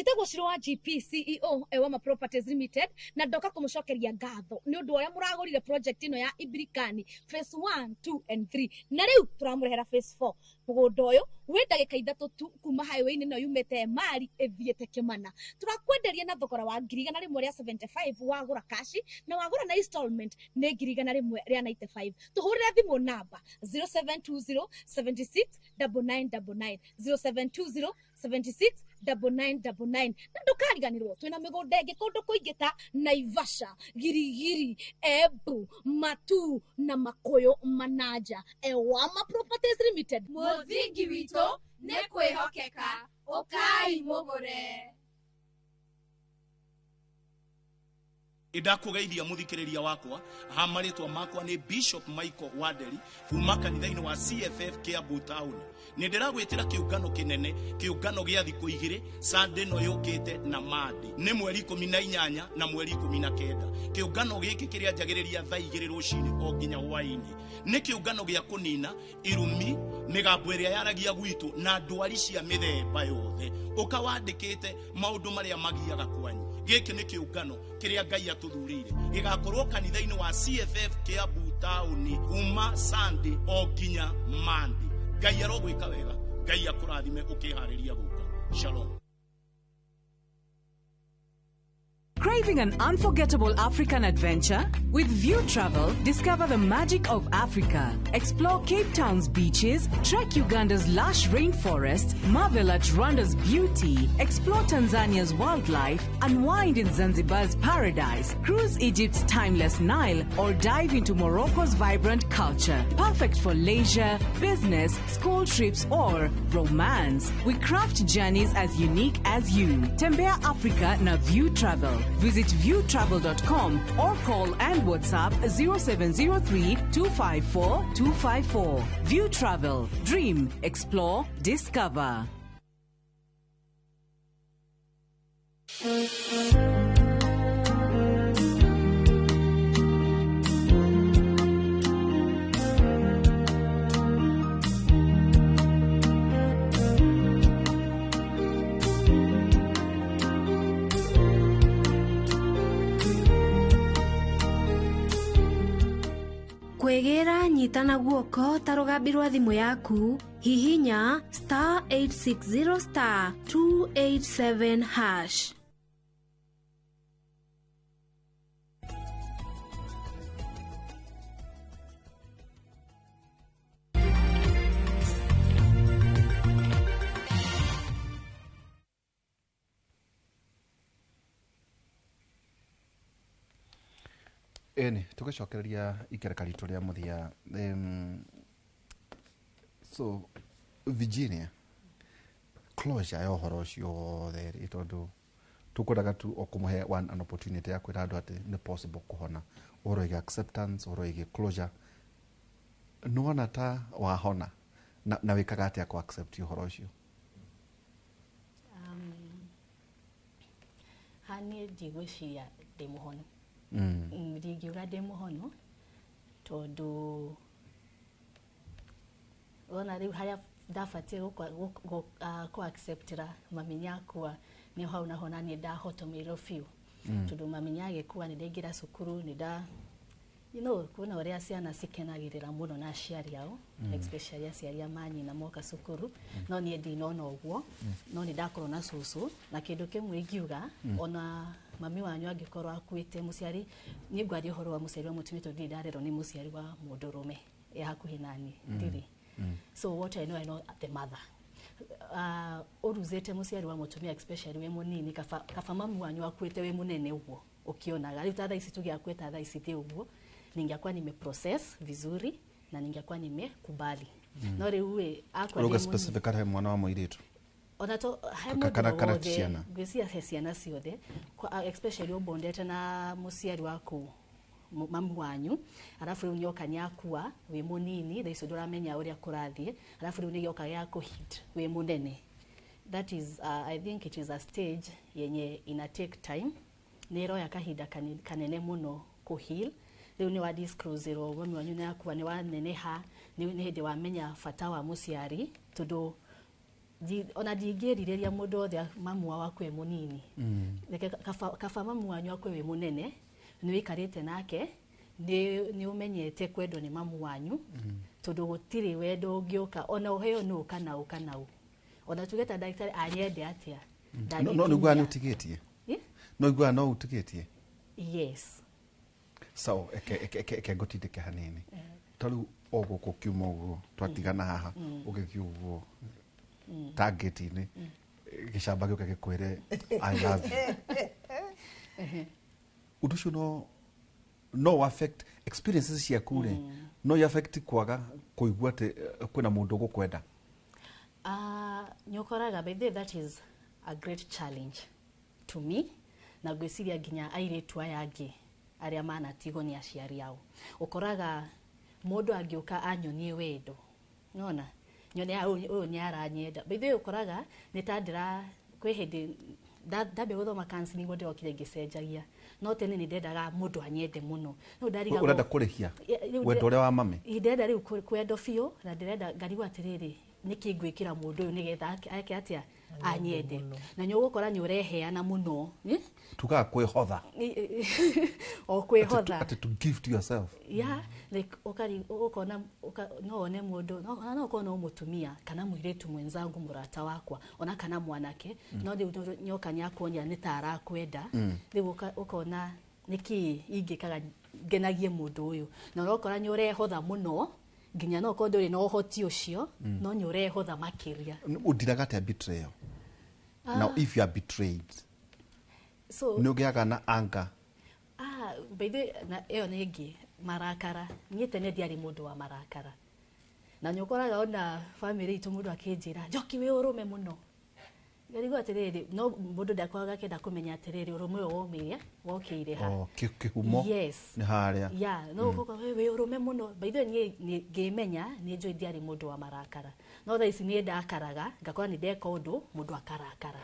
Njĩtagwo Shiro wa GP CEO Ewama Properties Limited na ndoka kũmũcokeria ngatho nĩ ũndũ ũrĩa mũragũrire project ĩno ya Ibirikani phase 1, 2 and 3 na rĩu tũramũrehera phase 4. Mũgũnda ũyũ wĩ ndagĩka 3 tu kuma highway-inĩ ĩno yumĩte Emali ĩthiĩte Kĩmana. Tũrakwenderia na thogora wa 175,000 wagũra kashi na wagũra na installment nĩ 195,000. Tũhũrĩre thimũ namba 0720 76 9999 0720 76 9999 na ndũkariganĩrwo twĩna mĩgũnda ĩngĩ kũndũ kũingĩ ta Naivasha, Girigiri, Embu, Matu na Makuyu Manaja. Ewama Properties Limited, mũthingi witũ nĩ kwĩhokeka, ũkai mũgũre. Ndakũgeithia mũthikĩrĩria wakwa ha marĩtwa makwa nĩ Bishop Michael Wanderi kuma kanitha-inĩ wa CFF Kiambu Town. Nĩ ndĩragwĩtĩra kĩũngano kĩnene, kĩũngano gĩa thikũ igĩrĩ Sunday ĩno yũkĩte na Monday nĩ mweri 18 na mweri 19. Kĩũngano gĩkĩ kĩrĩa njagĩrĩria thaa 2 rũcinĩ o nginya hwaĩ-inĩ. Nĩ kĩũngano gĩa kũnina irumi, mĩgambo ĩrĩa yaragia gwitũ na ndwari cia mĩthemba yothe. Ũkawandĩkĩte maũndũ marĩa magiaga kwanyu. Gĩkĩ nĩ kĩũngano kĩrĩa Ngai atũthurĩire gĩgakorwo kanitha-inĩ wa CFF Kiambu Town kuma Sunday o nginya Monday. Ngai arogwĩka wega, Ngai akũrathime ũkĩharĩria gũka. Shalom. Craving an unforgettable African adventure? With View Travel, discover the magic of Africa. Explore Cape Town's beaches, trek Uganda's lush rainforest, marvel at Rwanda's beauty, explore Tanzania's wildlife, unwind in Zanzibar's paradise, cruise Egypt's timeless Nile, or dive into Morocco's vibrant culture. Perfect for leisure, business, school trips, or romance. We craft journeys as unique as you. Tembea Africa na View Travel. Visit viewtravel.com or call and WhatsApp 0703 254 254. View Travel. Dream, explore, discover. Kwĩgĩra nyitana guoko ta rũgambi rwa thimũ yaku Hihinya star 860 star 287 hash. Ĩni tũgĩcokereria ikereka ritũ rĩa mũthia. So Virginia, closure ya ũhoro ũcio wothe rĩ, tondũ tũkwendaga tu o kũmũhe one an opportunity ya kwĩra andũ atĩ nĩ possible kũhona, ũhoro wĩgiĩ acceptance, ũhoro wĩgiĩ closure. Nĩwona ta wahona na wĩkaga atĩa kũ accept ũhoro ũcio? Niĩ ndigwĩciria ndĩ mũhonu. Ndingiuga ndĩ mũhonu tondũ wona rĩu harĩa ndabatiĩ kũ acceptĩra mami nĩakua, nĩ hau naho na niĩ ndahotomeirwo biũ. Tondũ mami nĩagĩkua nĩ ndaingĩra cukuru, nĩ nda you know, kuona ũrĩa ciana cikenagĩrĩra mũno na aciari ao, especially aciari a manyina moka cukuru. No niĩ ndinona ũguo, no nĩ ndakorwo na cũcũ, na kĩndũ kĩmwe ingiuga, ona mami wanyu angĩkorwo akuĩte mũciari, niĩ ngwaria ũhoro wa mũciari wa mũtumia tondũ ndirĩ ndarerwo nĩ mũciari wa mũndũrũme e hakuhĩ naniĩ, ndirĩ. So what I know the mother. Ũruzĩte mũciari wa mũtumia especially wĩ mũnini, kaba mamu wanyu akuĩte wĩ mũnene ũguo ũkĩonaga. Rĩu ta thaa ici tuge akuĩte thaa ici thĩ ũguo, ningekuwa nimeprocess vizuri na ningekuwa nimekubali. No rĩu ĩ akwa Ũrauga specifically he mwana wa mũirĩtu? Ona to he mũndũ wothe, ngwĩciria he ciana ciothe, especially ũbondete na mũciari waku mamu wanyu, arafu rĩu nĩoka nĩakua wĩ mũnini, thaa icio ndũramenya ũrĩa kũrathiĩ, arafu rĩu nĩgĩoka gĩa kũhit wĩ mũnene. That is, I think it is a stage yenye ina take time, nĩ ĩroya kahinda kanene mũno kũheal. Rĩu nĩ wa disclose-ĩrwo mami wanyu nĩakua, nĩ waneneha, nĩ hĩndĩ wamenya bata wa mũciari, tondũ ona ndingĩrirĩria mũndũ wothe mamu wao akue mũnini. Reke kaba mamu wanyu akue wĩ mũnene, nĩ wĩikarĩte nake, nĩ ũmenyete kwendwo nĩ mamu wanyu, tondũ gũtirĩ wendo ũngĩũka ona ũheo nũ kana ũ kana ũ. Ona tuge ta ndagĩtarĩ anyende atĩa, No nĩguo nĩ ũtigĩtie? No iguaga no ũtigĩtie? Yes. So eke ngũtindĩke hanini. Ta rĩu o gũkũ kiuma ũguo twatigana haha, ũgĩthiĩ ũguo ta ngĩti-inĩ, gĩcamba gĩũke gĩkwĩre I love you. Ũndũ ũcio no affect experiences ciaku rĩ, no affect kwaga kũigua atĩ kwĩna mũndũ ũgũkwenda. Nĩ ũkoraga, by the way, that is a great challenge to me, na ngwĩciria nginya airĩtu aya angĩ arĩa manatigwo nĩ aciari ao. Ũkoraga mũndũ angĩũka anyonie wendo, nona nyone ũyũ nĩ aranyenda. By the way, ũkoraga nĩ ta ndĩra kwĩ hĩndĩ ndambia gũthoma counseling nĩguo ndĩrokire ngĩcenjagia, no tene nĩ ndendaga mũndũ anyende mũno. No ndarigagwo ũrenda kũrĩhia wendo ũrĩa wa mami? Ndĩrenda rĩu kwendo biũ, na ndĩrenda ngarigwo atĩrĩrĩ, nĩkĩ ngwĩkĩra mũndũ ũyũ nĩgetha eke atĩa anyende. Na nĩ ũgũkora nĩ ũreheana mũno. Tugaga kwĩhotha. O kwĩhotha. Atĩ to give to yourself. Yeah, like ũkona no one mũndũ, no ũkorwo no mũtumia kana mũirĩtu mwenzangu mũrata wakwa, ona kana mwanake, no rĩu nyoka nĩakuonia nĩ ta arakwenda. Rĩu ũkona nĩkĩ ingĩkaga ngenagie mũndũ ũyũ. Na ũrokora nĩ ũrehotha mũno, nginya no ũkorwo ndũrĩ na ũhoti ũcio, no nĩ ũrehotha makĩria. Ũndiraga atĩa betrayal? Now if you are betrayed, so nĩ ũgĩaga na anger? By the way, na ĩyo nĩ ĩngĩ marakara. Niĩ tene ndiarĩ mũndũ wa marakara, na nĩ ũkoraga ona family itũ mũndũ akĩnjĩra Njoki wĩ ũrũme mũno, ngarigwo atĩrĩrĩ, no mũndũ ndakoragwo akĩenda kũmenya atĩrĩrĩ ũrũme ũyũ waumire wokĩire ha. Kĩhumo Yes. nĩ harĩa. Yeah, no ũkoka wĩ ũrũme mũno. By the way, niĩ ngĩmenya nĩ njũĩ ndiarĩ mũndũ wa marakara, no thaa ici niĩ ndakaraga ngakora nĩ ndeka ũndũ mũndũ akarakara.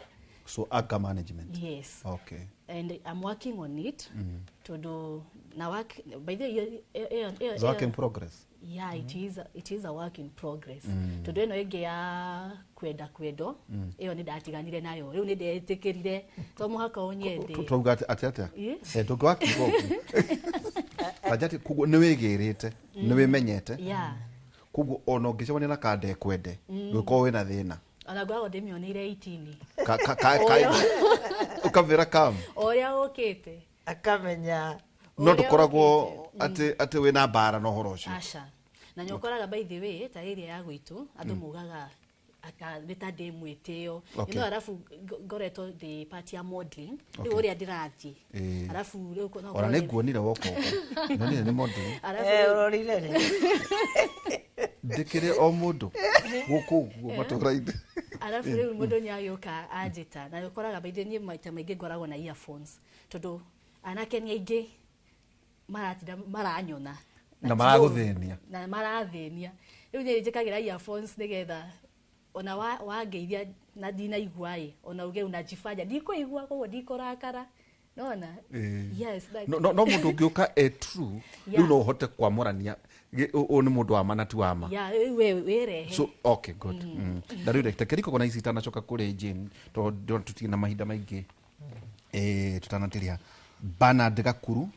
So anger management. Yes. Okay. And I'm working on it. Tondũ na work by the way, It's a work in progress. Yeah, it is a work in progress. Tondũ ĩno ĩngĩ ya kwenda kwendo, ĩyo nĩ ndatiganire nayo. Rĩu nĩ ndetĩkĩrire to mũhaka ũnyende. Twauga atĩ atĩa? Ndũngĩwakiuga ũguo. Kanja atĩ koguo nĩ wĩgĩrĩte, nĩ wĩmenyete. Yeah. Koguo ona ũngĩcemania na kanda ĩkwende ndũgũkorwo wĩna thĩna. Ona ngoragwo ndĩmĩoneire 18. Ka ka ũkamwĩra kam ũrĩa ũkĩte akamenya no ndũkoragwo atĩ wĩna mbara na ũhoro ũcio. Aca. Na nyokoraga by the way ta area ya gwitu andu mugaga nĩ ta ndĩ mwĩtĩo. You know, arabu ngoretwo ndĩ part ya modeling rĩu ũrĩa ndĩrathiĩ arabu rĩu no ona nĩ nguonire woka ũguo nonire nĩ modeling ũrorire rĩ ndĩkĩrĩ o mũndũ gũkũ ũguo matũra-inĩ. Arabu rĩu mũndũ nĩ agĩũka anjĩta na ũkoraga by the way niĩ maita maingĩ ngoragwo na earphones tondũ anake nĩ aingĩ maratinda maranyona na maragũthĩnia na marathĩnia rĩu niĩ njĩkagĩra earphones nĩgetha ona wangeithia na ndinaigua ĩ ona uge unajifanya ndikũigua koguo ndikũrakara nona. Yes, no no mũndũ ũngĩũka e true rĩu no ũhote kwamũrania ũyũ nĩ mũndũ wa ma na ti wa ma. Yeah, we wĩrehe. So okay, good. Na rĩu reke riko kona ici itanacoka kũrĩ Jane tondũ tũtirĩ na mahinda maingĩ tutanatĩria. Bernard Gakuru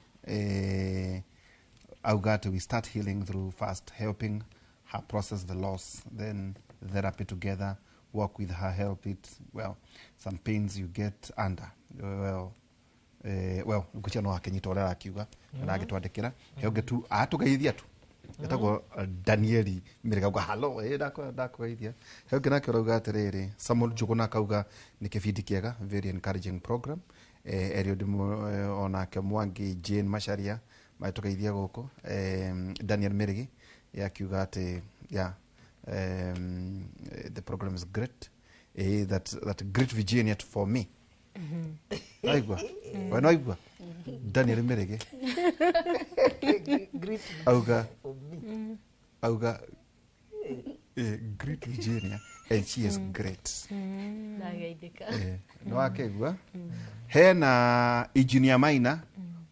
auga atĩ we start healing through first helping her process the loss, then therapy together, work with her, help it. Well, some pains you get under. Well, well, ngucia no akinyita ũrĩa arakiuga na agĩtwandĩkĩra he ũngĩ tu atũgeithia tu etagwo Danieli Mĩrĩga auga halo ndakũgeithia. He ũngĩ nake ũrauga atĩrĩrĩ Samuel Njuguna akauga nĩ kĩbindi kĩega, very encouraging program. Eliud onake Mwangi Jane Macharia magĩtũgeithia gũkũ. Daniel Mĩrĩgi yakiuga atĩ yeah, the program is great. That great Virginia for me. Aigua we no aigua Daniel Mĩrĩgi auga auga great Virginia and she is great. Ndageithĩka. No akĩigua hena Engineer Maina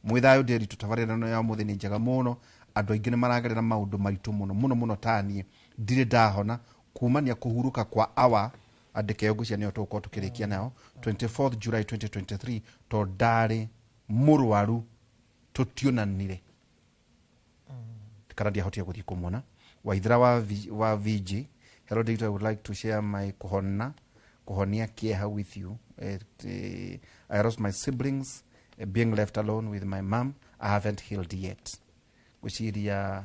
mwĩthayũ ndĩri tũtabarĩra no ya mũthĩ nĩ njega mũno. Andũ aingĩ nĩ maragerera maũndũ maritũ mũno mũno mũno taniĩ ndirĩ ndahona kumania kũhurũka kwa awa andĩke ngũcia nĩyo tũgũkorwo tũkĩrĩkia nayo 24th July 2023 to ndarĩ mũrwaru tũtionanire kana ndiahotire gũthiĩ kũmuona. Waithera wa VG, hello Dictor, I would like to share my kuhonia kieha with you. I lost my siblings, being left alone with my mom. I haven't healed yet. Gwĩciria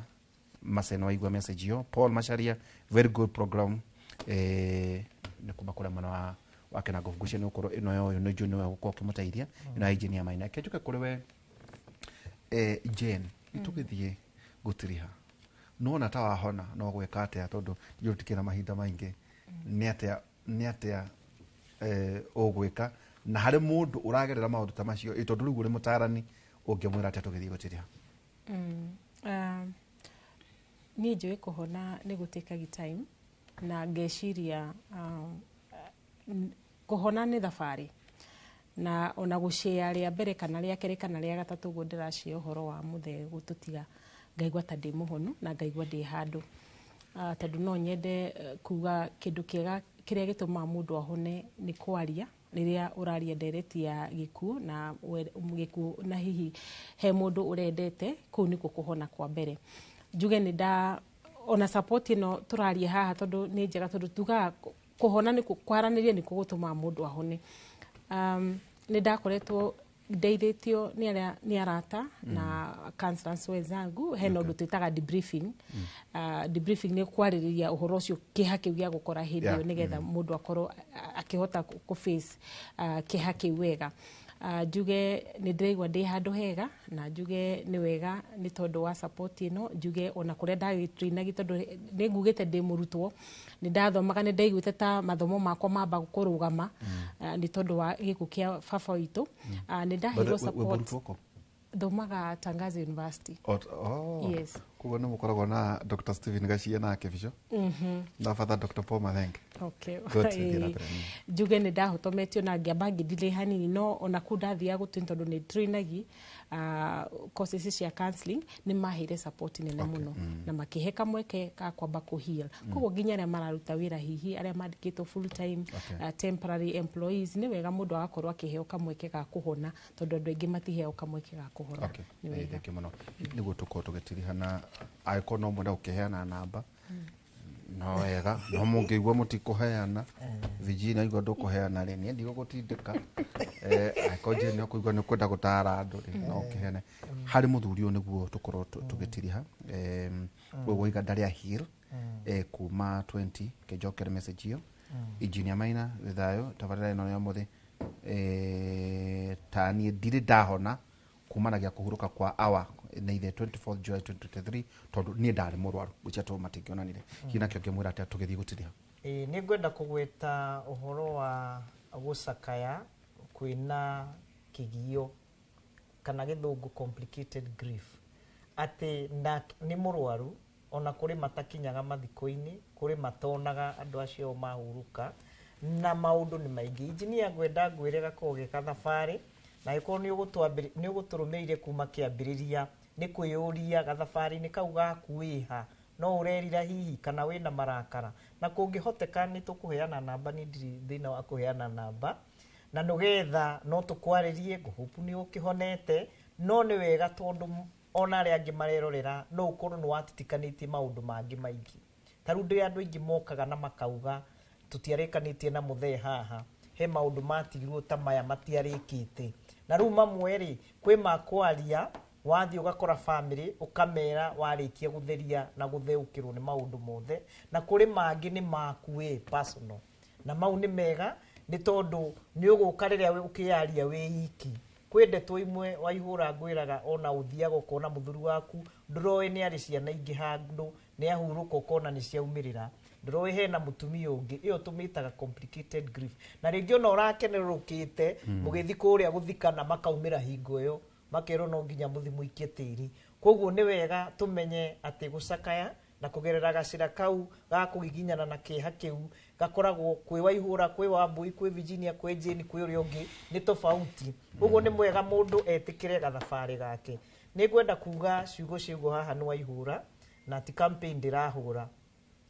Maseno waigua message yo. Paul Macharia, very good program. Nĩ kuma kũrĩa mwena wa Kenango ngũcia nĩ gũkorwo ĩno yoyo nĩ njũĩ nĩwe gũkorwo ũkĩmũteithia ĩno ya Engineer Maina. Reke njũke kũrĩ we Jane, tũgĩthiĩ gũtiriha nona ta wahona no gwĩka atĩa tondũ njũĩ tũtikĩrĩ na mahinda maingĩ nĩ atĩa ũgwĩka na harĩ mũndũ ũragerera maũndũ ta macio tondũ rĩu ũrĩ mũtarani ũngĩmwĩra atĩa tũgĩthiĩ gũtiriha? Niĩ njũĩ kũhona nĩ gũtĩkagi time na ngeciria kũhona nĩ thabarĩ na ona gũcĩa rĩa mbere kana rĩa kerĩ kana rĩa gatatũ ũguo ndĩracia ũhoro wa mũthee gũtũtiga ngaigua ta ndĩ mũhonu na ngaigua ndĩ handũ tondũ no nyende kuga kĩndũ kĩega kĩrĩa gĩtũmaga mũndũ ahone nĩ kwaria rĩrĩa ũraria ndereti ya gĩkuũ na gĩkuũ na hihi he mũndũ ũrendete kũu nĩkuo kũhona kwa mbere. Njuge nĩ nda ona support ĩno tũraria haha tondũ nĩ njega tondũ tugaga kũhona nĩ kwaranĩria nĩkuo gũtũmaga mũndũ ahone. Nĩ ndakoretwo ndeithĩtio nĩ arata na counselors wenzangu hena ũndũ twĩtaga debriefing. Debriefing nĩ kwarĩrĩria ũhoro ũcio kĩeha kĩu gĩa gũkora hĩndĩ ĩyo nĩgetha mũndũ akorwo akĩhota kũ face kĩeha kĩu wega. Njuge nĩ ndĩraigua ndĩ handũ hega na njuge nĩ wega nĩ tondũ wa support ĩno. Njuge ona kũrĩa ndagĩtrainagi tondũ nĩ ngugĩte ndĩ mũrutwo nĩ ndathomaga nĩ ndaiguĩte ta mathomo makwa mamba kũrũgama nĩ tondũ wa gĩkuũ kĩa baba witũ. Nĩ ndaheirwo support. Thomaga Tangaza University. Yes. Koguo nĩ mũkoragwo na Dr. Stephen Gachie nake bico na Father Dr. Paul Mathenge. Okay. Njuge nĩ ndahotometio na ngĩamba ngĩdilĩ hanini no ona kũu ndathiaga gũtwin tondũ nĩ trainagi courses cia counseling nĩ maheire support nene mũno na makĩhe kamweke ka kwamba kũ heal. Koguo nginya arĩa mararuta wĩra hihi arĩa mandĩkĩtwo full time temporary employees nĩ wega mũndũ agakorwo akĩheo kamweke ga kũhona tondũ andũ aingĩ matiheo kamweke ga kũhona. Nĩ wega. Thank you mũno. Nĩguo tũkorwo tũgĩtiriha na Angĩkorwo no mwenda gũkĩheana namba no wega, no mũngĩigua mũtikũheana, Virginia igua ndũkũheana rĩ, niĩ ndigũgũtindĩka. Angĩkorwo Jane nĩ ũkũigua nĩ ũkwenda gũtara andũ rĩ, no ũkĩheane. Harĩ mũthuri ũyũ nĩguo tũkorwo tũgĩtiriha. Ũguo waiga ndarĩ a heal kuma 20 kĩnjokere message ĩyo. Engineer Maina wĩ thayũ, tabarĩra ĩno ya ũmũthĩ ta niĩ ndirĩ ndahona kumanagia kũhurũka kwa awa nĩ the 24th July 2023 tondũ niĩ ndarĩ mũrwaru gwĩcia tondũ matingĩonanire. Hihi nakĩo ngĩmwĩra atĩa tũgĩthiĩ gũtiriha? Nĩ ngwenda kũgweta ũhoro wa gũcakaya kwĩna kĩgio kana gĩthũngũ complicated grief, atĩ nĩ mũrwaru ona kũrĩ matakinyaga mathiko-inĩ, kũrĩ matonaga andũ acio mahurũka, na maũndũ nĩ maingĩ. Engineer ngwenda ngwĩre gakoragwo ge gathabarĩ, na angĩkorwo nĩ ũgũtũrũmĩrĩire kuma kĩambĩrĩria nĩ kwĩyũria gathabarĩ-inĩ kau gaku wĩha, no ũrerira hihi kana wĩna marakara, na kũngĩhoteka nĩ tũkũheana namba, nĩ ndirĩ thĩna wa kũheana namba, na nĩgetha no tũkwarĩrie, ngũhũpu nĩ ũkĩhonete, no nĩ wega tondũ ona arĩa angĩ marerorera no ũkorwo nĩ watitikanĩtie maũndũ mangĩ maingĩ. Ta rĩu ndĩ andũ aingĩ mokaga na makauga tũtiarĩkanĩtie na mũthee haha, he maũndũ matigirwo ta maya matiarĩkĩte, na rĩu mamwe rĩ kwĩ makwaria wathiĩ ũgakora family ũkamera warĩkia gũtheria na gũtheũkĩrwo nĩ maũndũ mothe, na kũrĩ mangĩ nĩ maku we personal, na mau nĩ mega nĩ tondũ nĩ ũgũka rĩrĩa ũkĩyaria wĩ iki. Kwĩ ndeto imwe Waihũra ngwĩraga ona ũthiaga ũkona mũthuri waku ndũroĩ nĩ arĩ ciana ingĩ handũ nĩ ahurũka ũkona nĩ ciaumĩrĩra, ndũroĩ hena mũtumia ũngĩ, ĩyo tũmĩtaga complicated grief, na rĩngĩ ona ũrakenerũkĩte mũgĩthiĩ kũrĩa gũthikana makaumĩra hingo ĩyo makerwo no nginya mũthi mũikie tĩri. Koguo nĩ wega tũmenye atĩ gũcakaya na kũgerera gacĩra kau ga kũgiginyana na kĩeha kĩu gakoragwo kwĩ Waihũra, kwĩ Wambui, kwĩ Virginia, kwĩ Jane, kwĩ ũrĩa ũngĩ nĩ tofauti. Koguo nĩ mwega mũndũ etĩkĩre gathabarĩ gake. Nĩ ngwenda kuga ciugo ciugo haha nĩ Waihũra na ti campaign ndĩrahũra,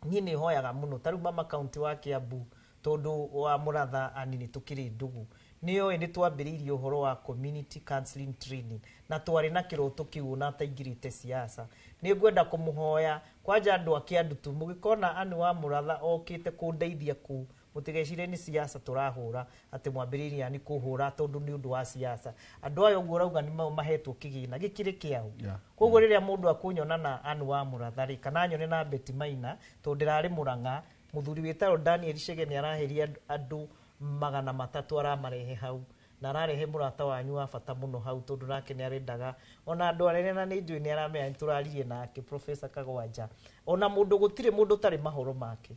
niĩ nĩ hoyaga mũno ta rĩu mama county wa Kiambu tondũ wa Mũratha ani nĩ tũkĩrĩ ndũgũ, nĩoĩ nĩ twambĩrĩirie ũhoro wa community counseling training na twarĩ na kĩroto kĩu ona ataingĩrĩte siasa. Nĩ ngwenda kũmũhoya kwanja andũ a Kĩandutu mũgĩkona Anne wa Mũratha okĩte kũndeithia kũu, mũtigecirie nĩ siasa tũrahũra atĩ mwambĩrĩirie ani kũhũra tondũ nĩ ũndũ wa siasa. Andũ aya ũguo ũrauga nĩ mahetwo kĩgĩna gĩkĩrĩ kĩao. Koguo rĩrĩa mũndũ akũnyona na Anne wa Mũratha rĩ, kana anyone na Betty Maina tondũ ndĩrarĩ Mũrang'a, mũthuri wĩtagwo Daniel Chege nĩ araheria andũ 300 aramarehe hau, na ararehe mũrata wanyu wa bata mũno hau tondũ nake nĩ arendaga ona andũ anene, na nĩ njũĩ nĩ aramenya nĩ tũraririe nake Professor Kagwanja, ona mũndũ gũtirĩ mũndũ ũtarĩ mahoro make,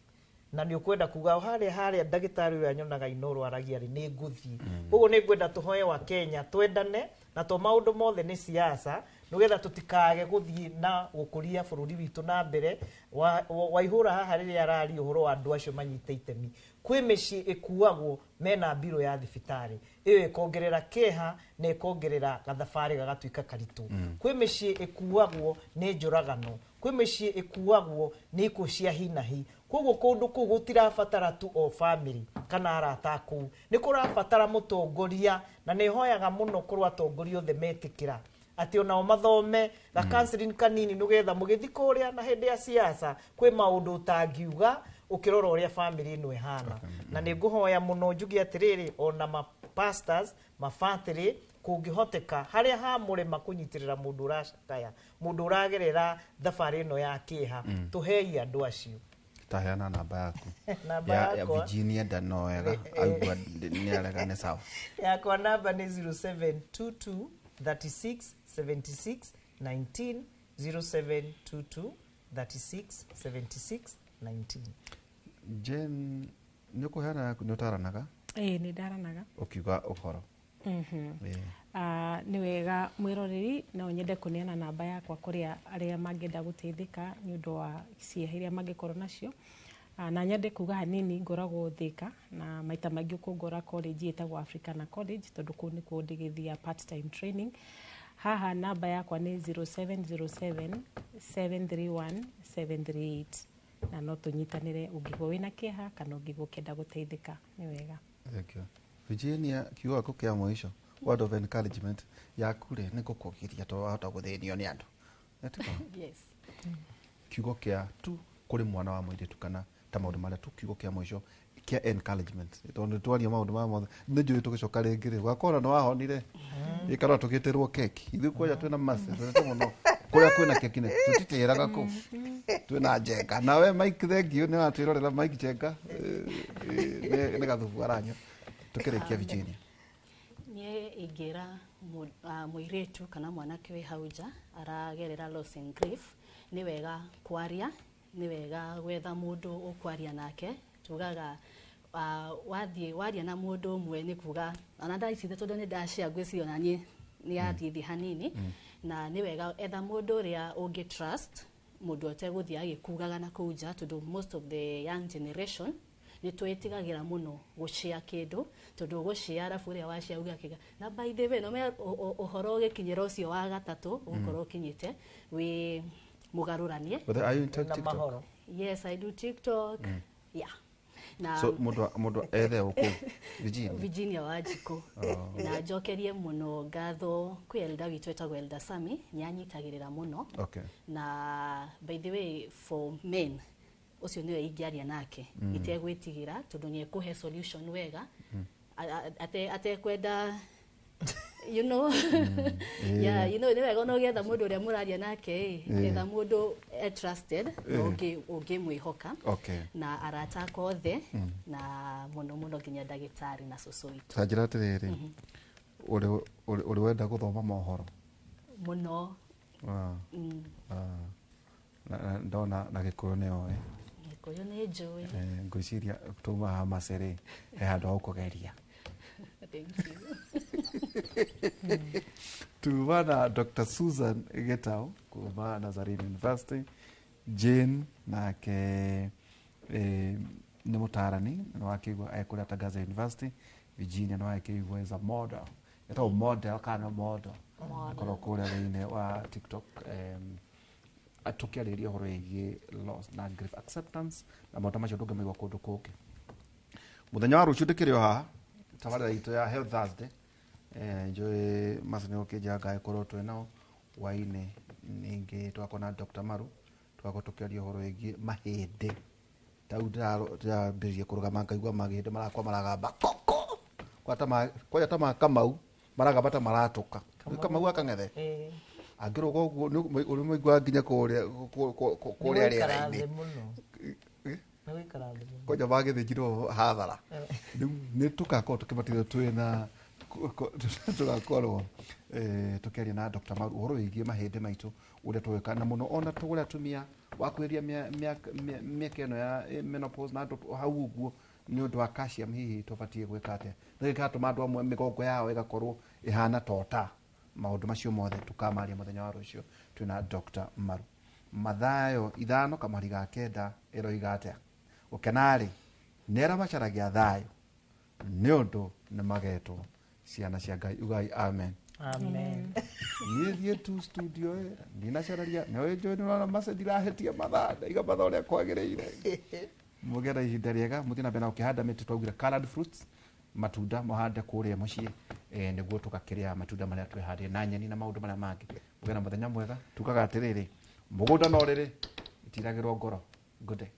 na nĩ ũkwenda kuga harĩa harĩa ndagĩtarĩ ũrĩa nyonaga Inooro aragia rĩ nĩ ngũthiĩ. Koguo nĩ ngwenda tũhoe wa Kenya twendane, na to maũndũ mothe nĩ siasa, nĩgetha tũtikage gũthiĩ na gũkũria bũrũri witũ na mbere. Waihũra haha rĩrĩa araria ũhoro wa andũ acio manyite itemi, kwĩ mĩciĩ ĩkuagwo mena mbirũ ya thibitarĩ, ĩyo ĩkongerera kĩeha na ĩkongerera gathabarĩ gagatuĩka karitũ. Kwĩ mĩciĩ ĩkuagwo nĩ njũragano, kwĩ mĩciĩ ĩkuagwo nĩ ikuũ cia hi na hi. Koguo kũndũ kũu gũtirabatara tu o family kana arata kũu, nĩ kũrabatara mũtongoria, na nĩ hoyaga mũno korwo atongoria othe metĩkĩra atĩ onao mathome ga counseling kanini nĩgetha mũgĩthiĩ kũrĩa na hĩndĩ ya siasa kwĩ maũndũ ũtangiuga ũkĩrora ũrĩa family ĩno ĩhana. Na nĩ ngũhoya mũno njuge atĩrĩrĩ, ona ma pastors mabatĩrĩ kũngĩhoteka harĩa hamũrema kũnyitĩrĩra mũndũ ũracakaya, mũndũ ũragerera thabarĩ ĩno ya kĩeha, tũhei andũ acio. Taheana namba yaku. Namba yakwa ya Virginia ndano wega aigua nĩ arega nĩ sawa. Yakwa namba nĩ 0722 36 76 19, 0722 36 76 19. Jane, nĩ ũkũheana yaku, nĩ ũtaranaga? Ĩĩ nĩ ndaranaga. Ũkiuga ũhoro. Nĩ wega mwĩroreri, no nyende kũneana namba yakwa kũrĩa arĩa mangĩenda gũteithĩka nĩ ũndũ wa ciĩha iria mangĩkorwo nacio. Na nyende kuga hanini ngoragwo Thika, na maita maingĩ ũkũngora college ĩtagwo Africana College tondũ kũu nĩkuo ndĩgĩthia part time training. Haha namba yakwa nĩ 0707 731 738, na no tũnyitanĩre ũngĩigua wĩna kĩeha kana ũngĩigua ũkĩenda gũteithĩka. Nĩ wega. Thank you. Virginia, kiugo gĩaku kĩa mũico, word of encouragement yaku rĩ, nĩ ngũkũgiria tondũ wahota gũthĩnio nĩ andũ. Yes. Kiugo kĩa tu kũrĩ mwana wa mũirĩtu kana ta maũndũ marĩa tu kiugo kĩa mũico kĩa encouragement tondũ twaria maũndũ maya mothe nĩ njũĩ tũgĩcoka rĩngĩ rĩ gwakorwo nĩ wahonire ĩkarora tũgĩtĩrwo keki ithuĩ kwanja twĩna mace twendete mũno kũrĩa kwĩna keki nĩ tũtitĩraga kũu twĩna Njenga nawe Mike thank you nĩ watwĩrorera Mike Njenga nĩ gathubu aranyua tũkĩrĩkia Virginia. Niĩ ingĩra mũirĩtu kana mwanake wĩ hau nja aragerera loss and grief, nĩ wega kwaria, nĩ wega gwetha mũndũ ũkwaria nake. Tugaga wathiĩ waria na mũndũ ũmwe nĩ kuga ona thaa ici tondũ nĩ ndashare ngwĩciria ona niĩ nĩ yathiĩ thĩ hanini, na nĩ wega etha mũndũ ũrĩa ũngĩ trust, mũndũ ũtegũthiĩ agĩkugaga na kũu nja, tondũ most of the young generation nĩ twĩtigagĩra mũno gũshare kĩndũ, tondũ ũgũshare arabu ũrĩa washare uge akĩga na by the way no me ũhoro ũgĩkinyĩra ũcio wa gatatũ ũgũkorwo ũkinyĩte wĩ mũgarũranie. But are you into TikTok? Yes, I do TikTok. Yeah. Na so mũndũ ethe ũkũ Virginia. Virginia Wanjikũ. Na njokerie mũno ngatho kwĩ elder witũ etagwo Elder Sami, nĩ anyitagĩrĩra mũno. Okay. Na by the way for men ũcio nĩwe ingĩaria nake itegwĩtigĩra tondũ nĩ ekũhe solution wega atekwenda you know. Yeah, you know nĩ wega ona ũgĩetha mũndũ ũrĩa mũraria nake etha mũndũ e trusted na ũngĩmwĩhoka. Okay. Na arata akwa othe na mũno mũno nginya ndagĩtarĩ na cũcũ witũ. Ta njĩra atĩrĩrĩ, ũrĩ wenda gũthoma mohoro mũno? Ndona na Gĩkũyũ nĩ oĩ. Gĩkũyũ nĩ njũĩ. Ngwĩciria tuma haha Macerĩ he handũ ha gũkũgeria. Thank you. Tuma na Dr. Susan Gitau kuma Nazarene University, Jane nake nĩ mũtaarani nĩ wakĩigua ekũrĩa Tangaza University, Virginia nĩ wakĩigua is a model, etagwo model kana model akorwo kũrĩa thĩinĩ wa TikTok tũkĩarĩrĩria ũhoro wĩgiĩ loss na grief acceptance na maũndũ macio ndũngĩmaigua kũndũ kũngĩ. Mũthenya wa rũciũ ndĩkĩrĩ o haha tabarĩra itũ ya Health Thursday, njũĩ Mace nĩ ũkĩnjĩra ngagĩkorwo twĩ nao hwaĩ-inĩ, ningĩ tũgakorwo na Dr. Maru tũgakorwo tũkĩaria ũhoro wĩgiĩ mahĩndĩ. Ta rĩu ndĩrambĩrĩria kũrũgama ngaigua mahĩndĩ marakwa maragamba koko kwanja ta ma Kamau maragamba ta maratũka. Kamau akang'ethe angĩrũga ũguo ũrĩmũiguaga nginya kũrĩa rĩera-inĩ kwanja magĩthĩnjirwo hathara. Rĩu nĩ tũgakorwo tũkĩbatithio twĩna tũgakorwo tũkĩaria na Dr. Maru ũhoro wĩgiĩ mahĩndĩ maitũ ũrĩa tũgwĩka na mũno ona tũgũrĩa atumia wakuhĩrĩria mĩaka ĩno ya menopause na andũ hau ũguo nĩ ũndũ wa calcium hihi tũbatiĩ gwĩka atĩa, nĩ gĩgatũma andũ amwe mĩgongo yao ĩgakorwo ĩhana tota. Maũndũ macio mothe tũkamaria mũthenya wa rũciũ twĩna Dr. Maru. Mathayo 5 kamũhari ga 9 ĩroiga atĩa? Gũkena-rĩ nĩ arĩa macaragia thayũ nĩ ũndũ nĩ magetwo ciana cia Ngai. Ugai amen. Amen. Niĩ thiĩ tu studio ndinacararia nĩ njũĩ nĩ ũrona Mace ndirahĩtia mathaa ndaiga mathaa ũrĩa kwagĩrĩire. Mũgĩe na ihinda rĩega, mũthiĩ na mbere na gũkĩhanda mĩtĩ, twaugire colored fruits, matunda mũhande kũrĩa mũciĩ nĩguo tũgakĩrĩa matunda marĩa twĩhandĩte na nyeni na maũndũ marĩa mangĩ. Mũgĩe na mũthenya mwega. Tugaga atĩrĩrĩ, mũgũnda no rĩrĩ itiragĩrwo ngoro. Good day.